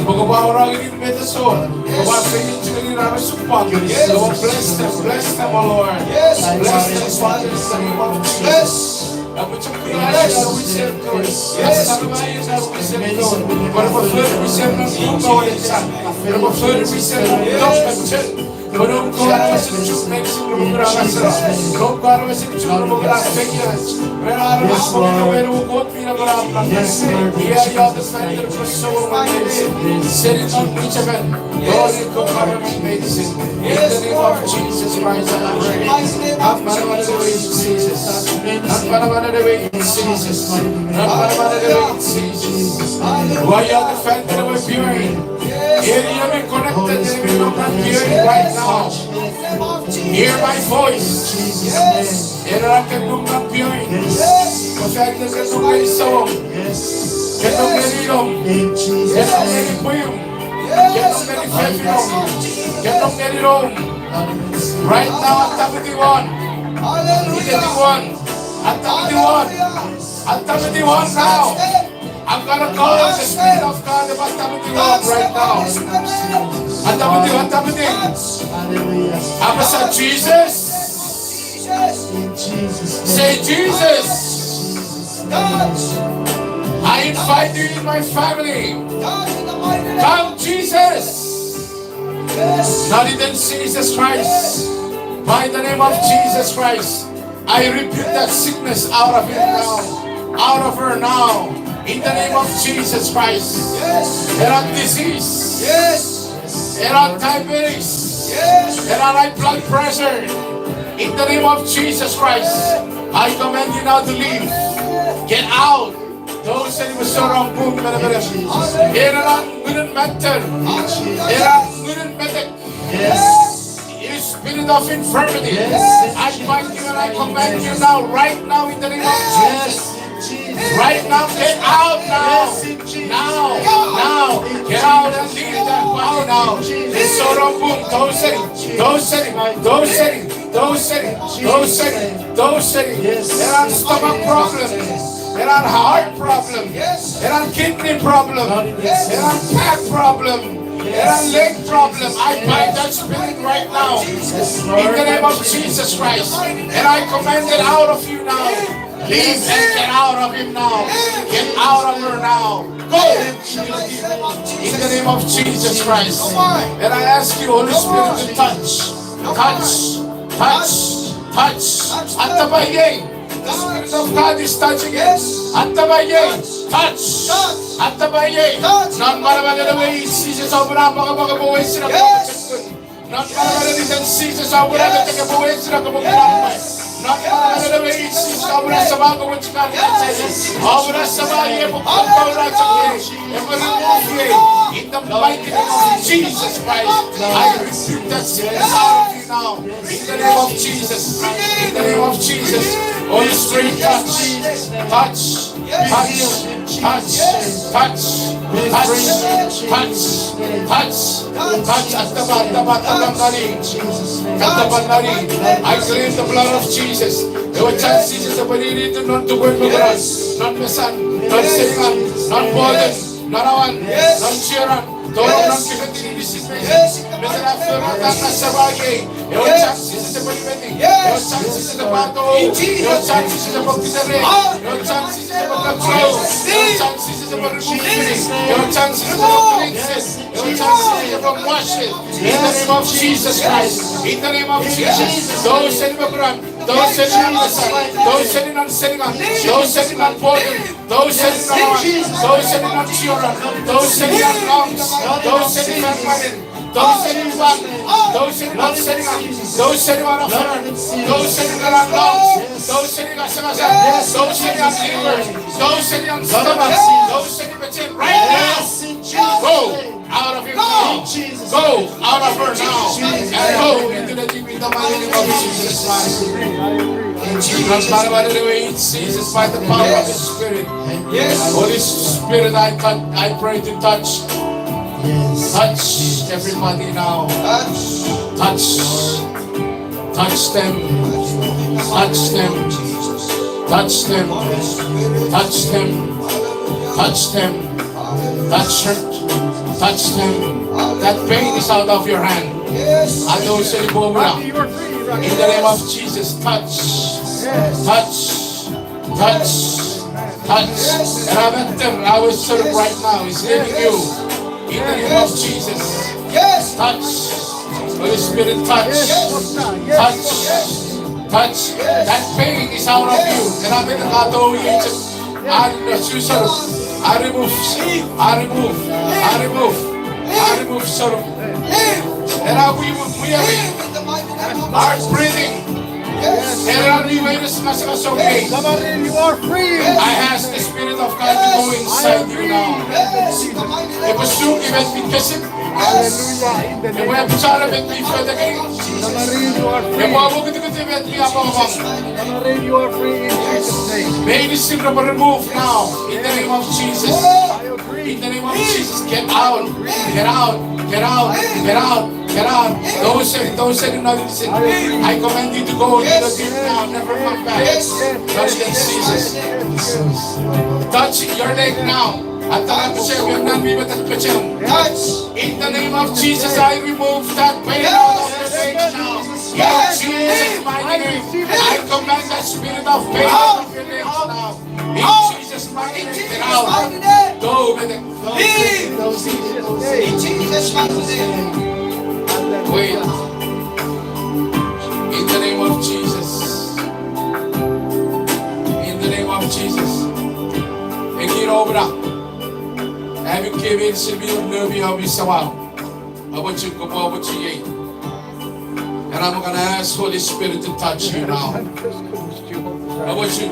Pokopwa orangin met sor. Pokopwa fengin chukeni rara supwang. Lord, bless them, bless them, oh Lord. Bless them, Father, in the name of Jesus. Yes. Yes. Yes, Lord. Yes, Lord. Yes. In the name of Jesus Christ, I pray. Amen. Jesus. Amen. Jesus. Hallelujah. Why are the fan that were fearing? Area be connected to the people of fearing. Right now. Hear my voice. Ena ran ke nung non pioing. Kosap ke nung ngeni sou. Ke nung ngeni nom. Ke nung ngeni pwium. Ke nung ngeni fefinom. Ke nung ngeni nom. Right now, atamiti won. Iteti won. Atamiti won. Atamiti won now. I'm gonna call on the Spirit of God, atamiti won right now. Atamiti, atamiti. Apasa, Jesus. Say, Jesus. I invite you in my family. Come, Jesus. Not even Jesus Christ. By the name of Jesus Christ, I rebuke that sickness out of him now. Out of her now. In the name of Jesus Christ. Ena disease. Ena diabetes. Ena high blood pressure. In the name of Jesus Christ, I command you now to leave. Get out. Tou seni me sorong pung menemene. Ena ngunun matter. Ena ngunun metek. You spirit of infirmity, I bind you and I command you now, right now, in the name of Jesus. Right now, get out now. Now, now, get out and leave that body now. Sorong pung, tou seni, tou seni, tou seni, tou seni, tou seni, tou seni. Ena stomach problem. Ena heart problem. Ena kidney problem. Ena back problem. Ena leg problem. I bind that spirit right now. In the name of Jesus Christ. And I command it out of you now. Leave and get out of him now. Get out of her now. Go. In the name of Jesus Christ. And I ask you, Holy Spirit, to touch. Touch. Touch. Touch. Atapa iei. The Spirit of God is touching it. Atapa iei. Touch. Atapa iei. Non manamanen ewe Jises, oupwe apwangapwang pwe wesin a non manamanen Jises, oupwe atekia pwe wesin a kapwe kinamwe. Non manamanen ewe Jises, oupwe asama kopwe chikar. Oupwe asama iei pwe kopwe ura chok iei. Epwe remove iei. In the mighty name of Jesus Christ, I rebuke that sickness out of you now. In the name of Jesus. In the name of Jesus. Holy Spirit, touch. Touch. Touch. Touch. Touch. Touch. Touch. Touch. Atapa, atapa, atapa nani. Atapa nani. I claim the blood of Jesus. Ewe chan Jises epwe ninitu non tupwen me kuran, non mesan, non seningan, non boten, non auan, non chienan, tonong non kifetin inisin meinisin. Met ena fefetan na saba iei. Ewe chan Jises epwe nimeti. Ewe chan Jises epwe atou. Ewe chan Jises epwe kitere. Ewe chan Jises epwe control. Ewe chan Jises epwe remove. Ewe chan Jises epwe cleanse. Ewe chan Jises epwe wash. In the name of Jesus Christ. In the name of Jesus. Tou seni me kuran. Tou seni non mesan. Tou seni non seningan. Tou seni non boten. Tou seni non auan. Tou seni non chienan. Tou seni non lungs. Tou seni non mwanen. Tou seni fan. Tou seni non seningan. Tou seni non afan. Tou seni non lungs. Tou seni non stomach. Tou seni non stomach. Tou seni pechen right now. Go out of him now. Go out of her now. And go into the deep in the mighty name of Jesus Christ. Jesus, by the power of the Spirit. Holy Spirit, I, touch, I pray to touch. Touch everybody now. Touch. Touch them. Touch them. Touch them. Touch them. Touch them. Touch her. Touch them. That pain is out of your hand. Atou seni pwe mura. In the name of Jesus, touch. Touch. Touch. Touch. And I want them, I will serve right now. Is leaving you. In the name of Jesus. Touch. Holy Spirit, touch. Touch. Touch. That pain is out of you. And I think about all you just, I, I remove. I remove. I remove. I remove. Sort of. And I, we, we are, are breathing. Ena mi weires masaka songei. Somebody, you are free. I ask the Spirit of God to go inside you now. Epwe suki met mi kesip. Hallelujah. In the name of Jesus. Epwe apachara met mi fotekeni. Epwe amokutukut met mi apwangapwang. Meinisin repwe remove now. In the name of Jesus. In the name of Jesus. Get out. Get out. Get out. Get out. Get out. Those, those in the I command you to go. You don't leave now. Never come back. Touch them, Jesus. Touch your leg now. Atara pechem, your hand be with the pechem. In the name of Jesus, I remove that pain out of your legs now. In Jesus' mighty name, I command that spirit of pain out of your legs now. In Jesus' mighty name, get out. Go with it. Leave. In Jesus' mighty name. Wait. In the name of Jesus. In the name of Jesus. Ekin obra. Ami kewe sipwe nom ami samau. Amochu kopwe amochu ei. And I'm gonna ask Holy Spirit to touch you now. Amochu.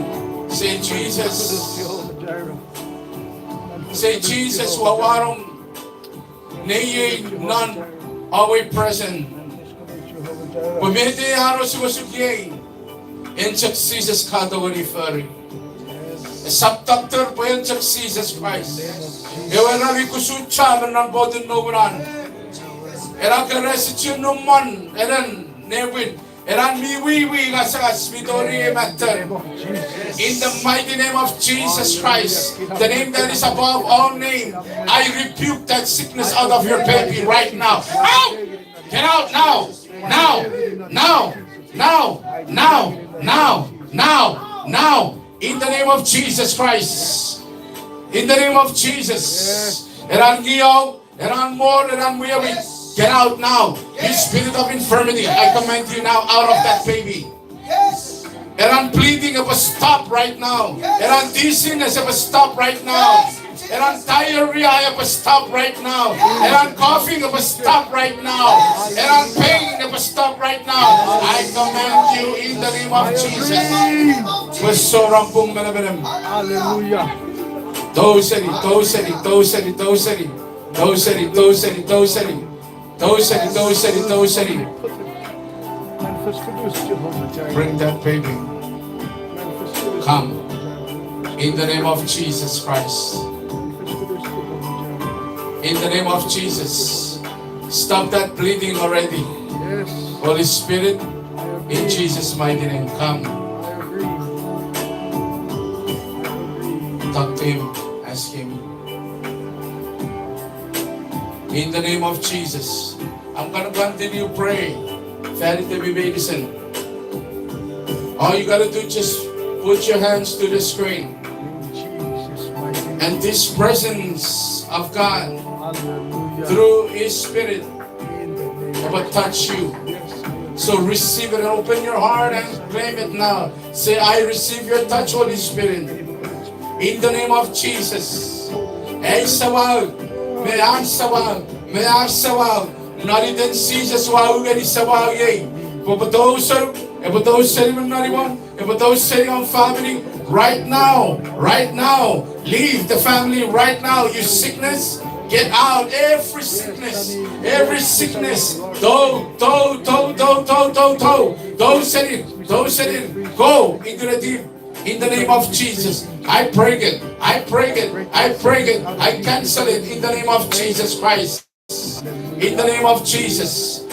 Say, Jesus. Say, Jesus, ua wanong neiei non always present. Pwe met a osukosuk iei, en chok Jesus ka tongeni fori. Esap doctor pwe en chok Jesus Christ. Ewe ra mi kusun chaman non botin nounan. Ena keran sichun numon, ena nepwin. Ena mi wiwi ngasangas mi tori ei matter. In the mighty name of Jesus Christ, the name that is above all name, I rebuke that sickness out of your baby right now. Out! Get out now! Now! Now! Now! Now! Now! Now! Now! In the name of Jesus Christ. In the name of Jesus. Ena ngiau, ena mor, ena mwiawi. Get out now. You spirit of infirmity, I command you now out of that baby. Ena bleeding epwe stop right now. Ena dizziness epwe stop right now. Ena diarrhea epwe stop right now. Ena coughing epwe stop right now. Ena pain epwe stop right now. I command you in the name of Jesus. Pwe soran pung menemenem. Hallelujah. Tou seni, tou seni, tou seni, tou seni. Tou seni, tou seni, tou seni. Tou seni, tou seni, tou seni. Bring that baby. Come. In the name of Jesus Christ. In the name of Jesus. Stop that bleeding already. Holy Spirit, in Jesus' mighty name, come. Talk to him. Ask him. In the name of Jesus. I'm gonna continue pray. Fan iten ami meinisin. All you gotta do, just put your hands to the screen. And this presence of God, through His Spirit, will touch you. So receive it and open your heart and claim it now. Say, I receive your touch, Holy Spirit. In the name of Jesus. Ei sawau, me an sawau, me an sawau. Non iten Jesus ua u ngeni sawau ei. Epwe tou seni, epwe tou seni me non imwom, epwe tou seni om famini. Right now, right now. Leave the family right now. You sickness, get out. Every sickness, every sickness. Tou, tou, tou, tou, tou, tou, tou. Tou seni, tou seni. Go into the deep. In the name of Jesus, I break it. I break it. I break it. I cancel it in the name of Jesus Christ. In the name of Jesus.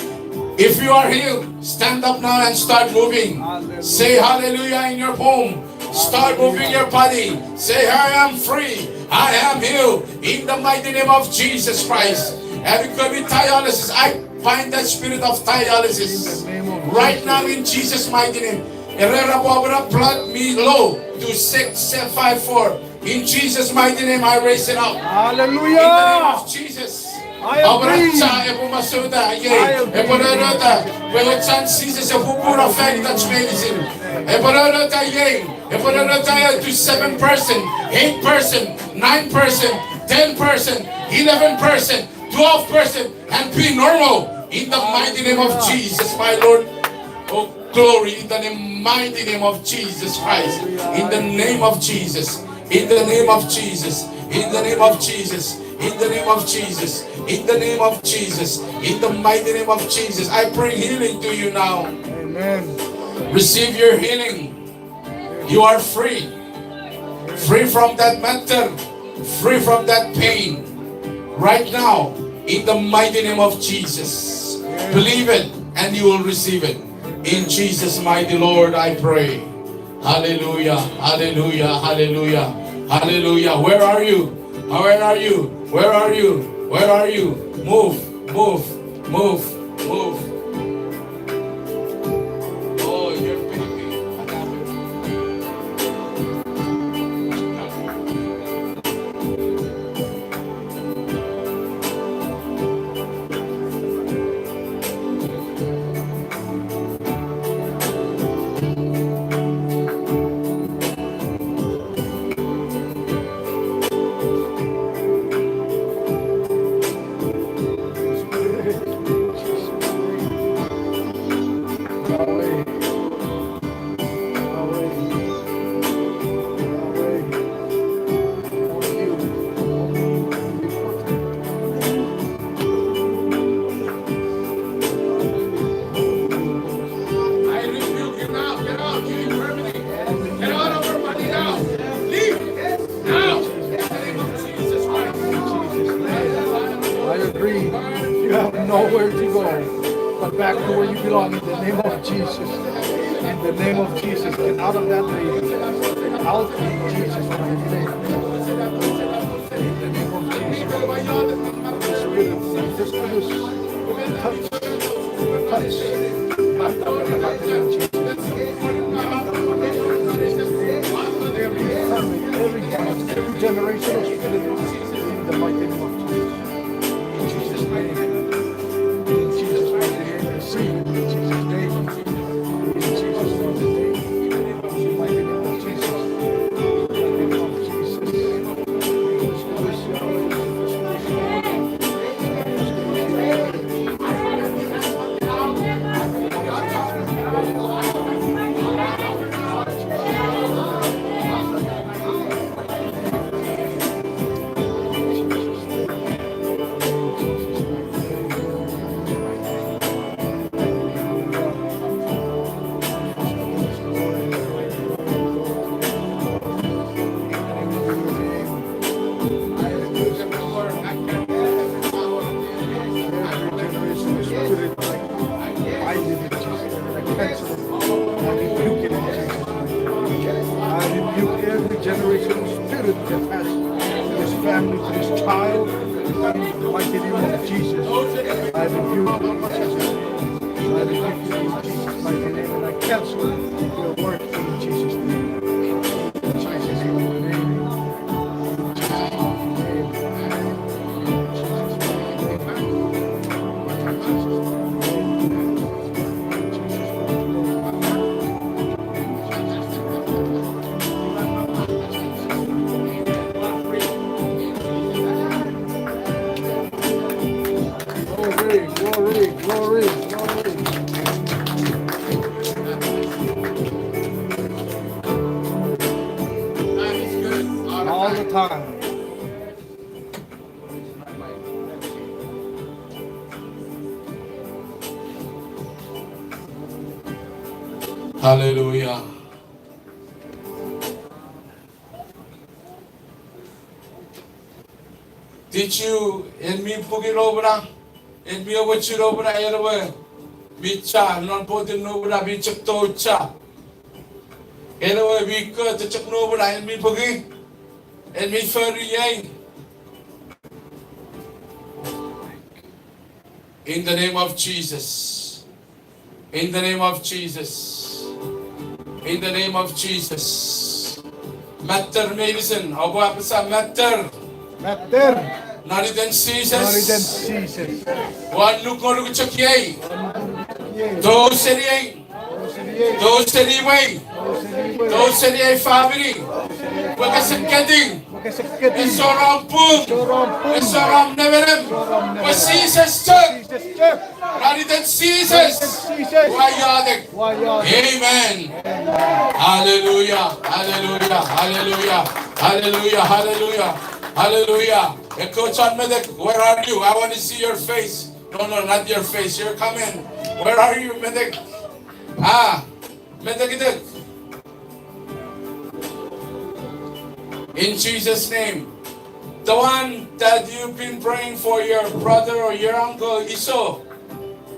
If you are healed, stand up now and start moving. Say hallelujah in your home. Start moving your body. Say, I am free. I am healed. In the mighty name of Jesus Christ. Ami kewe mi dialysis, I bind that spirit of dialysis. Right now in Jesus' mighty name. Erera pwapwara blood mi low to six, seven, five, four. In Jesus' mighty name, I raise it up. Hallelujah. In the name of Jesus. I agree. Cha epwe masouta, yay. I agree. Epwe rerota. Pwe chan Jesus epwe pura fan itach meinisin. Epwe rerota, yay. Epwe rerota to seven person, eight person, nine person, ten person, eleven person, twelve person, and be normal in the mighty name of Jesus, my Lord. Oh, glory in the name, mighty name of Jesus Christ. In the name of Jesus. In the name of Jesus. In the name of Jesus. In the name of Jesus. In the name of Jesus, in the mighty name of Jesus, I bring healing to you now. Amen. Receive your healing. You are free. Free from that matter. Free from that pain. Right now, in the mighty name of Jesus. Believe it and you will receive it. In Jesus' mighty Lord, I pray. Hallelujah, hallelujah, hallelujah, hallelujah. Where are you? Where are you? Where are you? Where are you? Move, move, move, move. Oh, you're baby. I rebuke you now. Get out, you infirmity. Get out of her body now. Leave. Now. In the name of Jesus Christ. I agree. You have nowhere to go but back to where you belong in the name of Jesus. In the name of Jesus, get out of that lady. Out in Jesus' mighty name. In the name of Jesus. Spirit of Jesus, touch. Touch. Every family, every generation of spirit, in the mighty name of Jesus. In Jesus' name. In Jesus' mighty name. Receive it in Jesus' name. In Jesus' mighty name. In the mighty name of Jesus. Mighty name of Jesus. I rebuke every generational spirit that has this family, this child, in the mighty name of Jesus. I rebuke it in Jesus' name. I rebuke it in Jesus' mighty name, and I cancel your work in Jesus' name. In Jesus' mighty name. Glory, glory, glory, glory. All the time. Hallelujah. Did you, en mi puki nobuna, en mi owochu nobuna, en ewe mi cha non potin nobuna mi chok tou cha. En ewe mi kote chok nobuna, en mi puki, en mi fori ei. In the name of Jesus. In the name of Jesus. In the name of Jesus. Matter meinisin, oupwe apasa matter. Matter. Non iten Jises. Non iten Jises. Ua annuk ngonuk chok iei. Ua annuk ngonuk chok iei. Tou seni ei. Tou seni ei. Tou seni ei. Tou seni ei. Tou seni ei famini. Pwe kese ketiw. Pwe kese ketiw. Ese wor om pung. Ese wor om pung. Ese wor om nemenem. Ese wor om nemenem. Pwe Jises chok. Jises chok. Non iten Jises. Iten Jises. Ua iotek. Ua iotek. Amen. Amen. Hallelujah, hallelujah, hallelujah, hallelujah, hallelujah, hallelujah. Ekkoch chon metek, where are you? I want to see your face. No, no, not your face, your comment. Where are you, metek? Ah, metekitek. In Jesus' name. The one that you've been praying for, your brother or your uncle, Iso,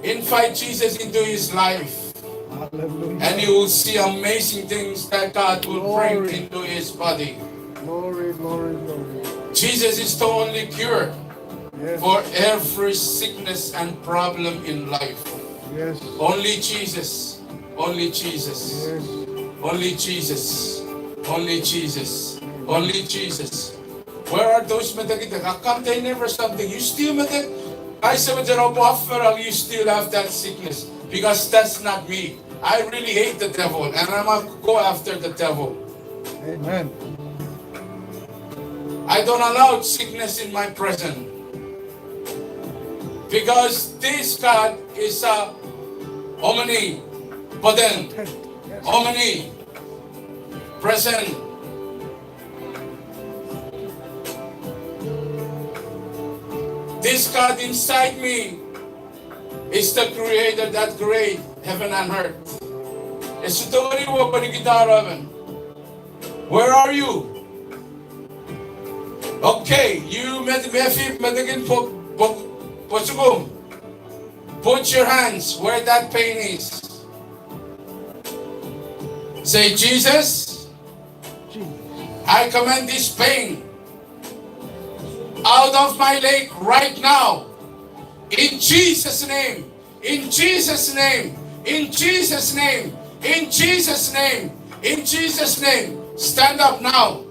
invite Jesus into his life. Hallelujah. And you will see amazing things that God will bring into his body. Glory, glory, glory. Jesus is the only cure for every sickness and problem in life. Yes. Only Jesus. Only Jesus. Yes. Only Jesus. Only Jesus. Only Jesus. Where are those metekitek? How come they never something? You still metek? I say, but you know, offer, you still have that sickness. Because that's not me. I really hate the devil, and I'm not go after the devil. Amen. I don't allow sickness in my presence. Because this God is a omnipotent, omnipresent. This God inside me is the creator that create heaven and earth. Ese tongeni wopeni kita heaven. Where are you? Okay, you met mefi metekin po, po, posukum. Put your hands where that pain is. Say, Jesus, I command this pain out of my leg right now. In Jesus' name. In Jesus' name. In Jesus' name. In Jesus' name. In Jesus' name. Stand up now.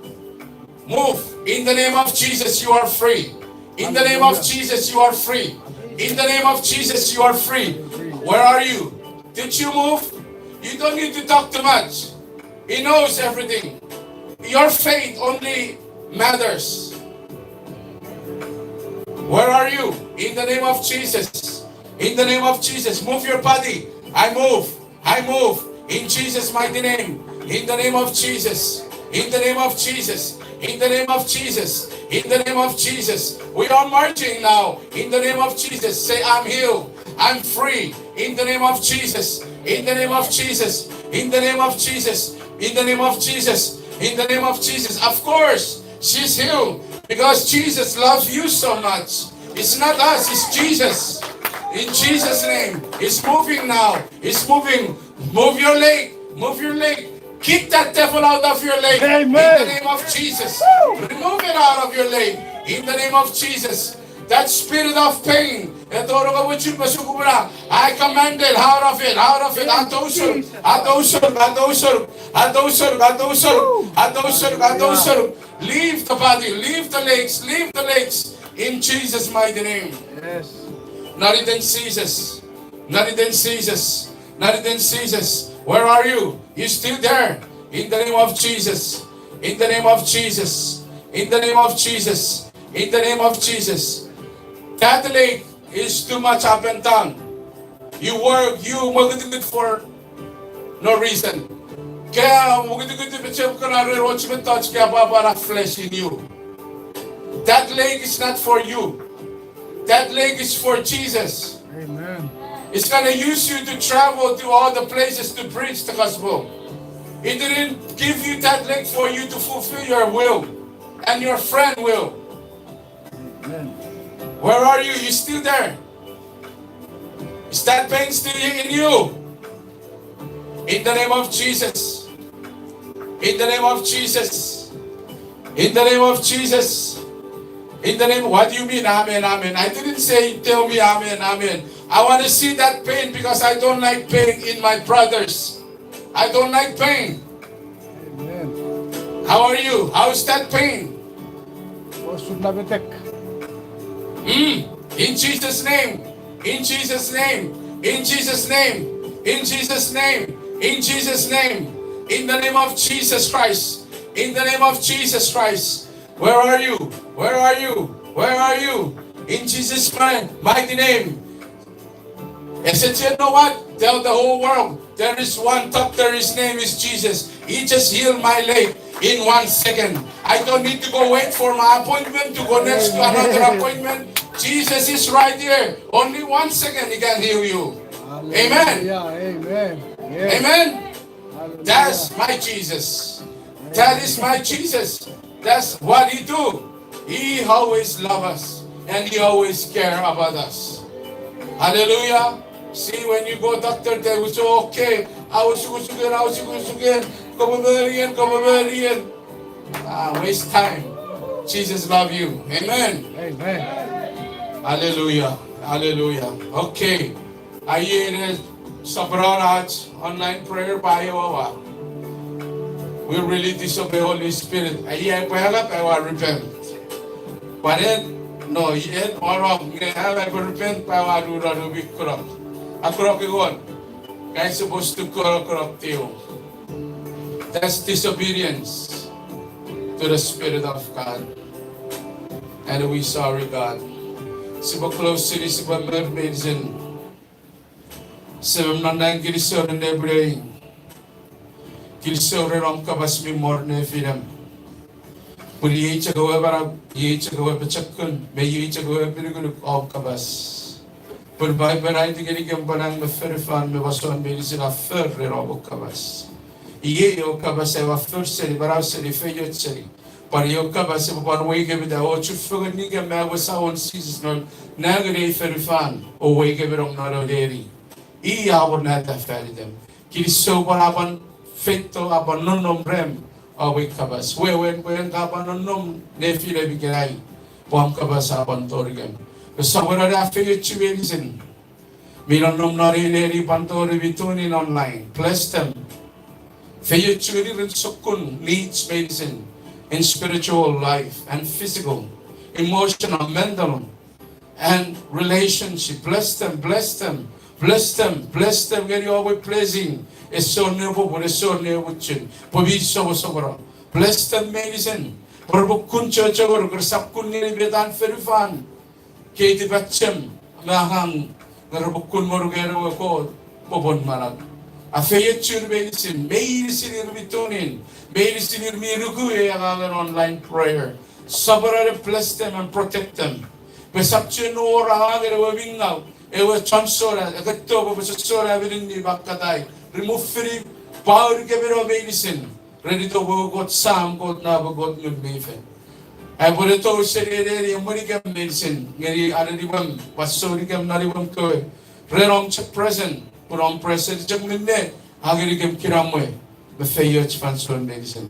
Move. In the name of Jesus, you are free. In the name of Jesus, you are free. In the name of Jesus, you are free. Where are you? Did you move? You don't need to talk too much. He knows everything. Your faith only matters. Where are you? In the name of Jesus. In the name of Jesus. Move your body. I move. I move. In Jesus' mighty name. In the name of Jesus. In the name of Jesus. In the name of Jesus. In the name of Jesus. We are marching now. In the name of Jesus. Say, I'm healed. I'm free. In the name of Jesus. In the name of Jesus. In the name of Jesus. In the name of Jesus. In the name of Jesus. Of course, she's healed because Jesus loves you so much. It's not us, it's Jesus. In Jesus' name. It's moving now. It's moving. Move your leg. Move your leg. Kick that devil out of your leg. Amen. In the name of Jesus. Remove it out of your leg. In the name of Jesus. That spirit of pain, etoroko wichun me sukumuna, I command it out of it, out of it. Atousoruk, atousoruk, atousoruk, atousoruk, atousoruk, atousoruk, atousoruk. Leave the body, leave the legs, leave the legs. In Jesus' mighty name. Yes. Not even Jesus. Not even Jesus. Not even Jesus. Where are you? You still there? In the name of Jesus. In the name of Jesus. In the name of Jesus. In the name of Jesus. That leg is too much up and down. You work, you work it for no reason. Ka mukitukuti pechep kana re roch mettoch ka papa na flesh in you. That leg is not for you. That leg is for Jesus. Amen. It's gonna use you to travel to all the places to preach the gospel. He didn't give you that leg for you to fulfill your will and your friend will. Amen. Where are you? You still there? Is that pain still in you? In the name of Jesus. In the name of Jesus. In the name of Jesus. In the name, what do you mean, amen, amen? I didn't say, tell me, amen, amen. I want to see that pain because I don't like pain in my brothers. I don't like pain. Amen. How are you? How is that pain? Osuna metek. Mm. In Jesus' name. In Jesus' name. In Jesus' name. In Jesus' name. In Jesus' name. In the name of Jesus Christ. In the name of Jesus Christ. Where are you? Where are you? Where are you? In Jesus' mi-, mighty name. Esechiel, know what? Tell the whole world. There is one doctor, his name is Jesus. He just healed my leg in one second. I don't need to go wait for my appointment to go next to another appointment. Jesus is right here. Only one second, he can heal you. Amen. Hallelujah. Amen. Yes. Amen. Hallelujah. That's my Jesus. That is my Jesus. That's what he do. He always love us and he always care about us. Hallelujah. See, when you go doctor, they will say, okay, I was sukusuken, I was sukusuken, kopwe moni en, kopwe moni en. Ah, waste time. Jesus love you. Amen. Amen. Hallelujah. Hallelujah. Okay. Aie ne soprano ach online prayer pa ewawa. We really disobey Holy Spirit. Aie pwe alap ewa repent. But en, no, en orom nge am epwe repent pa ewa nunonu mi kunok. A kunok engon. Guys supposed to kunok kunok tiu. That's disobedience to the Spirit of God. And we sorry, God. Sipwe close sini, sipwe mor meinisin. Semem non nang, kinisou ren nepwinei. Kinisou ren om kapas mi mor nefinem. Pun iei chok ewe manau, iei chok ewe pochokun, me iei chok ewe pinukunuk om kapas. Pun Paipen a aiti ngenikem pwe nang me fonufan me fansoun meinisin a for ren om kapas. Iei ewe kapas ewe a for seni, manau seni, feioch seni. Pwan ewe kapas epwe pwan weikemita o chufengen ngenikem me ewe Samon Jises non nang ngeni ei fonufan o weikemi nong non ewe neni. I a wor nata fan item. Kinisou pwan a pwan feito, a pwan nonnom rem, a pwe kapas. Wewen pwe en ka pwan nonnom nefinemi ikenai, pwe om kapas a pwan torikem. Pwe sopweno ne afeiochu meinisin mi nonnom non ei neni pwan tori mi tune in online. Bless them. Feiochu ngeni ren sokkun needs meinisin, in spiritual life and physical, emotional, mental, and relationship. Bless them, bless them, bless them, bless them ngeni om we blessing. Esor ne popun, esor ne muchun, pwe mi soposopono. Bless them meinisin. Pwe repwe kun chochongonuk, resap kun ngeni metan fonufan kei tipachem me angang, nge repwe kun ngonuk en ewe Kot popun manau. Afeiochur meinisin, meinisin ir mi tune in, meinisin ir mi nuku ei angangen online prayer. Sopweno ne bless them and protect them. Pwe sap chuen wor angangen ewe mi ngau, ewe chon sona, eketto pwe sona minen ni pakkatai. Remove fini, pwauni kemino meinisin. Ren ito pwe Kot Sam, Kot Nau, Kot Ngun mi Fel. Aipwe ne tou seni ei neni emwenikem meinisin, ngeni aneniwem, pwan sounikem, noniwem kewe. Ren om chok present, pun om present chok minne, a ngenikem kinamwe me feioch fansoun meinisin.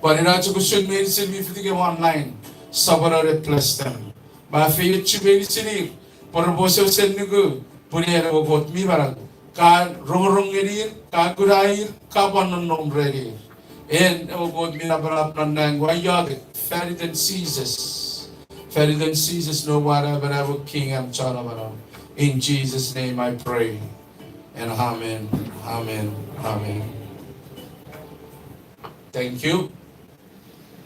Pwan ina chok usun meinisin mi fitikem online, sopweno ne bless them. Me afeiochu meinisin ir, pwe repwe wesewesen nuku pun en ewe Kot mi manau. Ka rongorong ngenir, ka kuna ir, ka pwan nonnom renir. En ewe Kot mi napanap non nang, ua iotek fan iten Jises. Fan iten Jises, noum we Namanam, ewe King, am Chon Amanau. In Jesus' name I pray. And amen, amen, amen. Thank you.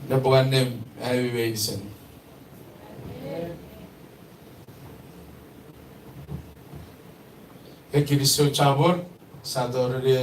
Nepwin annim ami meinisin. Ekini sou chapur, sa toriri